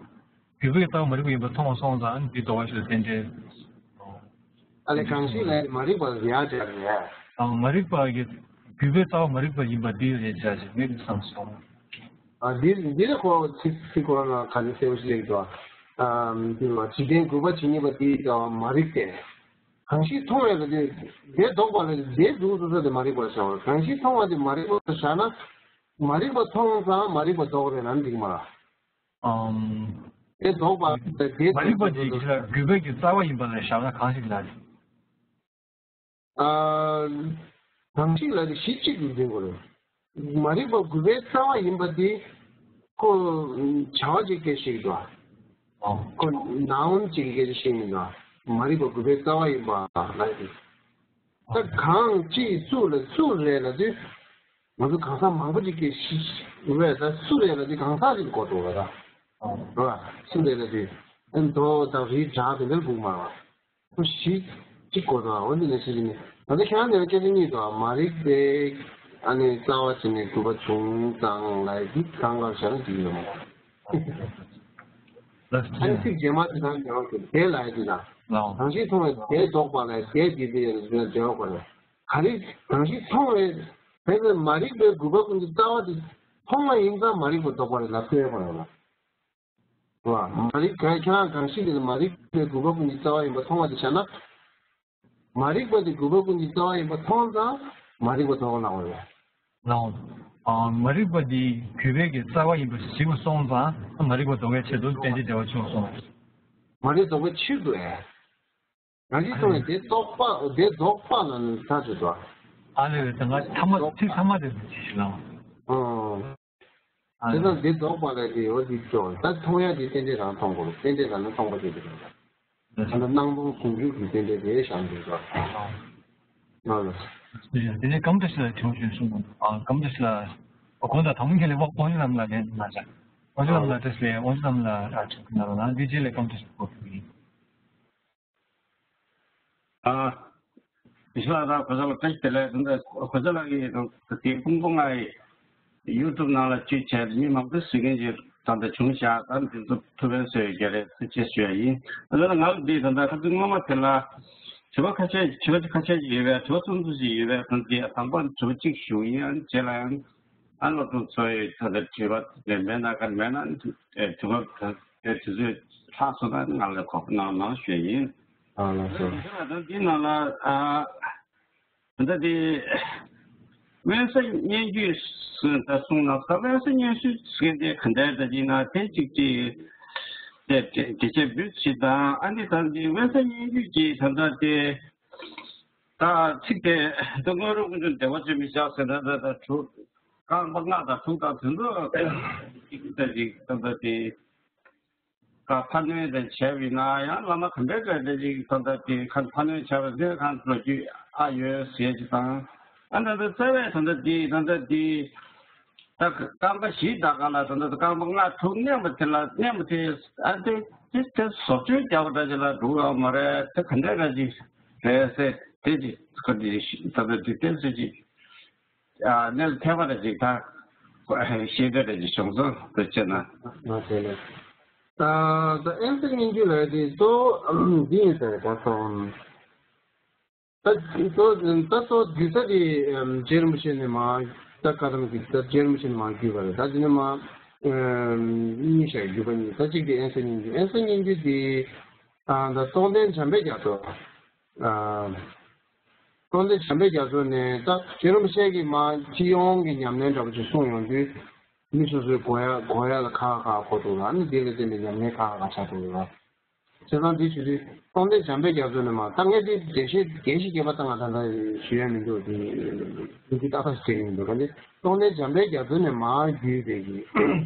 རྒྱུ་པའི་རྩ་བ་མ་རིག་པ་ཡིན་པ་མཐོང་བ་སོང་ཙང་ཨ་ནི་དེ་ལྡོག་པ་ཞིག་ལ་རྟེན་འབྲེལ། ཨ་ལས་གང་ཞིག་ལ་མ་རིག་པ་ཡང་བྱ་རེད། ཨ་མ་རིག་པ་གི་རྒྱུ་པའི་རྩ་བ་མ་རིག་པ་ཡིན་པ་འདི་རེད་བྱ་ཞིག་ངས་འདི་བསམ་སོང་། ཨ་འདི་འདི་ལ་གོ་ཚིག་ཚིག་གོ་ན་ག་ནས་གསལ་པོ་ཞིག་ལེགས་འདུག་ཨ་འདི་ལ་འཇིག་རྟེན་རྒུད་པ་ཇི་སྙེད་པ་དེའི་རྩ་བ་མ་རིག་སྟེ། གང་ཞིག་མཐོང་བས་ལ་དེ་དེ་ལྡོག་པ་ལ་དེ་འཛུགས་སུ་ས་དེ་མ་རིག་པར་བྱའོ། གང་ཞིག་མཐོང་བ་དེ་མ་རིག་པར་བཞག་ན་མ་རིག་པ་མཐོང་ཙང་མ་རིག་པ་ལྡོག་རེད་ལབ་འགྲིག་མ་རེད། ཨམ། དེ་ལྡོག་པ་དེ་མ་རིག་པ་དེ་གི་རྒྱུ་པའི་གི་རྩ་བ་ཡིན་པ་ལ་བཞག་ན་གང་ཞིག་ལ་རེད། ཨ། གང་ཞིག་ལ་རེད་གཞི་གཅིག་ཏུ་འཛིན་དགོས་རེད། མ་རིག་པ་རྒུད་པའི་རྩ་བ་ཡིན་པ་དེ་ཁོ་བྱ་བ་ཅིག་སྐད་ཤིག་འདུག་ཨ། ཁོ་ནའུན་ཅིག་གི་སྐད་ཆ་ཤིག་མི་འདུག་ཨ། མ་རིག་པ་རྒུད་པའི་རྩ་བ་ཡིན་པ་ལ་རེད། ད་གང་ཅི་སུ་ལ་སུ་རེད་ལབ་དུས། ང་ཚོ་གང་ཟག་མང་པོ་ཅིག་གིས་ཤི་ཤི་བས་ད་སུ་རེད་ལབ་དུས་གང་ཟག་ཅིག་གོ་འགྲོ་བ་ད། རེད་བ། སུ་རེད་ལབ་དུས། ཨ་མདོ་དང་རིའི་བྲག་དེ་འདྲར་སྒུག་མ་རེད་བ། ཁོ་གཞི་གཅིག་གོ་འགྲོ་བ་འོ་འདི་ནས་ཤི་ཤི་ནི། ད་ལྟ་ཁྱེད་རང་ནས་སྐད་ཆ་གཉིས་འདུག་ཨ། མ་རིག་པའི་ཨ་ནི་རྩ་བ་ཅིག་ནས་རྒུད་པ་བྱུང་ཙང་ལབ་དུས་གང་ག་བྱ་ན་འགྲིག་ཡོད་མ་རེད། ཨ་ནི་ཚིག་རྗེས་མ་དེ་དང་འབྲེལ་བ་དེ་དེ་ལ་ཡ་དེ་དང་། ལའོ། གང་ཞིག་མཐོང་བས་དེ་ལྡོག་པ་ལ་དེ་དེ་དེ་ཡོད་ཟེར་ན་འབྲེལ་བ་གོ་རེད། ག་རེ་གང་ཞིག་མཐོང་བས་བས་ན་མ་རིག་པའི་རྒུད་པ་ཀུན་གྱི་རྩ་བ་དེ་མཐོང་བ་ཡིན་ཙང་མ་རིག་པ་ལྡོག་པ་རེད་ལབ་ཐུབ་ཡོད་གོ་རེད་ལ། རེད་བ། མ་རིག་ག་ཁྱེད་རང་གང་ཞིག་དེ་ནི་མ་རིག་པའི་རྒུད་པ་ཀུན་གྱི་རྩ་བ་ཡིན་པ་མཐོང་བ་དེ་བྱས་ན། མ་རིག་པ་དེ་རྒུད་པ་ཀུན་གྱི་རྩ་བ་ཡིན་པ་མཐོང་ཙང་མ་རིག་པ་ལྡོག་པ་ལབ་དགོས་རེད། ལའོ། ཨ། མ་རིག་པ་འདི་རྒུད་པའི་གི་རྩ་བ་ཡིན་པ་ཞིག་སོང་ཙང་མ་རིག་པ་ལྡོག་པའི་ཆེད་དུ་རྟེན་འབྲེལ་འབྲེལ་བ་བྱུང་སོང་། མ་རིག་ལྡོག་པའི་ཕྱིར་དུ་ཨེ། རང་བཞིན་མཐོང་བས་དེ་ལྡོག་པ་དེ་ལྡོག་པ་ལ་ནི་ཐག་ཆོད་དོ། ཨ་ལས་རེད་ད་ང་ཐ་མ་ཚིག་ཐ་མ་དེ་ཞིག་ལའོ། ཨོ། ཨ་དེ་ལས་དང་དེ་ལྡོག་པ་ལ་དེ་འོ་དེ་ཆོག་ད་མཐོང་ཡ་དེ་རྟེན་འབྲེལ་རང་མཐོང་དགོས་རེད། རྟེན་འབྲེལ་རང་ནི་མཐོང་པ་དེ་དེ་རེད། ད་ལྟ་སྣང་སྟོང་ཟུང་འཇུག་གི་རྟེན་འབྲེལ་དེ་བཞག་འདུག་ད། ལགས་ལགས། དེ་ནས་སྐར་མ་བཀྲ་ཤིས་ལགས་དྲི་བ་ཞུ་གསུངས་པ། ཨ། སྐར་མ་བཀྲ་ཤིས་ལགས། ཨ། གོང་དང་དང་པོ་ཁྱེད་ལས་དབང་ཕྱུག་ལྷ་མོ་ལགས་ལན་མ་བྱ། དབང་ཕྱུག་ལྷ་མོ་ལགས་བཀྲ་ཤིས་ལགས། དབང་ཕྱུག་ལྷ་མོ་ལགས་ཨ་དྲི་བ་གནང་རོགས་གནང་། དེ་རྗེས་ལ་སྐར་མ་བཀྲ་ཤིས་ལགས་གོ་ཐུབ་ཡིན། ཨ། ཡེ་ཤེས་ལགས་དང་གོ་ས་ལ་བཀྲ་ཤིས་བདེ་ལེགས། ད་ལྟ་གོ་ས་ལ་གི་དེ་ཕུང་པོ་ལྔ་ཡི་ཡུ་ཊུབ་ནང་ལ་བཅུག་བྱས་མི་མང་པོ་གཟིགས་མཁན་ཅིག་ད་ལྟ་བྱུང་བཞག་ད་འདི་ཚོ་ཐུགས་ཕན་གསོས་ཡོད་རྒྱུ་རེད། ཐུགས་རྗེ་ཆེ་ཞུ་ཡ་ཡིན། ད་ལྟ་ང་ལ་འདི་ད་ལྟ་ཁ་སང་སྔོན་མ་དེ་ལ་དྲི་བ་ཁ་ཤས་དྲི་བ་ཁ་ཤས་ཤིག་ཡོད་པས། དྲི་བ་ཚོམ་ཚོམ་ཞིག་ཡོད་པས། ད་འདི་དང་པོ་དྲི་བ་གཅིག་ཞུ་ཡིན། ཨ་ནི་རྗེས་ལ་ཡང་ ཨ་སློབ་ཕྲུག་ཚོ་ཡི་ད་ལྟ་དྲི་བ་དེ་འདྲ་མེད་ན་ག་མེད་ན་དུས་བབ་དེ་དུས་ཚོད་ལྷག་སོང་ན་ང་ལ་གོ་སྐབས་གནང་གནང་ཞུ་ཡིན། ཨ་ལགས་སོ། ད་འདི་ནང་ལ་ཨ། ད་ལྟ་དེ་དབེན་ས་སྙན་བརྒྱུད་ཟེར་ད་གསུངས་ན་ད་དབེན་ས་སྙན་བརྒྱུད་ཟེར་དེ་ག་འདྲ་ད་ཅིག་ན་དེ་གཅིག་ཅིག་དེ་དེ་དེ་ཆེད་འབུལ་ཞིག་དང་ཨ་ནི་ད་འདི་དབེན་ས་སྙན་བརྒྱུད་ཀྱི་ད་ལྟ་དེ་ད་ཚིག་དེ་ད་སྔོན་རོལ་ཀུན་སྦྱོར་བདེ་བ་ཆེན་པོའི་ཞག་ཟེར་ན་ད་ད་དྲུག་རྐང་པ་ལྔ་དང་དྲུག་དང་དེ་ཚོ་ད་ཅིག་ད་ཅིག་ད་ལྟ་དེ། ཁ་ཕར་སྣོན་དེ་བྱས་པ་ཡིན་ན་ཡང་བླ་མ་ག་འདྲ་འདྲ་འདྲ་ཅིག་ད་ལྟ་དེ་ཁ་ཕར་སྣོན་བྱས་པ་དེ་ཁ་ལོ་རྒྱུས་ཨ་ཡོད་ཟེར་ཅིག་དང་། ཨ་ད་ལྟ་རྩ་བའི་ད་ལྟ་དེ་ད་ལྟ་དེ་ད་རྐང་པ་བཞི་ད་ག་ལ་ད་ལྟ་རྐང་པ་ལྔ་དྲུག་མནན་པ་དེ་ལ་མནན་པ་དེ་ཨ་དེ་དེ་དེ་བཟོ་བཅོས་རྒྱག་པ་འདྲ་ཅིག་ལ་འགྲོ་ཡོད་མ་རེད། དེ་ག་འདྲ་འདྲ་ཅིག་རེད་ཟེར་དེ་ཅིག་ཁ་དེ་ད་ལྟ་དེ་དེ་ཟེར་ཅིག་ཨ་གནས་ལ་ཐེབས་པ་རེ་ཅིག་ད་ཤེས་འདོད་རེ་ཅིག་བྱུང་སོང་དུ་བྱས་ན། ང་དེ་ལས་ད་ད་ཨེན་སི་སྙན་བརྒྱུད་ལ་དེ་གཙོ་བོ་འདི་ཡིན་ཟེར་ག་སོང་། ད་གཙོ་ད་གཙོ་བོ་བརྒྱུད་ས་དེ་རྗེ་རིན་པོ་ཆེ་ནས་མར་ད་བཀའ་གདམས་ཀྱི་ད་རྗེ་རིན་པོ་ཆེ་ནས་མར་བརྒྱུད་པ་རེད། ད་དེ་ནས་མར་གཉིས་བཞག་བརྒྱུད་པ་གཉིས་ད་གཅིག་དེ་ཨེན་སི་སྙན་བརྒྱུད། ཨེན་སི་སྙན་བརྒྱུད་དེ་ད་རྟོགས་ལྡན་འཇམ་དཔལ་རྒྱ་མཚོ། ཨ། རྟོགས་ལྡན་འཇམ་དཔལ་རྒྱ་མཚོ་ནས་ད་རྗེ་རིན་པོ་ཆེ་གིས་མར་སྤྱི་ཡོངས་ཀྱི་ཉམས་ལེན་འདྲ་པོ་ཅིག་གསུངས་ཡོང་དུས་མི་སོ་སོའི་གོ་ཡ་གོ་ཡ་ལ་ཁག་ཁག་གོ་འདུག་ལ། ཨ་ནི་དེ་ལ་བརྟེན་པའི་ཉམས་ལེན་ཁག་ཁག་ཆགས་འདུག་ལ། བྱས་ཙང་དེ་བྱེད་དུས་རྟོགས་ལྡན་འཇམ་དཔལ་རྒྱ་མཚོ་ནས་མར་ད་ངས་དེ་འགྲེལ་བཤད་རྒྱས་ཤིག་རྒྱས་པ་ད་ང་ད་ལྟ་ཞུ་ཡ་མི་འདུག་དེ་དེ་ཏག་ཏག་ཞིག་བྱེད་ཀྱི་མི་འདུག་ག་འདི་རྟོགས་ལྡན་འཇམ་དཔལ་རྒྱ་མཚོ་ནས་མར་བརྒྱུད་པའི་གི་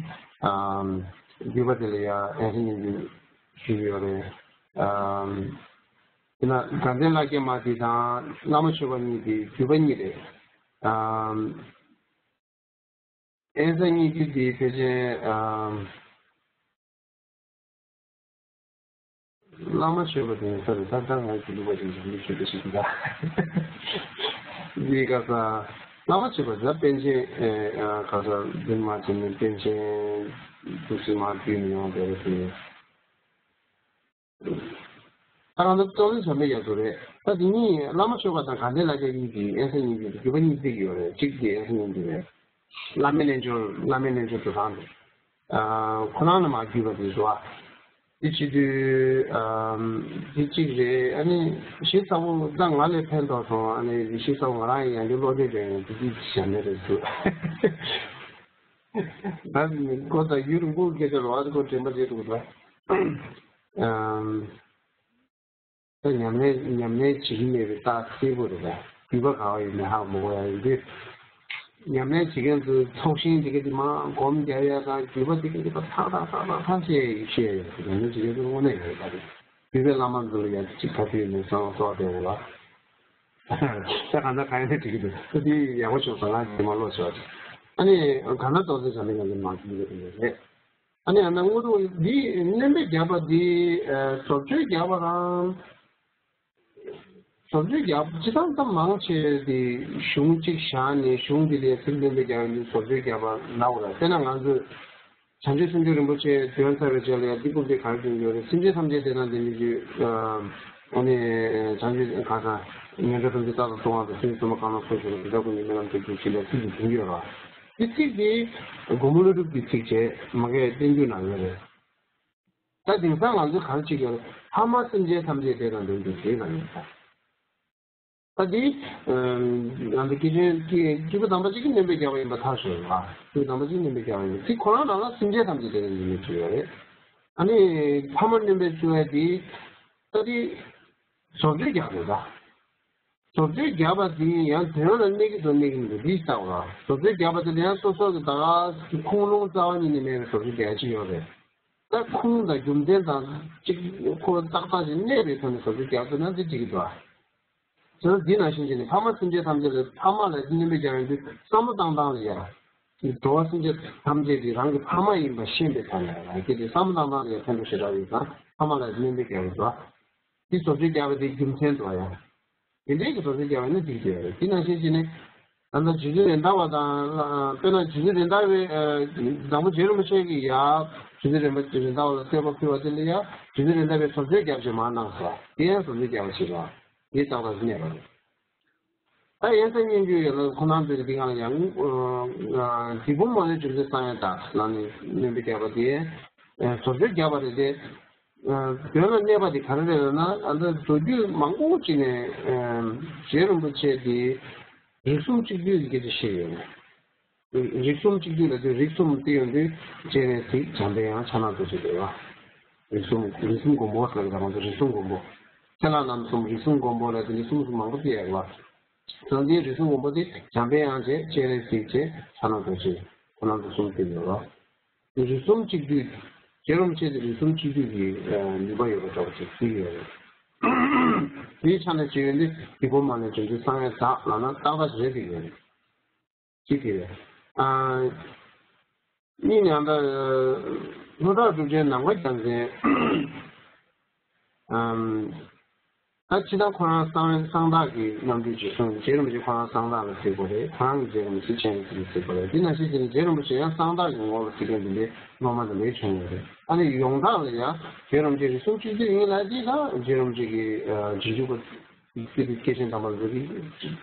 ཨ་བརྒྱུད་པ་དེ་ལ་ཡ་ཨེན་སི་སྙན་བརྒྱུད་ཞུས་ཡོད་རེད། ཨ། དེ་ན་དགའ་ལྡན་ལྷ་བརྒྱ་མ་དེ་དང་བླ་མ་མཆོད་པ་གཉིས་དེ་བརྒྱུད་པ་གཉིས་རེད། ཨམ། ཨེན་ས་གཉིས་བརྒྱུད་དེ་ཕལ་ཆེར་ཨམ། བླ་མ་མཆོད་པ་དེ་ཡིན་ས་རེད། ད་ལྟ་ང་ཚོ་ལུག་པ་ཅིག་ཞིག་ལུག་མཆོད་པ་ཞིག་འདུག་ག་འདི་ག་ས་བླ་མ་མཆོད་པ་དེ་ད་པཎ་ཆེན་ཨེ་ཨ་ག་ས་འདི་མ་བྱས་ནས་པཎ་ཆེན་འདུག་སེ་མ་བརྒྱུད་ནས་ཡོང་བསྡད་རེད་དེ། ད་རང་ཚོ་རྟོགས་ལྡན་འཇམ་དཔལ་རྒྱ་མཚོ་རེད། ད་དེ་གཉིས་བླ་མ་མཆོད་པ་དང་དགའ་ལྡན་ལྷ་བརྒྱ་གཉིས་ཀྱི་ཨེན་ས་གཉིས་ཀྱི་བརྒྱུད་པ་གཉིས་བརྩི་གི་ཡོད་རེད། གཅིག་དེ་ཨེན་ས་གཉིས་ཀྱི་རེད། བླ་མའི་རྣལ་འབྱོར་བླ་མའི་རྣལ་འབྱོར་དུ་རང་རེད། ཨ་ཁོ་རང་ནས་མར་བརྒྱུད་པ་དེ་རེད་བ། དེ་བྱེད་དུས་ཨ་དེ་གཅིག་རེད། ཨ་ནི་ཞེ་ཚ་བོ་ད་ང་ལས་ཕན་ཐོགས་སོང་། ཨ་ནི་ཞེ་ཚ་བོ་ང་རང་ཡང་ཡང་བསྐྱར་སློབ་སྦྱོང་བྱས་ཡོང་དུས་དེ་ཞབས་མེད་རེད་འདུག་ད་ཁོ་ད་ཡུན་རིང་པོ་སྐད་ཆ་རོ་ཨ་ཁོ་དྲན་པ་བརྗེད་འདུག་ད། ཨམ། ད་ཉམས་ལེན་ཉམས་ལེན་བྱེད་ཀྱི་མེད་པའི་རྟགས་གསལ་པོ་རེད་པ། རྒྱུད་པ་ག་བ་ཡིན་མིན་ཧ་གོ་གི་ཡོད་དུས། ཉམས་ལེན་བྱེད་མཁན་ཚོའི་ཚོགས་ཞིང་དེ་ག་དེ་མར་སྒོམ་རྒྱབ་ཡ་དང་རྒྱུད་པ་དེ་ག་དེ་ཕར་ཐག་ཐག་ཐག་ཐག་ཐག་བཤད་ཡ་ཡིན་བཤད་ཡ་ཡོད་དེ། ཉམས་ལེན་བྱེད་མཁན་ཚོ་དངོས་གནས་ཡོད་རེད་པ། དེ་རྒྱུད་པའི་བླ་མ་ཚོ་ལ་ཡ་གཅིག་ཕ་ཚུལ་ནས་གསང་བ་སོགས་དེ་འོ་ལ། ད་གང་ལྟར་གང་ཡིན་ན་འགྲིག་གི་འདུག་ད་དེ་ཡག་པོ་བྱུང་། ད་ང་རྗེས་མ་ཀློག་ཆོག་ཨ་ནི་གང་ལྟར་རྟོགས་ལྡན་འཇམ་དཔལ་རྒྱ་མཚོ་མར་བརྒྱུད་པ་དེ་འདྲ་རེད། ཨ་ནི་ཨ་ན་དངོས་གྲུབ་འདི་སྣོན་པ་བརྒྱབ་པ་འདི་ཨ་བཟོ་བཅོས་བརྒྱབ་པ་རང་། བཟོ་བཅོས་བརྒྱབ་སྤྱི་བཏང་ད་མང་ཆེ་འདི་གཞུང་གཅིག་བཞག་ནས་གཞུང་འདི་ལས་ཚིག་སྣོན་པ་བརྒྱབ་ནས་བཟོ་བཅོས་བརྒྱབ་པ་ལབ་དགོས་རེད། དཔེར་ན་ང་ཚོས་བྱང་ཆུབ་སེམས་མཆོག་རིན་པོ་ཆེ་འདོན་ཚར་བའི་རྗེས་ལ་ཡང་འདི་རྐུབ་སྟེགས་ག་རེ་བསྐྲུན་ཡོད་རེད། སེམས་ཅན་ཐམས་ཅད་བདེ་དང་ལྡན་པའི་རྒྱུ། ཨ་ནི་བྱང་ཆུབ་ག་ས་ངན་འགྲོ་ཐམས་ཅད་རྟག་ཏུ་སྲུང་བ་དང་། སེམས་ཅན་སྲུང་མ་གང་ལ་འཁོར་ཞིང་དེ་དག་ཀུན་གྱི་སྨོན་ལམ་འགྲུབ་གྱུར་ཅིག་ལ་ཚིག་འདི་བྱུང་ཡོད་རེད། འདི་ཚིག་འདི་མགོན་པོ་ཀླུ་སྒྲུབ་ཀྱི་ཚིག་བྱས་མ་གས་བསྟན་འགྱུར་ནང་ཡོད་རེད། ད་དེང་སང་ང་ཚོས་ག་རེ་བྱེད་ཀྱི་ཡོད་རེད། ཕ་མ་སེམས་ཅན་ཐམས་ཅད་བདེ་དང་ལྡན་དུ་བྱེད་ལབ་ཡོད་ད། ད་འདི་ང་ཚོ་སྐྱེས་ཆེན་སྐྱེས་སྐྱེས་བུ་དམ་པ་གཅིག་གིས་སྣོན་པ་བརྒྱབ་པ་ཡིན་པ་ཐག་ཆོད་རེད་བ། སྐྱེས་བུ་དམ་པ་གཅིག་སྣོན་པ་བརྒྱབ་པ་ཡིན། དེ་ཁོ་རང་རང་ལ་སེམས་ཅན་ཐམས་ཅད་བདེ་དང་ལྡན་དུ་བྱེད་ཡོད་རེད། ཨ་ནི་ཕ་མ་སྣོན་པའི་བརྩི་བ་དེ་ད་དེ་བཟོ་བཅོས་རྒྱག་རེད་ད། བཟོ་བཅོས་བརྒྱབ་པ་དེ་ཡང་དོན་ལ་གནས་ཀྱི་འདུག་གནས་ཀྱི་མི་འདུག་འདི་ལྟ་བ། བཟོ་བཅོས་བརྒྱབ་པ་དེ་ལ་ཡང་སོ་སོ་གི་ད་ག་ཁུངས་ལུང་རྩ་བ་ཉིད་ནས་མེད་པའི་བཟོ་བཅོས་རྒྱག་ཡ་ཅིག་ཡོད་རེད། ད་ཁུངས་དང་རྒྱུ་མཚན་དང་གཅིག་ཁོ་ཏག་ཏག་ཅིག་གནས་པའི་ཐོག་ནས་བཟོ་བཅོས་རྒྱག་ཐུབ་ན་འདི་འགྲིག་གི་འདུག་ཨ། བྱས་ཙང་འདི་ནང་བཞིན་བྱས་ནས་ཕ་མ་སེམས་ཅན་ཐམས་ཅད་ལ་ཕ་མ་ལ་སྣོན་པ་རྒྱག་ཡོང་དུས་བསམ་བློ་བཏང་སྟངས་ལ་ཡ། འགྲོ་བ་སེམས་ཅན་ཐམས་ཅད་ཀྱི་རང་གི་ཕ་མ་ཡིན་པ་ཤེས་པའི་ཐོག་ནས་རང་སྐྱེས་ཏེ་བསམ་བློ་བཏང་སྟངས་ལ་ཡ་ཕན་ཐོགས་ཞེ་དྲག་ཡོད་ཙང་ཕ་མ་ལ་སྣོན་པ་རྒྱག་ཡོང་དུས། འདི་བཟོ་བཅོས་རྒྱག་པ་དེའི་རྒྱུ་མཚན་དུ་བ་ཡང་། དེ་འདྲའི་གི་བཟོ་བཅོས་རྒྱག་པ་ནི་འགྲིག་གི་ཡོད་རེད། དེ་ནང་བཞིན་བྱས་ནས་ད་ལྟ་རྗེ་བཙུན་རེད་མདའ་བ་དང་། དཔེར་ན་རྗེ་བཙུན་རེད་མདའ་བའི་དང་པོ་རྗེ་རིན་པོ་ཆེ་གིས་ཡ་རྗེ་བཙུན་རེད་མདའ་བ་ལ་བསྟོད་པ་ཕུལ་བ་དེ་ལ་ཡ་རྗེ་བཙུན་རེད་མདའ་བས་བཟོ་བཅོས་རྒྱབ་བྱས་མར་གནང་སོང་། དེ་ཡང་བཟོ་བཅོས་རྒྱག་པ་ཞིག་རེད། དེ་ཏག་ཏག་ཅིག་གནས་པ་རེད། ད་དབྱེ་གསལ་སྙན་བརྒྱུད་ཡོད་ལ་ཁོ་ན་ཚོས་འདི་གང་ལ་ཡང་། འདི་བུ་མ་ལས་བྱུང་ཚེ་གསང་བའི་བདག་ལ་ནི་སྣོན་པ་བརྒྱབ་པ་དེ། བཟོ་བཅོས་བརྒྱབ་པ་རེད་དེ། དོན་ལ་གནས་པ་དེ་ག་རེ་རེད་ལབ་ན། ཨ་ད་མདོ་རྒྱུད་མང་པོ་ཅིག་ནས་རྗེ་རིན་པོ་ཆེ་དེ་རིགས་གསུམ་གཅིག་བསྡུས་ཀྱི་སྐད་ཆ་བཤད་ཡོད། རིགས་གསུམ་གཅིག་བསྡུས་ལབ་དུས་རིགས་གསུམ་བསྡུས་ཡོང་དུས་སྤྱན་རས་གཟིགས་འཇམ་དཔལ་དབྱངས་ཕྱག་ན་རྡོ་རྗེ་རེད་བ། རིགས་གསུམ་རིགས་གསུམ་མགོན་པོ་ཟེར་གི་ད་ང་ཚོ་རིགས་གསུམ་མགོན་པོ། ཁས་བླངས་རྣམ་གསུམ་རིགས་གསུམ་མགོན་པོ་ལབ་དུས་རིགས་གསུམ་མང་པོ་ཅིག་ཡོད་རེད་བ། དོན་དེ་རིགས་གསུམ་མགོན་པོ་དེ་འཇམ་དཔལ་དབྱངས་བྱས། སྤྱན་རས་གཟིགས་བྱས། ཕྱག་ན་རྡོ་རྗེ། ཁོ་རང་ཚོ་གསུམ་དེ་ཡོད་རོ། རིགས་གསུམ་གཅིག་བསྡུས། རྗེ་རིན་པོ་ཆེ་དེ་རིགས་གསུམ་གཅིག་བསྡུས་ཀྱི་ནུས་པ་ཡོད་པ་འདྲ་པོ་ཅིག་གཟིགས་ཡོད་རེད། དེའི་ཆ་ནས་བྱས་ཡོད་ན་འདི་བུ་མ་ལས་བྱུང་ཚེ་གསང་བའི་བདག་ལབ་ན་ཏག་ཏག་རེད་འདུག་ཡོད་རེད། གཅིག་དེ་རེད། ཨ། གཉིས་ནས་ད་ལྷོ་བྲག་གྲུབ་ཆེན་ནམ་མཁའ་རྒྱལ་མཚན། ཨམ། ད་སྤྱིར་བཏང་ཁོ་རང་གསང་བའི་གསང་བདག་གི་རྣམ་འགྱུར་ཅིག་གསུངས། རྗེ་རིན་པོ་ཆེ་ཁོ་རང་གསང་བདག་ལ་གཟིགས་པ་རེད། ཁོ་རང་གི་རྗེ་རིན་པོ་ཆེ་སྤྱན་རས་གཟིགས་ལ་གཟིགས་པ་རེད། འདི་ནང་བཞིན་བྱས་ནས་རྗེ་རིན་པོ་ཆེ་ཡང་གསང་བདག་གི་ངོ་ལ་གཟིགས་མཁན་དེ་འདྲའི་སློབ་མ་དེ་འདྲའི་བྱུང་ཡོད་རེད། ཨ་ནི་ཡོངས་གྲགས་ལ་ཡང་རྗེ་རིན་པོ་ཆེ་རིགས་གསུམ་གཅིག་བསྡུས་ཡིན་ལབ་དུས་ད་རྗེ་རིན་པོ་ཆེ་གི་རྗེས་འཇུག་པ་སྐྱེས་བུ་སྐྱེས་ཆེན་དམ་པ་ཚོ་གིས་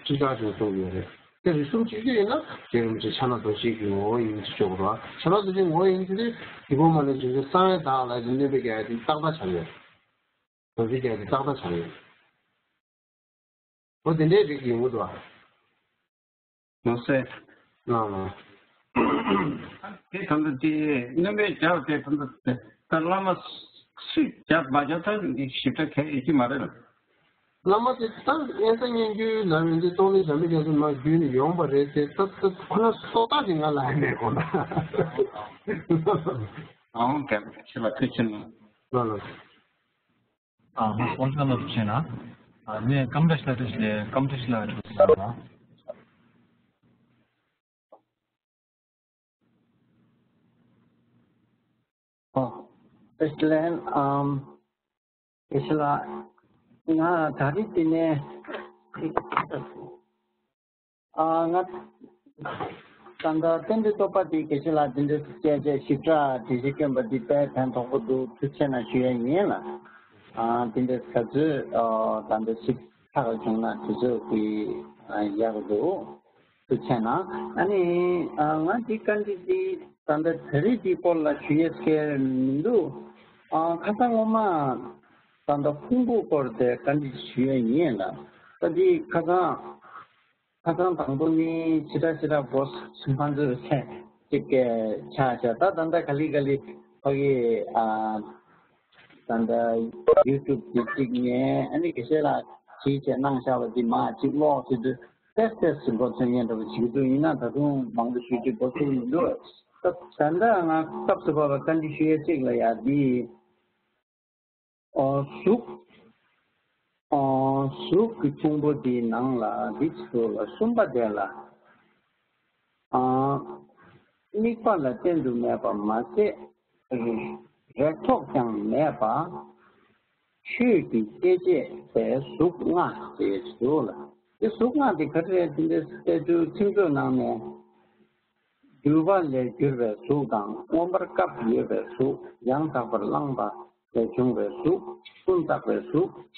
ཁྲིག་ཁྲག་ཅིག་གསུང་གི་ཡོད་རེད། དེ་རིགས་གསུམ་གཅིག་བསྡུས་ཡིན་ན་རྗེ་རིན་པོ་ཆེ་ཕྱག་ན་རྡོ་རྗེ་གི་ངོ་བོ་ཡིན་ཅེས་ཆོག་གི་རེད། ཕྱག་ན་རྡོ་རྗེ་ངོ་བོ་ཡིན་ཟེར་དུས་འདི་བུ་མ་ལས་བྱུང་ཚེ་གསང་བའི་བདག་ལ་ཡང་སྣོན་པ་རྒྱག་ཡ་དེ་ཏག་ཏག་ཆགས་ཡོད། རྡོ་རྗེ་རྒྱག་ཡ་དེ་ཏག་ཏག་ཆགས་ཡོད། འོ་དེ་འདྲའི་རིགས་ཡོང་གི་འདུག་ཨ། ནོར་སྲིད། ལགས་ལགས། དེ་ད་ལྟ་དེ་སྣོན་པ་རྒྱག་དེ་ད་ལྟ་དེ་ད་བླ་མ་སུས་རྒྱབ་མ་རྒྱབ་ད་ཞིབ་ཕྲ་གང་ཡོད་ཀྱི་མ་རེད། བླ་མ་དེ་ད་དབེན་ས་སྙན་བརྒྱུད་ལ་ཡོང་དུས་སྟོང་ལས་འཇམ་པའི་རྒྱ་མཚོ་མར་བརྒྱུད་ནས་ཡོང་བ་རེད་དེ། ད་ད་ཁོ་ན་སོ་ད་དེ་ང་ལ་ཡང་མེད་གོ་ན། ཨང་། གལ་ཆེ་ལ་ཐུགས་ཆེ་གནང་། ལགས་ལགས། ཨ་མ་སོང་ཚང་ལ་ཐུགས་ཆེ་གནང་། ཨ་ནི་ཀམ་བཀྲ་ཤིས་ལགས་ཐུགས་ཆེ། ཀམ་བཀྲ་ཤིས་ལགས་ཐུགས་ཆེ་གནང་། ཨོ། བཀྲ་ཤིས་བདེ་ལེགས། ཨམ། དགེ་བཤེས་ལགས། ང་ད་རེས་འདི་ནས་ཨ་ང་ད་ལྟ་རྟེན་འབྲེལ་བསྟོད་པ་འདི་དགེ་བཤེས་ལགས་འདི་འདྲ་བྱས་བྱས་ཞིབ་ཕྲ་འགྲེལ་བཤད་བསྐྱོན་པ་འདི་དཔེ་ཕན་ཐོགས་པོ་འདུག་ཐུགས་ཆེ་གནང་ཞུ་ཡ་ཡིན་ལགས། ཨ་འདི་འདྲ་ག་ཚོད་ཨ་ད་ལྟ་ཞིབ་ཕྲ་བྱུང་ན་དུས་ཚོད་ཀྱི་ཨ་ཡག་འདུག་ཐུགས་ཆེ་གནང་། ཨ་ནི་ཨ་ང་འདི་བཀའ་འདྲི་འདི་ད་ལྟ་ད་རེས་འདི་སྐོར་ལ་ཞུ་ཡས་ཀྱི་མི་འདུག་ཨ་ཁ་སང་སྔོན་མ་ད་ལྟ་ཕུང་པོ་སྐོར་དེ་བཀའ་འདྲི་ཞུ་ཡས་ཡིན་ལགས། ད་འདི་ཁ་སང་ཁ་སང་དང་པོ་ནི་ཕྱི་དྲག་ཕྱི་དྲག་སྒོ་སུམ་ཕ་ཚོས་ཚེ་གཅིག་གི་ཆ་བཞག་ད་ད་ལྟ་ག་ལེ་ག་ལེ་ཕ་གི་ཨ་ད་ལྟ་ཡུ་ཊུབ་དེ་གཅིག་ཉན། ཨ་ནི་དགེ་བཤེས་ལགས་གཅིག་བྱས་གནང་བཞག་པ་འདི་མ་གཅིག་ཀློག་ཟེར་དུས་ཏོག་ཙམ་མགོ་ཚོས་མཁན་འདྲ་པོ་བྱེད་ཀྱི་འདུག་ཡིན་ན་ད་དུང་མང་པོ་ཞུ་རྒྱུ་འགོ་ཚུགས་མི་འདུག་ད་ད་ལྟ་ང་སྐབས་སུ་བབས་པ་བཀའ་འདྲི་ཞུ་ཡས་གཅིག་ལ་ཡ་འདི། ཨོ་གཟུགས། ཨོ་གཟུགས་ཀྱི་ཕུང་པོ་འདིའི་ནང་ལ་འདི་ཚོ་ལ་གསུམ་པ་དེ་ལ། ཨ་དམིགས་པ་ལ་བརྟེན་དུ་མེད་པ་མ་ཟད། རེག་ཐོགས་ཀྱང་མེད་པ། ཆོས་ཀྱི་སྐྱེ་མཆེད་པའི་གཟུགས་ལྔ་ཞེས་ཞུ་ལ། འདི་གཟུགས་ལྔ་འདི་ག་རེ་རེད། འདི་འདྲའི་དཔེ་ཆ་ཚིག་མཛོད་ནང་ནས། འདུས་པ་ལས་གྱུར་པའི་གཟུགས་དང་། མངོན་པར་སྐབས་ཡོད་པའི་གཟུགས། ཡང་དག་པར་བླངས་པ་ལས་བྱུང་བའི་གཟུགས། ཀུན་བརྟགས་པའི་གཟུགས།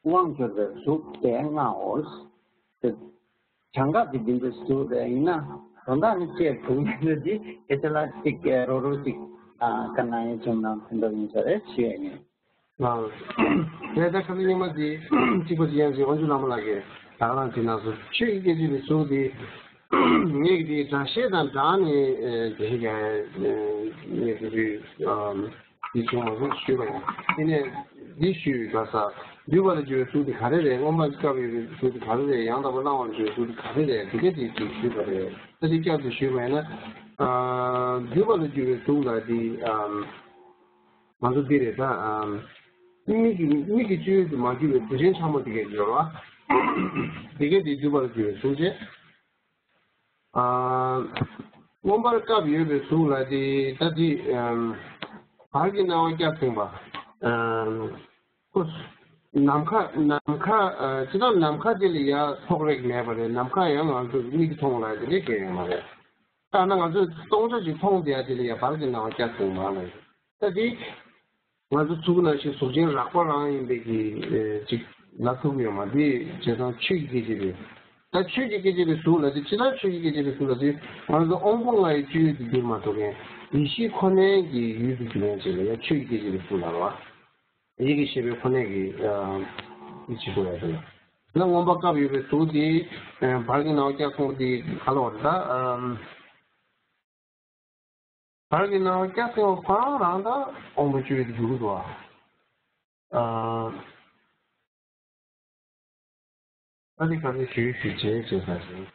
དབང་འབྱོར་པའི་གཟུགས་ཏེ་ལྔའོ། དེ་གྱངས་ཁ་དེ་འདི་འདྲ་ཞིག་འདུག་རེད། ཡིན་ན་དོན་དག་ནི་བཅས་དུ་མེད་ནོ་འདི་དེ་ཚོ་ལ་ཅིག་རོ་རོ་ཅིག་ཨ་བཀའ་གནང་ཡས་བྱུང་ན་ཕན་ཐོགས་ཡིན་ས་རེད་ཞུ་ཡས་ཡིན། ཨ། དེ་ལྟར་ཁ་སང་སྙིང་མ་འདི་གཅིག་པ་ཅི་ཡང་ཅིག་དབང་ཕྱུག་བླ་མ་ལགས་ཀྱིས་ད་ག་རང་ཅིག་གནང་སོང་། ཆོས་ཀྱི་སྐད་ཅིག་པའི་གཟུགས་འདི་ངེད་ཀྱི་འདི་སྒྲ་བཤད་དང་སྦྲགས་ནས་དེ་ཞིག་ངེད་ཀྱི་འདི་འདི་བྱུང་མ་སོང་ཞུས་པ་ཡིན། དེ་ནས་འདི་ཞུས་པ་ས་འདུས་པ་ལ་གྱུར་པའི་གཟུགས་འདི་ག་རེ་རེད། མངོན་པར་སྐབས་ཡོད་པའི་གཟུགས་འདི་ག་རེ་རེད། ཡང་དག་པར་བླང་བ་ལ་གྱུར་པའི་གཟུགས་འདི་ག་རེ་རེད། འདི་སྐད་ཅིག་ཅིག་ཞུས་པ་རེད། ད་འདི་བསྐྱར་དུ་ཞུས་པ་ཡིན་ན། འདུས་པ་ལ་གྱུར་པའི་གཟུགས་ལ་འདི། ང་ཚོ་འདི་རེད་ད། མིག་གི་མིག་གི་སྤྱོད་ཡུལ་དུ་མ་གྱུར་པའི་བདེ་ཆེན་ཕྲ་མོ་དེ་གས་ཡོད་རེད་བ། དེ་གས་དེ་འདུས་པར་གྱུར་པའི་གཟུགས་བྱས། མངོན་པར་སྐབས་ཡོད་པའི་གཟུགས་ལ་དེ་ད་དེ་བར་གྱི་སྣང་བ་བསྐྱར་ཟིན་པ། ཁོ་ནམ་མཁའ་ནམ་མཁའ་སྤྱིར་བཏང་ནམ་མཁའ་དེ་ལ་ཡ་ཐོགས་རེག་མེད་པ་རེད། ནམ་མཁའ་ཡང་ང་ཚོ་མིག་གིས་མཐོང་ལ་དེ་འདྲས་གས་ཡོད་མ་རེད། ད་ན་ང་ཚོས་སྟོང་ཆ་ཞིག་མཐོང་བསྡད་ཡ་དེ་ལ་ཡ་བར་གྱི་སྣང་བ་བསྐྱར་ཟིན་མ་རེད། ད་དེ། ང་ཚོ་ཚུགས་ནང་བཞིན་གཟུགས་ཅན་རགས་པ་རང་ཡིན་པའི་གི་ཅིག་ལབ་ཐུབ་ཀྱི་ཡོད་མ་རེད། བྱས་ཙང་ཆོས་ཀྱི་སྐད་ཅིག་རེད། ད་ཆོས་ཀྱི་སྐད་ཅིག་པའི་གཟུགས་ལ་དེ་ཅི་ལྟར་ཆོས་ཀྱི་སྐད་ཅིག་པའི་གཟུགས་ལ་དེ་ང་ཚོ་དབང་པོ་ལྔ་ཡི་སྤྱོད་ཡུལ་དུ་གྱུར་མ་ཐུབ་མཁན་ཡེ་ཤེས་ཁོ་ནའི་གི་ཡུལ་དུ་གྱུར་མཁན་ཅིག་ལ་ཡང་ཆོས་ཀྱི་སྐད་ཅིག་པའི་གཟུགས་ལ་རེད་བ། ཡིད་ཀྱི་ཤེས་པའི་ཁོ་ནའི་གི་ཡིད་ཆེས་པོ་ཡ་དེ་ལ། ད་མངོན་པར་དགའ་བའི་གཟུགས་དེ་བར་གྱི་སྣང་བ་སྐྱ་སོང་དེ་ག་ལ་བ་རེད་ད། བར་གྱི་སྣང་བ་སྐྱ་སེར་བ་ཁོ་རང་རང་ད་དབང་པོ་བཅུ་ཡོད་དུ་འགྱུར་གྱི་འདུག་ཨ། ཨ་ནི་ག་ཚོད་ཞུས་ཞུས་བྱས་བྱས་ས་ཞིག་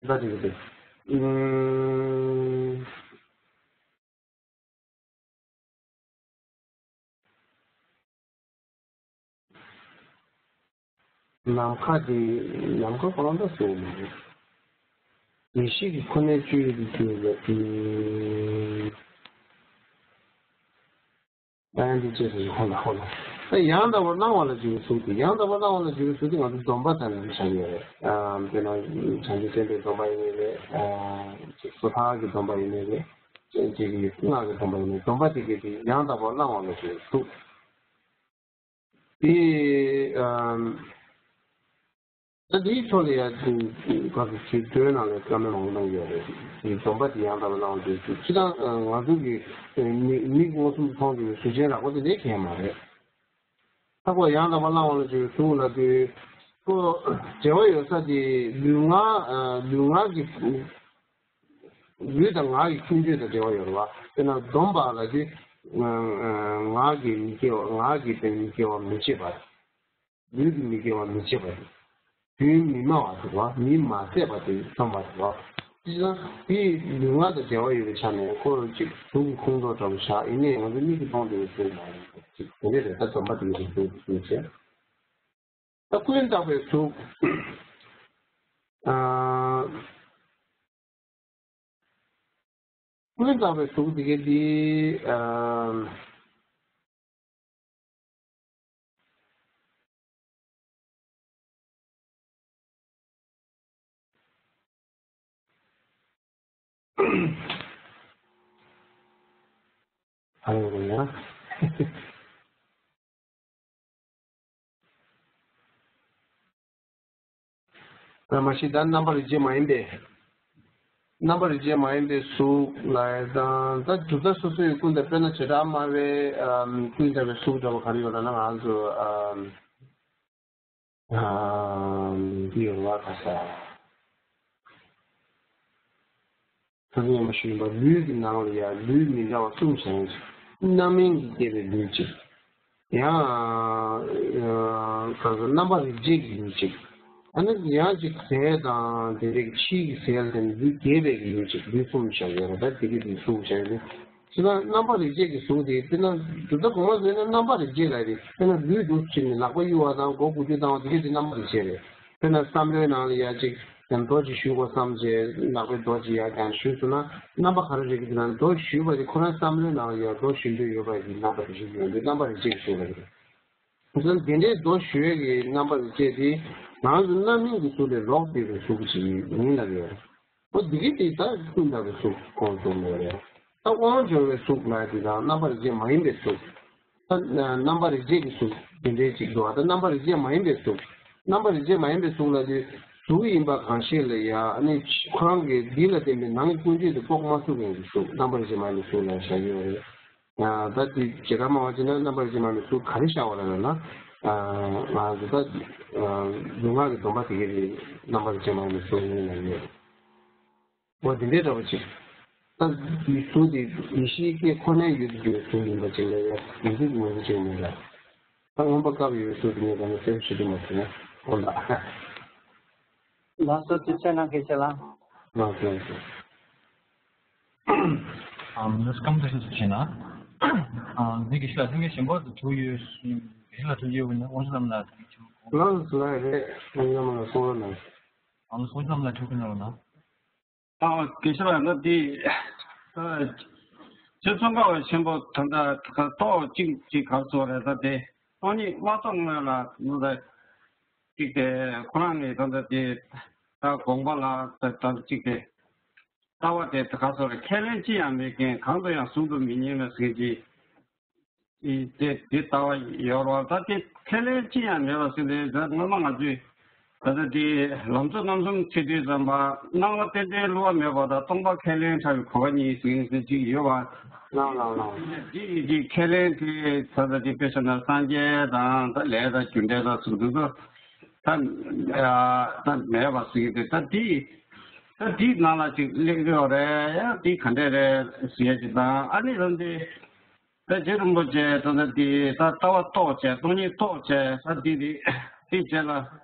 ད་དེ་གི་དེ། ཨུམ། ནམ་མཁའ་དེ་ནམ་མཁའ་གང་འདྲ་སོང་མ་རེད། ཡེ་ཤེས་ཀྱི་ཁོ་ནའི་སྤྱོད་ཡུལ་དུ་གྱུར་པ་དེ། ཨ་ཡང་འདི་བཅས་སུ་ཧོ་ལ་ཧོ་ལ། ད་ཡང་དག་པར་སྣང་བ་ལ་འཇུག་པའི་གཟུགས་དེ་ཡང་དག་པར་སྣང་བ་ལ་འཇུག་པའི་གཟུགས་དེ་ང་ཚོ་སྡོམ་པ་དང་ནི་བྱ་ཡོད་རེད། ཨ་དཔེར་ན་བྱང་ཆུབ་སེམས་དཔའི་སྡོམ་པ་ཡིན་ནའི་རེད། ཨ་ཅིག་སོ་ཐར་གྱི་སྡོམ་པ་ཡིན་ནའི་རེད། ཅིག་ཅིག་སྔགས་ཀྱི་སྡོམ་པ་ཡིན་ནའི་སྡོམ་པ་དེ་གས་དེ་ཡང་དག་པར་སྣང་བ་ལ་འཇུག་པའི་གཟུགས། དེ་ཨ་ད་དེའི་ཕྱོགས་ལ་ཡ་ག་ཚོད་ཚིག་དོན་ནང་ལ་བཀའ་མོལ་མང་པོ་གནང་གི་ཡོད་རེད། དེ་སྡོམ་པ་དེ་ཡང་དག་པར་སྣང་བ་འཇུག་པའི་གཟུགས། སྤྱིར་བཏང་ང་ཚོ་གི་མིག་མིག་མངོན་སུམ་དུ་མཐོང་གི་གཟུགས་ཅན་རགས་པ་དེ་ལས་གལ་མ་རེད། ད་ཁོ་ཡང་དག་པར་སྣང་བ་ལ་འཇུག་པའི་གཟུགས་ལབ་དུས་ཁོ་འབྲེལ་བ་ཡོད་ས་དེ་ལུས་ངག་ལུས་ངག་གི་ལུས་དང་ངག་གི་ཁྱད་ཆོས་དང་འབྲེལ་བ་ཡོད་རེད་བ། དཔེར་ན་སྡོམ་པ་ལ་དེ་ངག་གིས་མི་སྐྱེ་བ་ངག་གིས་དེ་མི་སྐྱེ་བ་མི་བྱེད་པ། ལུས་ཀྱིས་མི་སྐྱེ་བ་མི་བྱེད་པ་དེ། རྒྱུན་མི་སྨྲ་བ་དེ་བ། མི་མ་བསད་པ་དེ་འཛོམས་པ་དེ་བ། ཅི་ལ་དེ་ལུས་ངག་དང་འབྲེལ་བ་ཡོད་པའི་ཆ་ནས་ཁོ་ཅིག་གཟུགས་ཀྱི་ཁོང་ཁྲོ་འདྲ་བོ་བཞག་ཡིན་ནའི་ང་ཚོ་མིག་གིས་མཐོང་བསྡད་པའི་གཟུགས་མ་ཡིན་ཅིག་དེ་འདྲས་རེད། ད་སྡོམ་པ་དེ་ཡོད་པའི་གཟུགས་དེ་བྱས། ད་ཀུན་བརྟགས་པའི་གཟུགས། ཨ། ཀུན་བརྟགས་པའི་གཟུགས་དེ་གའི་དེ། ཨ། ཨ་ཡོད་རེད་ཡ། ད་མ་གཞི་ད་རྣམ་པར་རིག་བྱེད་མ་ཡིན་པའི། རྣམ་པར་རིག་བྱེད་མ་ཡིན་པའི་གཟུགས་ལ་དང་ད་དུ་ད་སོ་སོའི་ཀུན་ད་དཔེར་ན་བྱེ་བྲག་སྨྲ་བའི་ཀུན་བརྟགས་པའི་གཟུགས་འདྲ་བ་ག་རེ་ཡོད་ལ་ན་ང་ཚོ་འདི་ཡོད་ལ་ག་ས། ད་ནི་ཡང་མ་ཞུས་པ་ལུས་ཀྱི་ནང་ལ་ཡང་ལུས་མི་འདྲ་བ་གསུམ་བཞག་ཡིན། རྣམ་སྨིན་གྱིས་བསྐྱེད་པའི་ལུས་གཅིག་ཡང་ག་ཚོད་རྣམ་པར་རིག་བྱེད་ཀྱི་ལུས་གཅིག་ཨ་ནི་ཡང་གཅིག་ཟས་དང་དེ་འདྲའི་ཕྱིའི་གི་ཟས་ལ་བརྟེན་ནས་ལུས་རྒྱས་པའི་གི་ལུས་གཅིག་ལུས་གསུམ་བཞག་ཡོད་རེད། ད་དེ་གི་ལུས་གསུམ་བཞག་ཡོད་རེད། ཅི་ལ་རྣམ་པར་རིག་བྱེད་ཀྱི་གཟུགས་དེ་དཔེར་ན་དུ་ད་གོང་མ་ཟེར་ན་རྣམ་པར་རིག་བྱེད་ལ་རེད། དཔེར་ན་ལུས་འདུག་ཕྱིན་ནས་ལག་པ་གཡུག་པ་དང་མགོ་དགུ་བཅུ་བཏང་བ་དེ་གས་དེ་རྣམ་པར་རིག་བྱེད་རེད། དཔེར་ན་བསམ་བློའི་ནང་ལ་ཡ་གཅིག་ཀྱང་རྡོ་གཅིག་གཞུས་དགོས་བསམ་བྱས་ལག་པའི་རྡོ་གཅིག་ཡར་བརྐྱངས་གཞུས་སོང་ན་རྣམ་པ་ག་རེ་རེད་ཀྱི་ན་རྡོ་གཞུས་པ་དེ་ཁོ་རང་བསམ་བློའི་ནང་ལ་ཡ་རྡོ་གཞུ་འདོད་ཡོད་པ་ཡི་རྣམ་པ་དེ་ཞིག་ཡོང་དུས་རྣམ་པ་རིག་བྱེད་ཀྱི་གཟུགས་ལ་རེད། འདི་འདྲའི་རྡོ་གཞུ་ཡས་ཀྱི་རྣམ་པ་རིག་བྱེད་དེ་ང་ཚོ་རྣམ་སྨིན་གྱི་གཟུགས་ལས་ལོག་སྟེ་པའི་གཟུགས་ཅིག་ཡིན་ལབ་ཡོད་རེད། འོ་འདི་གི་དེ་ད་ཀུན་བརྟགས་པའི་གཟུགས་ཁོང་རྫོགས་ཡོད་རེད། ད་དབང་འབྱོར་བའི་གཟུགས་ལ་དེ་དང་རྣམ་པར་རིག་བྱེད་མ་ཡིན་པའི་གཟུགས། ད་རྣམ་པར་རིག་བྱེད་ཀྱི་གཟུགས་དེ་འདྲའི་ཅིག་འདུག་ད་རྣམ་པར་རིག་བྱེད་མ་ཡིན་པའི་གཟུགས། རྣམ་པར་རིག་བྱེད་མ་ཡིན་པའི་གཟུགས་ལ་དེ་གཟུགས་ཡིན་པ་གང་ཤེས་ལ་ཡ་ཨ་ནི་ཁོ་རང་གི་འདི་ལ་བརྟེན་པའི་ནང་གི་ཀུན་སྤྱོད་དེ་དཔོག་མ་ཚུགས་མཁན་གྱི་གཟུགས་རྣམ་པར་རིག་བྱེད་མ་ཡིན་པའི་གཟུགས་ལ་བཞག་གི་ཡོད་རེད། ད་དེ་བྱེ་བྲག་སྨྲ་བ་ཅིག་ན་རྣམ་པར་རིག་བྱེད་མ་ཡིན་པའི་གཟུགས་ག་རེ་བཞག་པ་རེད་ལབ་ན། ང་ཚོ་ད་ལུས་ངག་གི་སྡོམ་པ་དེ་གའི་རེད། རྣམ་པར་རིག་བྱེད་མ་ཡིན་པའི་གཟུགས་ཡིན་ལབ་ཡོད། འོ་དེ་འདྲའི་འདྲ་བོ་ཅིག་ད་དེའི་གཟུགས་དེ་ཡེ་ཤེས་སྐྱེ་ཁོ་ནའི་ཡུལ་དུ་གྱུར་པའི་གཟུགས་ཡིན་པ་ཅིག་ལ་ཡང་ཡུལ་དུ་ངོས་འཛིན་བྱེད་མི་འདྲ། ད་མངོན་པར་དགའ་བའི་གཟུགས་དེ་ངས་ད་ནི་གསལ་པོ་ཞུ་རྒྱུ་མ་བྱུང་ན་འོ་ལ། ལགས་སོ། ཐུགས་རྗེ་གནང་མཁན་ཆེ་ལགས། ལགས་སོ་ལགས་སོ། ཨ་ལགས་སོ། སྐུ་ཁམས་བཟང་། ཐུགས་རྗེ་ཆེ་གནང་། ཨ་ནི་དགེ་བཤེས་ལགས་ལྷན་རྒྱས་གཞན་པ་དང་ཐུག་ཡོད། དགེ་བཤེས་ལགས་ཐུག་ཡོད་པ་ན་དབང་ཕྱུག་བླ་མ་ལགས་ཐུག་ཡོད། ལགས་སོ་ལགས་རེད། དབང་ཕྱུག་བླ་མ་ལ་གསུང་རོགས་གནང་། ཨ་ནི་དབང་ཕྱུག་བླ་མ་ལགས་ཐུགས་ཁུར་གནང་རོགས་གནང་། ཨ་དགེ་བཤེས་ལགས་ལ་དེ་ཚེ་ཚོང་ཁ་བ་ཆེན་པོ་ད་ལྟ་ཏོག་ཅིག་ཅིག་ག་རེ་ཟེར་རེད། ད་དེ་སྟོང་ཉིད་མ་རྟོགས་སྔོན་ལ་ནུ་ད་ཅིག་དེ་ཁོ་རང་ནས་ད་ལྟ་དེ་ད་དགོངས་པ་ལ་ད་ད་ཅིག་དེ་ལྟ་བ་དེ་ད་ག་རེ་ཟེར་རེད། ཁས་ལེན་ཅི་ཡང་མེད་མཁན་གང་དུ་ཡང་གསུང་དུ་མི་ཉན་ལ་ཟེར་གྱི། དེ་དེ་ལྟ་བ་ཡོད་རེད་བ། ད་དེ་ཁས་ལེན་ཅི་ཡང་མེད་པ་ཟེར་ཏེ། ད་སྔོན་མ་ང་ཚོས་ད་ལྟ་དེ་ལམ་གཙོ་རྣམ་གསུམ་ཁྲིད་དུས་ཙམ་པ། སྣང་བ་རྟེན་འབྲེལ་བསླུ་བ་མེད་པ་དང་སྟོང་པ་ཁས་ལེན་ཕྲ་བའི་གོ་བ་གཉིས་ཟེར་ཟེར་ཅིག་ཡོད་བ། ལགས་ལགས་ལགས། དེ་ཡི་དེ་ཁས་ལེན་དེ་ད་ལྟ་དེ་དཔེ་བཞག་ན་སངས་རྒྱས་དང་ད་ལས་དང་རྒྱུ་འབྲས་དང་ཟེར་དུས་ད་ད་མེད་པ་ཟེར་གྱི་འདུག་ད་དེ་ད་དེའི་ནང་ལ་ཅིག་སླེབས་ཡོད་རེད། ཡང་དེ་ག་འདྲས་རེད་ཟེར་ཡ་ཅིག་དང་། ཨ་ནི་ལམ་དེ། ད་རྗེ་རིན་པོ་ཆེ་ད་ལྟ་འདི་ད་ལྟ་བ་རྟོགས་བྱས། སྟོང་ཉིད་རྟོགས་བྱས། ད་འདི་འདི་འདི་བྱས་ལ།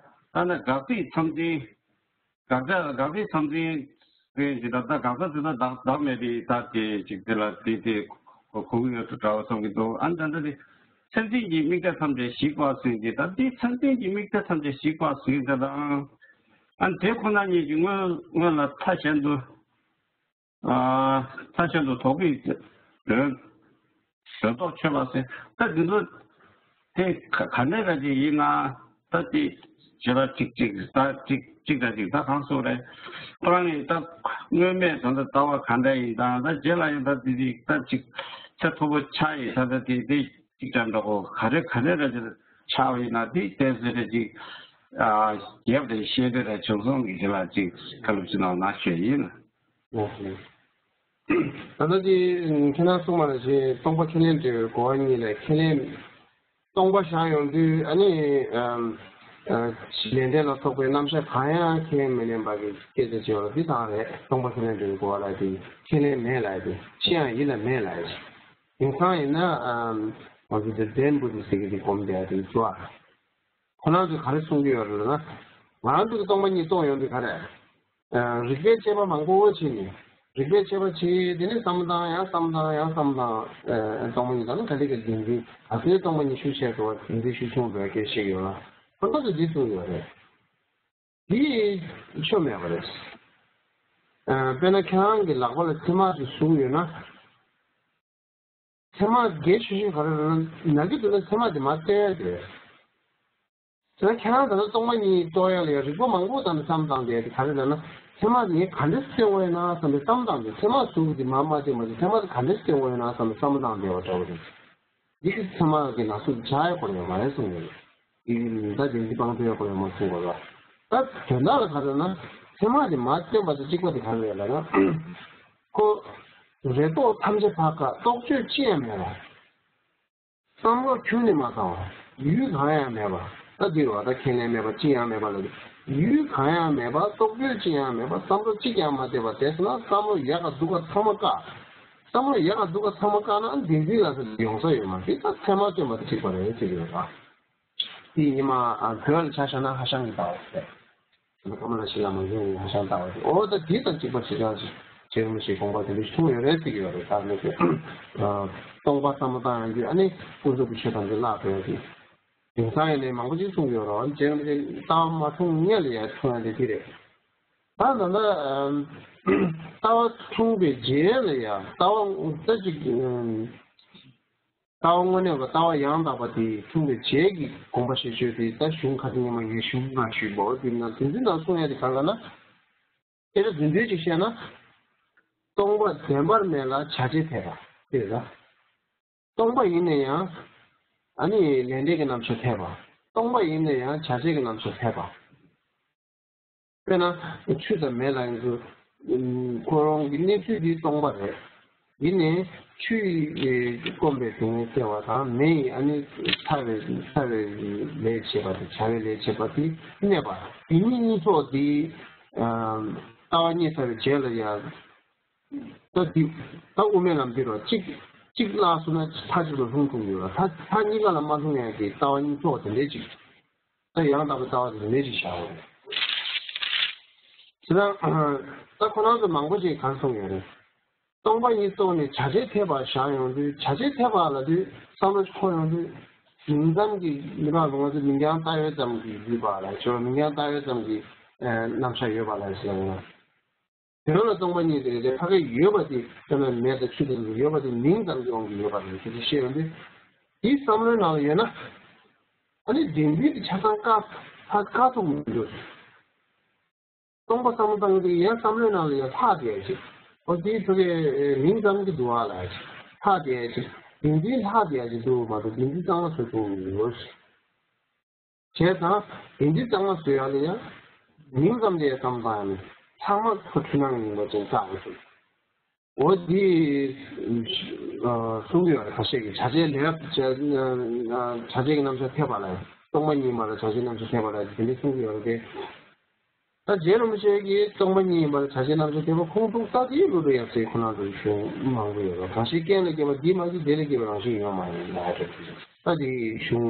ད་ནི་དགག་ཚིག་མཚམས་འཛིན། དགག་བྱ་དགག་ཚིག་མཚམས་འཛིན་རེད་ཅེས། ད་ད་དགག་བྱ་དེ་ད་བདག་བདག་མེད་པའི་ད་དེ་ཅིག་དེ་ལ་དེ་དེ་གོ་གོ་གི་ཡོད་དུ་འདྲ་བ་བསམ་གྱི་འདུག་ཨ་ནི་ད་ལྟ་དེ་མཚན་འཛིན་གྱི་དམིགས་གཏད་ཐམས་ཅད་ཞིག་པ་ཟེར་གྱི། ད་འདི་མཚན་འཛིན་གྱི་དམིགས་གཏད་ཐམས་ཅད་ཞིག་པ་ཟེར་གྱི་ད་ད་ཨ་ནི་དེ་ཁོ་ན་ཉིད་ཀྱི་སྔོན་སྔོན་ལ་མཐའ་གཞན་དུ། ཨ། མཐའ་གཞན་དུ་དོགས་པའི་དོན། དོན་རྟོག་ཆོད་པ་ཟེར། ད་འདི་ཚོ་དེ་ག་ག་འདྲ་ག་ཅིག་ཡིན་ན། ད་དེ་བྱེད་པ་གཅིག་གཅིག་ད་གཅིག་གཅིག་དང་གཅིག་ད་གང་སོགས་རེད། ཁོ་རང་གིས་ད་སྔོན་མས་ད་ལྟ་ལྟ་བ་ག་འདྲ་ཡིན་དང་། ད་རྗེས་ལ་ཡང་ད་དེ་དེ་ད་ཅིག་ཚད་མཐོ་པོ་ཆགས་ཡིན། ད་ད་དེ་དེ་གཅིག་ཀྱང་འདྲ་པོ་ག་རེ་ག་རེ་ར་ཅིག་ཆགས་པ་ཡིན་ན། དེ་ཏོག་ཙམ་རེ་ཅིག་ཨ་རྒྱབ་རེ་ཤེས་རེ་ར་བྱུང་སོང་གི་དེ་ལ་ཅིག་བཀའ་སློབ་ཅིག་གནང་ན་ཞུས་ཡིན། ད་ལྟ་དེ་ཁྱེད་རང་གསུངས་པ་ནང་བཞིན་སྟོང་པ་ཁས་ལེན་འབྲེལ་བའི་གོ་བ་གཉིས་ལས། ཁས་ལེན་སྟོང་པ་བཞག་ཡོང་དུས། ཨ་ནི་ཨམ་ཨ་ལས་འབྲས་ལ་སོགས་པའི་རྣམ་གཞག་གང་ཡང་ཁས་མི་ལེན་པ་གི་སྐད་ཆ་བྱས་པ་འདི་དག་རེད། སྟོང་པ་ཁས་ལེན་འབྲེལ་བའི་གོ་བ་ལ་དེ་ཁས་ལེན་མེད་ལབ་ཡ་དེ། ཅི་ཡང་ཡིད་ལ་མེད་ལབ་ཡ་དེ། དེང་སང་ཡིན་ན་ཨམ་ང་ཚོ་དེ་ཛེན་བུ་དི་ཟེར་གི་དེ་སྒོམ་བསྡད་ཡ་དེ་ཚོ་ཨ། ཁོ་རང་ཚོས་ག་རེ་གསུང་གི་ཡོད་རེད་ལབ་ན། ང་རང་ཚོ་གི་སྟོང་པ་ཉིད་རྟོགས་ཡོང་དུས་ག་རེ། ཨ། རིགས་པའི་དཔྱད་པ་མང་པོ་བྱས་ནས། རིགས་པའི་དཔྱད་པ་བྱས། དེ་ནས་བསམ་བློ་བཏང་། ཡང་བསམ་བློ་བཏང་། ཡང་བསམ་བློ་བཏང་། ཨ། སྟོང་པ་ཉིད་དང་ནི་ག་འདྲ་གི་རྒྱུ་མཚན། ག་ཚོད་སྟོང་པ་ཉིད་ཤུགས་ཆེ་འགྲོ་བ་འདི་ཤུགས་ཆུང་འགྲོ་བའི་སྐད་ཆ་བཤད་ཡོད་ལ། ཁོ་ཚོ་གིས་འདི་གསུང་གི་ཡོད་རེད། འདི་ཆོ་མེད་པ་རེད། ཨ། དཔེར་ན་ཁྱེད་རང་གི་ལག་པ་ལ་མཚན་མ་ཞིག་ཟུག་ཡོད་ན། མཚན་མ་གལ་ཆེ་ཤོས་ག་རེ་རེད་ན། ནག་གི་དུས་ན་མཚན་མ་དེ་མར་བསྟན་ཡ་དེ་རེད། དེ་ན་ཁྱེད་རང་ད་ལྟ་སྟོང་པ་ཉིད་རྟོགས་ཡ་ལ་ཡ་རིགས་པ་མང་པོ་བཏང་ནས་བསམ་བཏང་བསྡད་དེ་ག་རེ་ལབ་ན། མཚན་མ་དེ་ངས་ག་འདྲས་བསྟན་དགོས་ཡོད་ན་བསམ་པའི་བསམ་བཏང་དེ། མཚན་མ་ཟུག་དེ་མར་མ་བསྟན་པ་དེ། མཚན་མ་དེ་ག་འདྲས་བསྟན་དགོས་ཡོད་ན་བསམ་པའི་བསམ་བཏང་བསྡད་པ་འདྲ་བོ་རེད། འདི་གི་མཚན་མ་གི་ནག་ཟུག་དེ་ཆགས་ཡ་དགོས་ཡོད་མ་རེད་གསུངས་ཡོད། འདི་ད་དེ་འདི་སྤང་ཐུབ་ཡ་དགོས་ཡོད་མ་གསུངས་པ་རེད། ད་དོན་དག་ལ་ག་རེ་ན། མཚན་མ་དེ་མར་བསྟན་པ་དང་གཅིག་པ་དེ་ག་རེ་རེད་ལབ་ན། ཁོ་རེ་དོགས་ཐམས་ཅད་ཕར་བཀག་རྟོག་དཔྱོད་ཅི་ཡང་མེད་པ། བསམ་བློ་ཁྱོན་ནས་མ་བཏང་བ། ཡུལ་གང་ཡང་མེད་པ། ད་འདི་རེད་བ། ད་ཁས་ལེན་མེད་པ། ཅི་ཡང་མེད་པ་ལ། ཡུལ་གང་ཡང་མེད་པ། རྟོག་དཔྱོད་ཅི་ཡང་མེད་པ། བསམ་བློ་གཅིག་ཀྱང་མ་བཏང་བ། དེ་སོང་ན་བསམ་བློ་ཡག་ག་སྡུག་ག་ཚང་མ་བཀག་བསམ་བློ་ཡག་ག་སྡུག་ག་ཚང་མ་བཀག་ན་བདེན་འཛིན་ལ་ཡོང་ས་ཡོད་མ་རེད། ད་མཚན་མ་སྟོན་པ་དང་གཅིག་པ་རེད་ཟེར་གྱི་ཡོད་པ། དེ་ཉི་མ་བོད་ལ་ཆ་བཞག་ན་ཧ་ཤང་གི་ལྟ་བ་རེད། ཀ་མ་ལ་ཤི་ལ་མ་ཡོང་ཧ་ཤང་ལྟ་བ་རེད། འོ་ད་དེ་དང་གཅིག་པ་ཞེ་དྲག་ཅིག་རྗེ་རིན་པོ་ཆེའི་དགོངས་པ་དེ་འདྲ་ཞིག་མཐོང་ཡོད་རེད་ཟེར་གྱི་ཡོད་རེད། ད་མི་ཚོས་སྟོང་པ་བསམ་བློ་བཏང་ཡོང་དུས། ཨ་ནི་ཀུན་རྫོབ་ཀྱི་ཆོས་ཐམས་ཅད་བརླག་འགྲོ་ཡ་དེ། དེང་སང་ཡིན་ནའི་མང་པོ་ཅིག་གསུང་གི་ཡོད་རེད། རྗེ་རིན་པོ་ཆེ་ལྟ་བ་མ་འཁྲུངས་སྔོན་ལ་ཡ་འཁྲུངས་ཡ་དེ་དེ་རེད། ད་ད་ལྟ་ལྟ་བ་འཁྲུངས་པའི་རྗེས་ལ་ཡ་ལྟ་བ་ད་ཅིག་ལྟ་བ་དངོས་གནས་པ། ལྟ་བ་ཡང་དག་པ་དེ་འཁྲུངས་པའི་རྗེས་ཀྱི་དགོངས་པ་བཞེས་ཕྱོགས་དེ། ད་གཞུང་ཁ་སང་ཉི་མ་ངས་གཞུང་ནང་ཞུས་པ། འོ་དེ་ནང་དོན་ཚན་ནང་གསུང་ཡ་དེ་ག་རེ་ལབ་ན། སྐད་ཆ་རྫུན་རྫུན་ཅིག་བཤད་ན། སྟོང་པ་བདེན་པར་མེད་ལ་བྱ་བྱེད་འཐད་པ་དེ་རེད། སྟོང་པ་ཡིན་ན་ཡང་ཨ་ནི་ལས་འབྲས་ཀྱི་རྣམ་གཞག་འཐད་པ། སྟོང་པ་ཡིན་ན་ཡང་བྱ་བྱེད་ཀྱི་རྣམ་གཞག་འཐད་པ། དཔེར་ན་ཆུ་དང་མེ་ལ་ཡིན་ཚུལ། ཁོ་རང་གི་གནས་ཚུལ་འདི་སྟོང་པ་རེད། ཡིན་ནའི་ཆུ་ཡིས་སྐོམ་པའི་སྡུག་བསྔལ་སེལ་བ་དང་། མེ་ཡིས་ཨ་ནི་ཚ་བའི་ཚ་བའི་ལས་བྱེད་པ་དང་། བྱ་བའི་ལས་བྱེད་པ་དེ་གནས་པ། དེ་གཉིས་གཉིས་ཐོག་དེ་ལྟ་བ་རྙེད་ཚར་བའི་རྗེས་ལ་ཡང་ད་འདི་ད་དབུ་མའི་ལམ་འདི་རུ་གཅིག་གཅིག་བརླག་སོང་ན་མཐའ་གཅིག་ཏུ་ལྷུང་ཐུབ་ཡོད་ལ། མཐའ་མཐའ་གཉིས་ཀ་ལ་མ་ལྷུང་ཡ་གི་ལྟ་བ་གཉིས་ཐོག་དེ་འདྲའི་གཅིག་ད་ཡང་དག་པའི་ལྟ་བ་དེ་མེད་ཅིག་བཞག་ཡོད་རེད། དེ་ན་ད་ཁོ་རང་ཚོ་མང་པོ་ཅིག་ག་རེ་གསུངས་ཡོད་རེད། སྟོང་པ་ཉིད་རྟོགས་ནས་བྱ་བྱེད་འཐད་པ་བཞག་ཡོང་དུས། བྱ་བྱེད་འཐད་པ་ལབ་དུས་བསམ་བློ་འཁོར་ཡོང་དུས། མིང་ཙམ་གྱི་མི་རང་ལ་ང་ཚོ་མིང་རྐྱང་བཏགས་ཡོད་ཙམ་གྱི་ཡོད་པ་ལ་ཞོར། མིང་རྐྱང་བཏགས་ཡོད་ཙམ་གྱི་རྣམ་གཞག་ཡོད་པ་ལ་ཞེས་ལབ་ཡོང་། དོན་ལ་སྟོང་པ་ཉིད་དེ་རེད་དེ། ཕ་གི་ཡོད་པ་དེ་དཔེར་ན་མེ་དང་ཆུ་དང་ཡོད་པ་དེ་མིང་ཙམ་གྱི་དབང་གིས་ཡོད་པ་རེད་ཟེར་ཏེ་བཤད་ཡོང་དུས། དེའི་བསམ་བློའི་ནང་ལ་ཡོད་ན། ཨ་ནི་བདེན་འཛིན་དེ་ཆ་ཚང་བཀག་ཧ་བཀག་ཐུབ་མི་འདུག་སྟོང་པ་བསམ་བློ་བཏང་དུས་ཡང་བསམ་བློའི་ནང་ལ་ཡང་ལྷག་བསྡད་ཅིག་འོ་དེའི་ཕ་གི་མིང་ཙམ་གྱི་འདུག་བ་ལ་ཅིག་ལྷག་བསྡད་ཅིག་བདེན་འཛིན་ལྷག་བསྡད་ཡ་ཅིག་འདུག་མ་གཏོགས་བདེན་འཛིན་གཙང་མ་བཟོ་ཐུབ་ཀྱི་ཡོད། བྱས་ཙང་བདེན་འཛིན་གཙང་མ་བཟོ་ཡ་ལ་ཡང་མིང་ཙམ་དེ་བསམ་བཏང་ཡ་མིན། ཚང་མ་ཁོ་འཁྲུལ་སྣང་ཡིན་པ་ཅན་བཏགས་པ་ཞིག་འོ་འདི་གསུང་གི་ཡོད་རེད། ཁ་ཤས་ཀྱིས་བྱ་བྱེད་ལས་བྱ་བྱ་བྱེད་ཀྱི་རྣམ་གཞག་འཐད་པ་ལ་ཡང་སྟོང་པ་ཉིད་མ་ལ་བྱ་བྱེད་རྣམ་གཞག་འཐད་པ་ལ་དེ་འདྲ་གསུང་གི་ཡོད་རེད་དེ། ད་རྗེ་རིན་པོ་ཆེ་གིས་སྟོང་པ་ཉིད་ཡིན་པར་བྱ་བྱེད་རྣམ་གཞག་འཐད་པ་ཁུངས་གཏུགས་ས་དེའི་བློ་གྲོས་ཡབ་སྲས་ཁོ་ན་ཚོའི་གཞུང་མང་པོ་ཡོད་རེད། གང་ཞིག་རྐྱེན་ལས་སྐྱེས་པ་འདི་མ་གཏོགས་དེ་ལས་སྐྱེས་པ་རང་བཞིན་ཡོད་མ་ཡིན་ལ་ད་དེའི་གཞུང་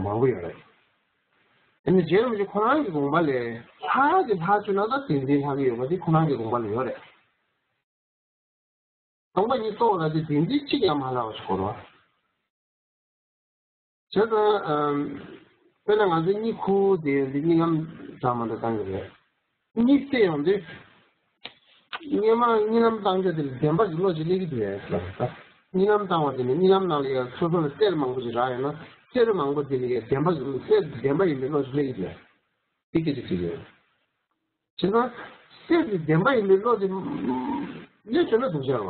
མང་པོ་ཡོད་རེད། ཨ་ནི་རྗེ་རིན་པོ་ཆེ་ཁོ་རང་གི་དགོངས་པ་ལས་ལྷག་གི་ལྷག་བཅུག་ན་ད་བདེན་འཛིན་ལྷག་གི་ཡོད་པ་དེ་ཁོ་རང་གི་དགོངས་པ་ལ་ཡོད་རེད། སྟོང་པ་ཉིད་རྟོགས་ལ་དེ་བདེན་འཛིན་གཅིག་ཀྱང་མ་ལྷག་པ་ཞིག་གོ་རོགས། བྱས་ཙང་། དཔེར་ན་ང་ཚོ་གཉིད་ཁུག་དེ་ཡོང་དུས་གཉིད་ལམ་འདྲ་མ་འདྲ་བཏང་གི་རེད། གཉིད་སད་ཡོང་དུས། སྔོན་མ་གཉིད་ལམ་བཏང་ཆ་དེ་ལ་བདེན་པ་གི་བློ་ཅིག་སླེབས་ཀྱི་འདུག་ཡ་ཟེར་ལ། གཉིད་ལམ་བཏང་བ་དེ་ནི་གཉིད་ལམ་ནང་ལ་ཡ་སོ་སོ་ལ་གསེར་མང་པོ་ཅིག་རག་ཡོད་ན་གསེར་མང་པོ་དེ་ལ་ཡ་བདེན་པ་གི་བློ་གསེར་བདེན་པ་ཡིན་པའི་བློ་ཅིག་སླེབས་ཀྱི་འདུག་ཡ། དེ་སྐད་ཆ་དྲིས་ཡོད། བྱས་ཙང་། གསེར་དེ་བདེན་པ་ཡིན་པའི་བློ་དེ། སླེབས་བྱུང་ན་སྡུག་ཅག་རེད་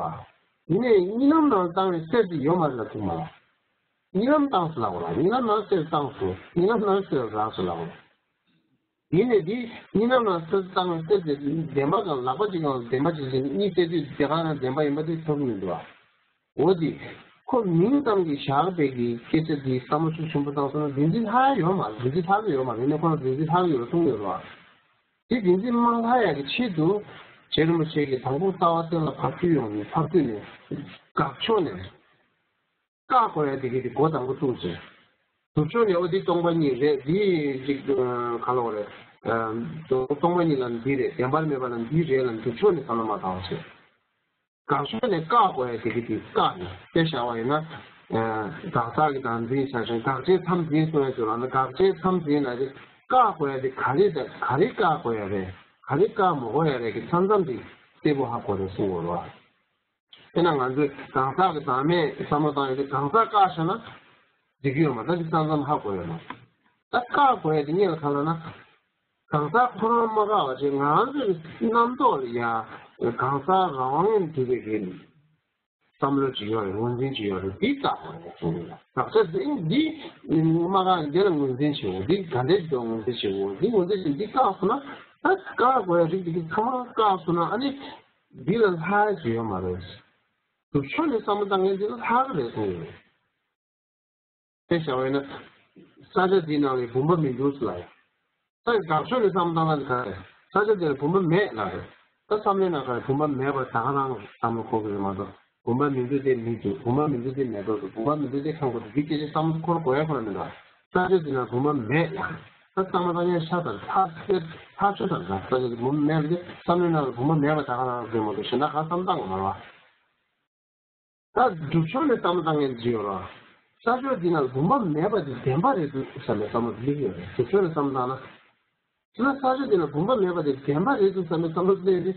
བ། ཡིན་ནའི་གཉིད་ལམ་ནང་བཏང་བའི་གསེར་དེ་ཡོད་མ་རེད་ལ་ཐུག་མ་ལ། གཉིད་ལམ་བཏང་སོང་ལབ་དགོས་ལ། གཉིད་ལམ་ནང་གསེར་བཏང་སོང་། གཉིད་ལམ་ནང་གསེར་རག་སོང་ལབ་དགོས། ཡིན་ནའི་དེ་གཉིད་ལམ་ནང་གསེར་བཏང་བའི་གསེར་དེ་བདེན་པ་གང་ལག་པ་གཅིག་གང་ལ་བདེན་པ་གཅིག་བྱས་ནས་གཉིད་སད་དུས་དེ་གང་ན་བདེན་པ་ཡིན་པ་དེ་ཐོབ་ཀྱི་མི་འདུག་བ། འོ་དེ། ཁོ་མིང་ཙམ་གྱིས་བཞག་པའི་གི་སྐད་ཆ་དེ་བསམ་བློ་ཤུགས་ཆེན་པོ་བཏང་སོང་ན་བདེན་འཛིན་ལྷག་ཡ་ཡོད་མ་རེད། བདེན་འཛིན་ལྷག་གི་ཡོད་མ་རེད། ཡིན་ནའི་ཁོ་རང་བདེན་འཛིན་ལྷག་གི་ཡོད་གསུང་ཡོད་རེད་བ། དེ་བདེན་འཛིན་མ་ལྷག་ཡ་གི་ཆེད་དུ། རྗེ་རིན་པོ་ཆེ་གིས་དང་པོ་ལྟ་བ་གཏན་ལ་ཕབ་ཚུལ་ཡོང་ནས་ཕབ་ཚུལ་ནས། དགག་ཕྱོགས་ནས། བཀག་དགོས་ཡ་དེ་གི་དེ་འགོ་དང་པོ་བཙུགས་བྱས། སྒྲུབ་ཕྱོགས་ནས་འོ་འདི་སྟོང་པ་ཉིད་རེད། འདི་ཅིག་ག་ལ་བ་རེད། སྟོང་པ་ཉིད་ལ་འདི་རེད། བདེན་པར་མེད་པ་ལ་འདི་རེད་ལ་སྒྲུབ་ཕྱོགས་ནས་བསམ་བློ་མ་བཏང་བ་བྱས། དགག་ཕྱོགས་ནས་བཀག་དགོས་ཡ་དེ་གི་དེ་བཀག་ནས་དཔེ་བཞག་པ་ཡིན་ན། དགག་བྱ་གི་དམ་འཛིན་བྱ་ཞིང་དགག་བྱའི་མཚམས་འཛིན་གསུང་ཡ་ཚོ་ལ་ན་དགག་བྱའི་མཚམས་འཛིན་ལ་དེ་བཀག་དགོས་ཡ་དེ་ག་རེ་དང་ག་རེ་བཀག་དགོས་ཡ་རེད། ག་རེ་བཀག་མ་དགོས་ཡ་རེད་གི་མཚམས་མཚམས་དེ་གསལ་པོ་ཧ་གོ་རེད་གསུང་དགོས་རེད་བ། དེ་ན་ང་ཚོས་གང་ཟག་གི་བདག་མེད་བསམ་བློ་བཏང་ཡོད་དུས་གང་ཟག་བཀག་བཞག་ན་འགྲིག་གི་ཡོད་མ་རེད། ད་འདི་ཙམ་ཙམ་ཧ་གོ་ཡོད་མ་རེད། ད་བཀག་དགོས་ཡ་དེ་ངས་ལ་གང་ལབ་ན། གང་ཟག་ཁོ་རང་མ་བཀག་པ་བྱས་ང་ཚོའི་རྣམ་རྟོག་ལ་ཡ་གང་ཟག་རང་དབང་ཡང་འདུས་པའི་གི་བསམ་བློ་ཅིག་ཡོད་རེད། ངོས་འཛིན་ཅིག་ཡོད་རེད། འདི་བཀག་དགོས་རེད་གསུངས་ཡོད། བཀག་ཆ་འདི་འདི་མ་བཀག་འདི་ལ་ངོས་འཛིན་བྱེད་འོ། འདི་ག་འདྲས་ཅིག་ངོས་འཛིན་བྱེད་འོ། འདི་ངོས་འཛིན་བྱེད་འདི་བཀག་སོང་ན་ད་བཀག་དགོས་ཡ་རིགས་འདི་གི་ཚང་མ་བཀག་སོང་ན་ཨ་ནི། འདི་ལ་ལྷག་ཡ་ཅིག་ཡོད་མ་རེད། སྒྲུབ་ཕྱོགས་ནས་བསམ་བློ་བཏང་མཁན་འདི་ལ་ལྷག་གི་རེད་གསུངས་ཡོད། དཔེ་བཞག་པ་ཡིན་ན། ས་ཆ་འདིའི་ནང་ལ་བུམ་པ་མི་འདུག་ལབ་ཡ། ད་དགག་ཕྱོགས་ནས་བསམ་བློ་བཏང་ན་ག་རེ། ས་ཆ་འདི་ལ་བུམ་པ་མེད་ལབ་རེད། ད་བསམ་བློའི་ནང་ག་རེ་བུམ་པ་མེད་པར་ད་ག་རང་བསམ་བློ་འཁོར་གི་རེད་མ་གཏོགས་བུམ་པ་མི་འདུག་དེ་མི་འདུག་བུམ་པ་མི་འདུག་དེ་མེད་འགྲོ་འདུག་བུམ་པ་མི་འདུག་དེ་ཁང་གོ་འདུག་འདི་སྐད་ཆ་བསམ་བློ་འཁོར་དགོས་ཡ་ཁོ་ན་མི་འདུག་ས་ཆ་འདི་ལ་བུམ་པ་མེད་ལབ་རེད། ད་བསམ་བློ་བཏང་ཡ་ཤ་ཚ་ཐག་ཆོད་ཐག་ཆོད་ལྟར་ད་ས་ཆ་འདི་བུམ་པ་མེད་ལབ་དེ་བསམ་བློའི་ནང་ལ་བུམ་པ་མེད་པ་ད་ག་རང་རེད་མ་གཏོགས་གཞན་དག་ག་བསམ་བཏང་གི་མ་རེད་བ། ད་སྒྲུབ་ཕྱོགས་ནས་བསམ་བློ་བཏང་མཁན་ཅིག་ཡོད་རེད། ས་ཕྱོགས་འདི་ན་བུམ་པ་མེད་པ་དེ་བདེན་པ་རེད་འདུག་བསམ་པའི་བསམ་བློ་སླེབས་ཡོད་རེད། སྒྲུབ་ཕྱོགས་ནས་བསམ་བློ་བཏང་ན། དེ་ན་ས་ཕྱོགས་འདི་ན་བུམ་པ་མེད་པ་དེ་བདེན་པ་རེད་འདུག་བསམ་པའི་བསམ་བློ་སླེབས་ཏེ།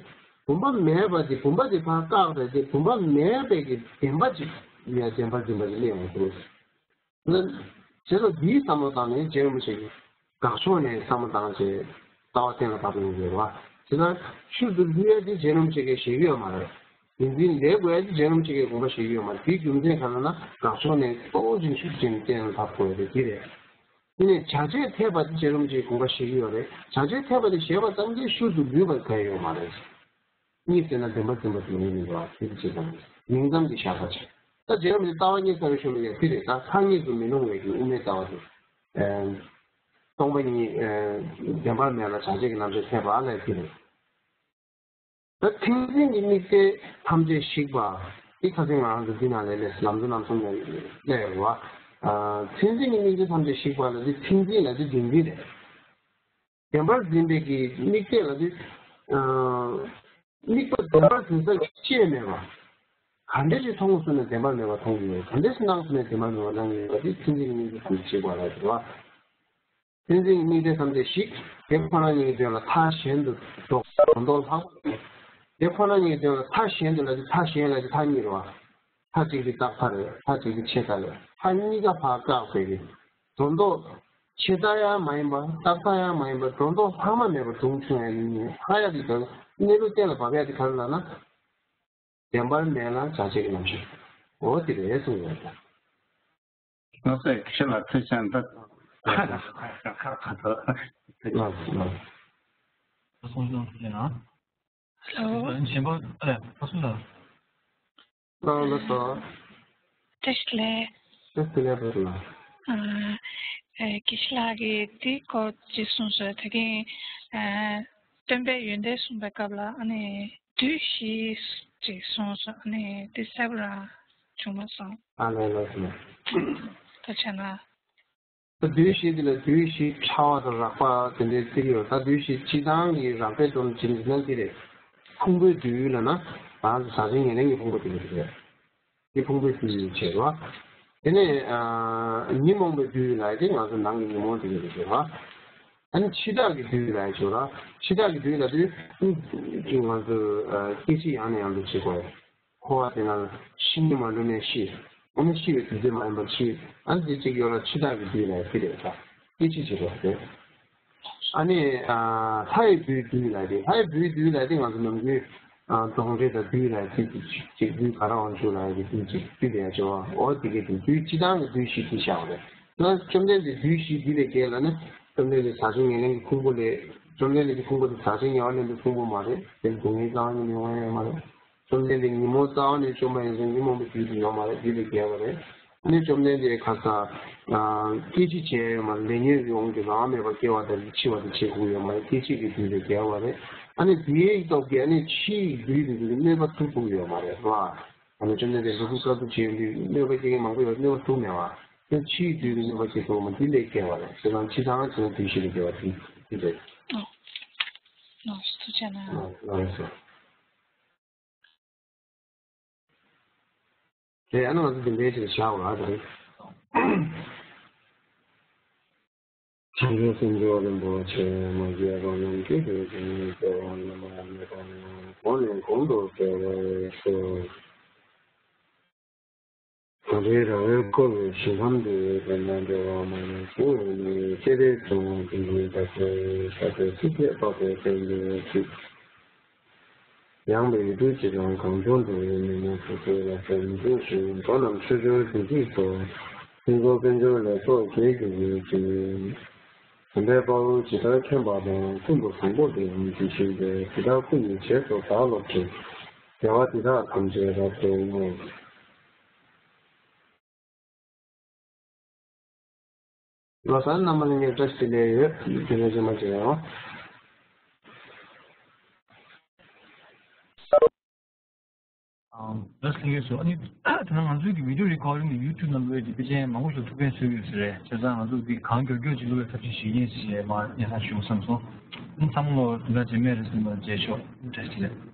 བུམ་པ་མེད་པ་དེ་བུམ་པ་དེ་ཕར་བཀག་རེད་དེ་བུམ་པ་མེད་པའི་གི་བདེན་པ་ཅིག་ཡ་བདེན་པར་འཛིན་པ་ཅིག་སླེབས་ཡོང་གི་འདུག་ན། བྱས་ཙང་འདིའི་བསམ་བློ་བཏང་ནས་རྗེ་རིན་པོ་ཆེ་གིས་དགག་ཕྱོགས་ནས་བསམ་བློ་བཏང་བྱས་ལྟ་བ་གཏན་ལ་ཕབ་ཡོང་གི་ཡོད་རེད་བ། བྱས་ཙང་ཤུལ་དུ་བསླུ་ཡ་དེ་རྗེ་རིན་པོ་ཆེ་གིས་བཞེད་ཀྱི་ཡོད་མ་རེད། བདེན་འཛིན་ལས་དགོས་ཡ་དེ་རྗེ་རིན་པོ་ཆེ་གིས་དགོངས་པ་བཞེས་ཀྱི་ཡོད་མ་རེད། དེའི་རྒྱུ་མཚན་ག་རེ་ལབ་ན་དགག་ཕྱོགས་ནས་གཙོ་བོ་ཅན་ཤུགས་ཆེན་གཏན་ལ་ཕབ་དགོས་ཡ་དེ་དེ་རེད། དེ་ནས་བྱ་བྱེད་འཐད་པ་དེ་རྗེ་རིན་པོ་ཆེ་གིས་དགོངས་པ་བཞེས་ཀྱི་ཡོད་རེད། བྱ་བྱེད་འཐད་པ་དེ་བཞེས་པ་ཙམ་གྱིས་ཤུལ་དུ་བསླུས་པ་གང་ཡང་ཡོད་མ་རེད། གཉིས་ཟེར་ན་བདེན་པར་འཛིན་པ་དེ་ཉིད་ཡིན་པ་ཁྱེད་ཀྱིས་ཅི་ཙམ་མིང་ཙམ་གྱིས་བཞག་པ་བྱས། ད་རྗེ་རིན་པོ་ཆེ་ལྟ་བ་གཉིས་ཀ་རེ་ཞུ་ལ་ཡ་དེ་རེད། ད་ཐ་སྙད་དུ་མི་སྣང་བའི་གི་དབུ་མའི་ལྟ་བ་དེ། སྟོང་པ་ཉིད་བདེན་པར་མེད་ལ་བྱ་བྱེད་ཀྱི་རྣམ་གཞག་འཐད་པ་ལ་དེ་རེད། ད་མཚན་འཛིན་གྱི་དམིགས་གཏད་ཐམས་ཅད་ཞིག་པ། འདི་ཁ་སང་ང་རང་ཚོ་འདི་ནང་ལས་ལས་ལམ་གཙོ་རྣམ་གསུམ་ནས་སླེབས་ཡོད་རེད་བ། མཚན་འཛིན་གྱི་དམིགས་གཏད་ཐམས་ཅད་ཞིག་པ་ལ་འདི་མཚན་འཛིན་ལ་འདི་བདེན་འཛིན་རེད། བདེན་པར་འཛིན་པའི་གི་དམིགས་གཏད་ལ་འདི། དམིགས་པ་བདེན་པར་འཛིན་ས་ཀྱི་ཅི་ཡང་མེད་པ། ག་འདྲ་ཞིག་མཐོང་དགོས་ཟེར་ན་བདེན་པར་མེད་པ་མཐོང་གི་ཡོད། ག་འདྲ་ཞིག་སྣང་དགོས་ན་བདེན་པར་མེད་པ་སྣང་གི་ཡོད་པ་དེ་མཚན་འཛིན་གྱི་དམིགས་གཏད་ཐམས་ཅད་ཞིག་པ་ལ་ཟེར་བ། མཚན་འཛིན་གྱི་དམིགས་གཏད་ཐམས་ཅད་ཞིག་དེ་ཁོ་ན་ཉིད་ཀྱི་དོན་ལ་མཐའ་གཞན་དུ་ལྡོག་སྒྲོ་འདོགས་ལྷག་པ་མེད། དེ་ཁོ་ན་ཉིད་ཀྱི་དོན་ལ་མཐའ་གཞན་དུ་ལ་དེ་མཐའ་གཞན་ལ་དེ་མཐའ་གཉིས་རེད་བ། མཐའ་གཅིག་དེ་རྟག་མཐའ་རེད། མཐའ་གཅིག་དེ་ཆད་མཐའ་རེད། མཐའ་གཉིས་ཀ་ཕར་བཀག་པའི་གི་སྒྲོ་འདོགས་ཆད་མཐའ་ཡང་མ་ཡིན་པ་རྟག་མཐའ་ཡང་མ་ཡིན་པ་སྒྲོ་འདོགས་ལྷག་མ་མེད་པར་སྒྲུང་ཆུང་ཡང་ཡིན་ནི་ཧ་ཡ་དེ་དོན་གནས་ལུགས་གཏན་ལ་ཕབ་ཡ་དེ་ག་རེ་ལབ་ན། བདེན་པར་མེད་ལ་བྱ་བྱེད་ཀྱི་རྣམ་གཞག་འོ་དེ་རེད་གསུངས་ཡོད་ད། ལགས་སོ། ཁྱེད་ལ་ཐུགས་ཆེ་གནང་། ཁ་ཁ་ཁ་ཁ་ཁ། ལགས་སོ་ལགས་སོ། གསུང་བཤད་ཐུགས་རྗེ་གནང་། ཧེ་ལོ། གཞན་པ་ཨ་ལས་ཕ་སུ་ལ། ལགས་ལགས་སོ། བཀྲ་ཤིས་བདེ་ལེགས། བཀྲ་ཤིས་བདེ་ལེགས་ཕ་སུ་ལ། ཨ་ཨེ་དགེ་བཤེས་ལགས་ཀྱིས་འདི་སྐོར་ཅིག་གསུངས་སོང་། ད་གིན་ཨ་སྟོན་པས་ཡོན་ཏན་གསུངས་པའི་སྐབས་ལ་ཨ་ནི་བདུད་བཞི་ཅིག་གསུངས་སོང་། ཨ་ནི་འདི་གསལ་པོ་རང་བྱུང་མ་སོང་། ཨ་ལས་ལགས་སོ། ཐུགས་རྗེ་གནང་། ད་བདུད་བཞི་འདི་ལ་བདུད་བཞི་ཕྲ་བ་དང་རགས་པ་དེ་འདྲའི་ཚིག་ཡོད། ད་བདུད་བཞི་སྤྱི་བཏང་གི་རགས་པའི་དོན་ཇི་འདྲ་ན་འདི་རེད། ཕུང་པོའི་བདུད་ལབ་ན་ང་ཚོ་ཟང་ཟིང་ངན་ལེན་གྱི་ཕུང་པོ་དེ་འདྲ་རེད། དེ་ཕུང་པོའི་བདུད་བྱེད་རོ། དེ་ནས་ཨ་ཉོན་མོངས་པའི་བདུད་ལབ་དེ་ང་ཚོ་ནང་གི་ཉོན་མོངས་དེ་འདྲ་རེད་རོ། ཨ་ནི་འཆི་བདག་གི་བདུད་ལབ་ཡ་ཅིག་ཡོད་ར། འཆི་བདག་གི་བདུད་ལབ་དུས་ང་ཚོ་ཨ་སྐྱེ་འཆི་ཡང་ནས་ཡང་དུ་བྱེད་དགོས། འཁོར་བ་དེ་ན་ཤི་ནི་མ་ལུས་ནས་ཤི། ཨ་ནི་ཤི་བའི་དུས་ཚོད་མ་ཡིན་པར་ཤི། ཨ་ནི་དེ་གཅིག་ཡོད་ལ་འཆི་བདག་གི་བདུད་ལ་ཡང་དེ་རེད་ད། སྐྱེ་འཆི་བྱེད་པ་རེད། ཨ་ནི་ཨ་ལྷ་ཡི་བུའི་བདུད་ལ་དེ། ལྷ་ཡི་བུའི་བདུད་ལ་དེ་ང་ཚོ་ནམ་རྒྱུན་ཨ་གདོན་འདྲེ་དང་བདུད་ལ་དེ་གཅིག་བདུད་ག་ར་དབང་ཕྱུག་ལ་ཡང་དེ་གཅིག་བདུད་དེ་ཡང་བྱེད་པ། འོ་དེ་གའི་དེ་བདུད་སྤྱི་བཏང་གི་བདུད་བཞི་དེ་བཞག་པ་རེད། ང་བཅོམ་ལྡན་འདས་བདུད་བཞི་འདི་ལས་བརྒལ་ལ་ནི་བཅོམ་ལྡན་འདས་ཟག་བཅས་ཉེར་ལེན་གྱི་ཕུང་པོ་ལས། བཅོམ་ལྡན་འདས་ཀྱི་ཕུང་པོ་དེ་ཟག་བཅས་ཉེ་བར་ལེན་པའི་ཕུང་པོ་མ་རེད། དེ་སྡུག་བསྔལ་རྩ་བ་ཉིད་ནས་མྱོང་ཡ་ཡོད་མ་རེད། བཅོམ་ལྡན་འདས་ཉོན་མོངས་རྩ་བ་ནས་བཅོམ་པ་ཡིན་ཙང་ཉོན་མོངས་པའི་བདུད་དེ་ཡོད་མ་རེད། བདུད་ལས་བརྒལ་བ་རེད། ཨ་ནི་བཅོམ་ལྡན་འདས་ཁ་སང་སྐྱེ་འཆི་བྱས་ཡོད་མ་རེད། ལས་ཉོན་གྱི་དབང་གིས་རང་དབང་མེད་པར་སྐྱེ་བ་དང་འཆི་བ་དེ་བྱེད་དགོས་ཡོད་མ་རེད། སྐྱེ་འཆི་གི་བདུད་ལས་བརྒལ་བ་རེད། ཨ་ནི་དེའི་སྟོབས་ཀྱིས་ཨ་ནི་འཆི་བའི་བདུད་དེ་ཚོ་གི་གནོད་པ་ཚུགས་ཐུབ་ཡོད་མ་རེད་བ། ཨ་ནི་བཅོམ་ལྡན་འདས་ལུས་སྲོག་དཀའ་སྡུག་བྱས་ཡོང་དུས་གནོད་པ་སྐྱེལ་མཁན་མང་པོ་ཡོད། གནོད་པ་ཐུབ་མེད་བ། དེ་འཆི་བའི་བདུད་ཀྱི་གནོད་པ་སྐྱེལ་ཐུབ་མ་འདི་ལས་བརྒལ་བ་རེད། བྱས་ཙང་འཆི་བདག་ཅེས་པ་བདུད་བཞི་ལས་བརྒལ་བ་དེ་དེ་རེད། ཨོ། ལགས་སོ། ཐུགས་རྗེ་གནང་། ལགས་སོ། དེ་ཡང་ང་ཚོ་འདི་འདྲའི་ཅིག་བཞག་པ་རེད། བྱང་ཆུབ་སེམས་མཆོག་རིན་པོ་ཆེ། མ་སྐྱེས་པ་རྣམས་སྐྱེ་གྱུར་ཅིག་སྐྱེ་བ་རྣམ་པར་གོང་ནས་གོང་དུ་འཕེལ་བར་ཤོག། གངས་རིའི་ར་བས་བསྐོར་བའི་ཞིང་ཁམས་འདིར། དཔེར་ན་འགྲོ་བ་མང་པོ་བཞུགས་པའི་གནས། སྤྱན་རས་གཟིགས་དབང་ཕྱུག་མོའི་ཞབས་རྗེས། ཕྱག་འཚལ་ཐུགས་བསྐྱེད་དཔག་པའི་དཔལ་འདིར་གཟིགས། ཡངས་པའི་ཡུལ་གྲུ་ཆེ་ཁྲོ་གངས་ལྗོངས་འདིར། མི་མངོན་མཐོ་ཚད་ལ་སོགས་མི་འབྱུང་ཞིང་། འགྲོ་རྣམས་ཆོས་འབྱོར་བདེ་སྐྱིད་སོགས། ཕུན་ཚོགས་དཔལ་འབྱོར་ལེགས་ཚོགས་རྒྱས་གྱུར་ཅིག། དམ་པའི་དཔའ་བོས་ཇི་ལྟར་མཁྱེན་པ་དང་། ཀུན་ཏུ་བཟང་པོ་དེ་ཡང་ཇི་བཞིན་ཏེ། དེ་དག་སྐུ་ཡི་རྗེས་སུ་བདག་སློབ་ཅིང་། དགེ་བ་འདི་དག་ཐམས་ཅད་རབ་ཏུ་བསྔོ། ལོ་གསར་རྣམ་པ་ལྷན་རྒྱས་བཀྲ་ཤིས་བདེ་ལེགས་ཡོད། དེ་ནས་རྗེས་མ་མཇལ་ཡོང་། ཨ། བཀྲ་ཤིས་བདེ་ལེགས་སོ། ཨ་ནི་ད་ང་ཚོའི་གི་བི་ཌིའོ་རི་ཀོ་ཌིང་གི་ཡུ་ཊུབ་ནང་བླུགས་ཡས་དེ་ཕལ་ཆེར་མང་པོ་ཞིག་ཐུགས་ཕན་གསོས་ཡོད་ས་རེད། བྱས་ཙང་ང་ཚོ་གི་གང་མགྱོགས་མགྱོགས་ཅིག་བླུགས་པའི་ཐབས་ཤེས་ཞིག་ཡིན་ཞེས་མ་ཉེ་ས་ཞུ་བསམ་སོང་། ཨ་ནི་ཚང་མ་ལོ་དེ་འདྲ་རྗེས་མའི་རེ་ཟུང་ལ་མཇལ་ཆོག། བཀྲ་ཤིས་བདེ་ལེགས།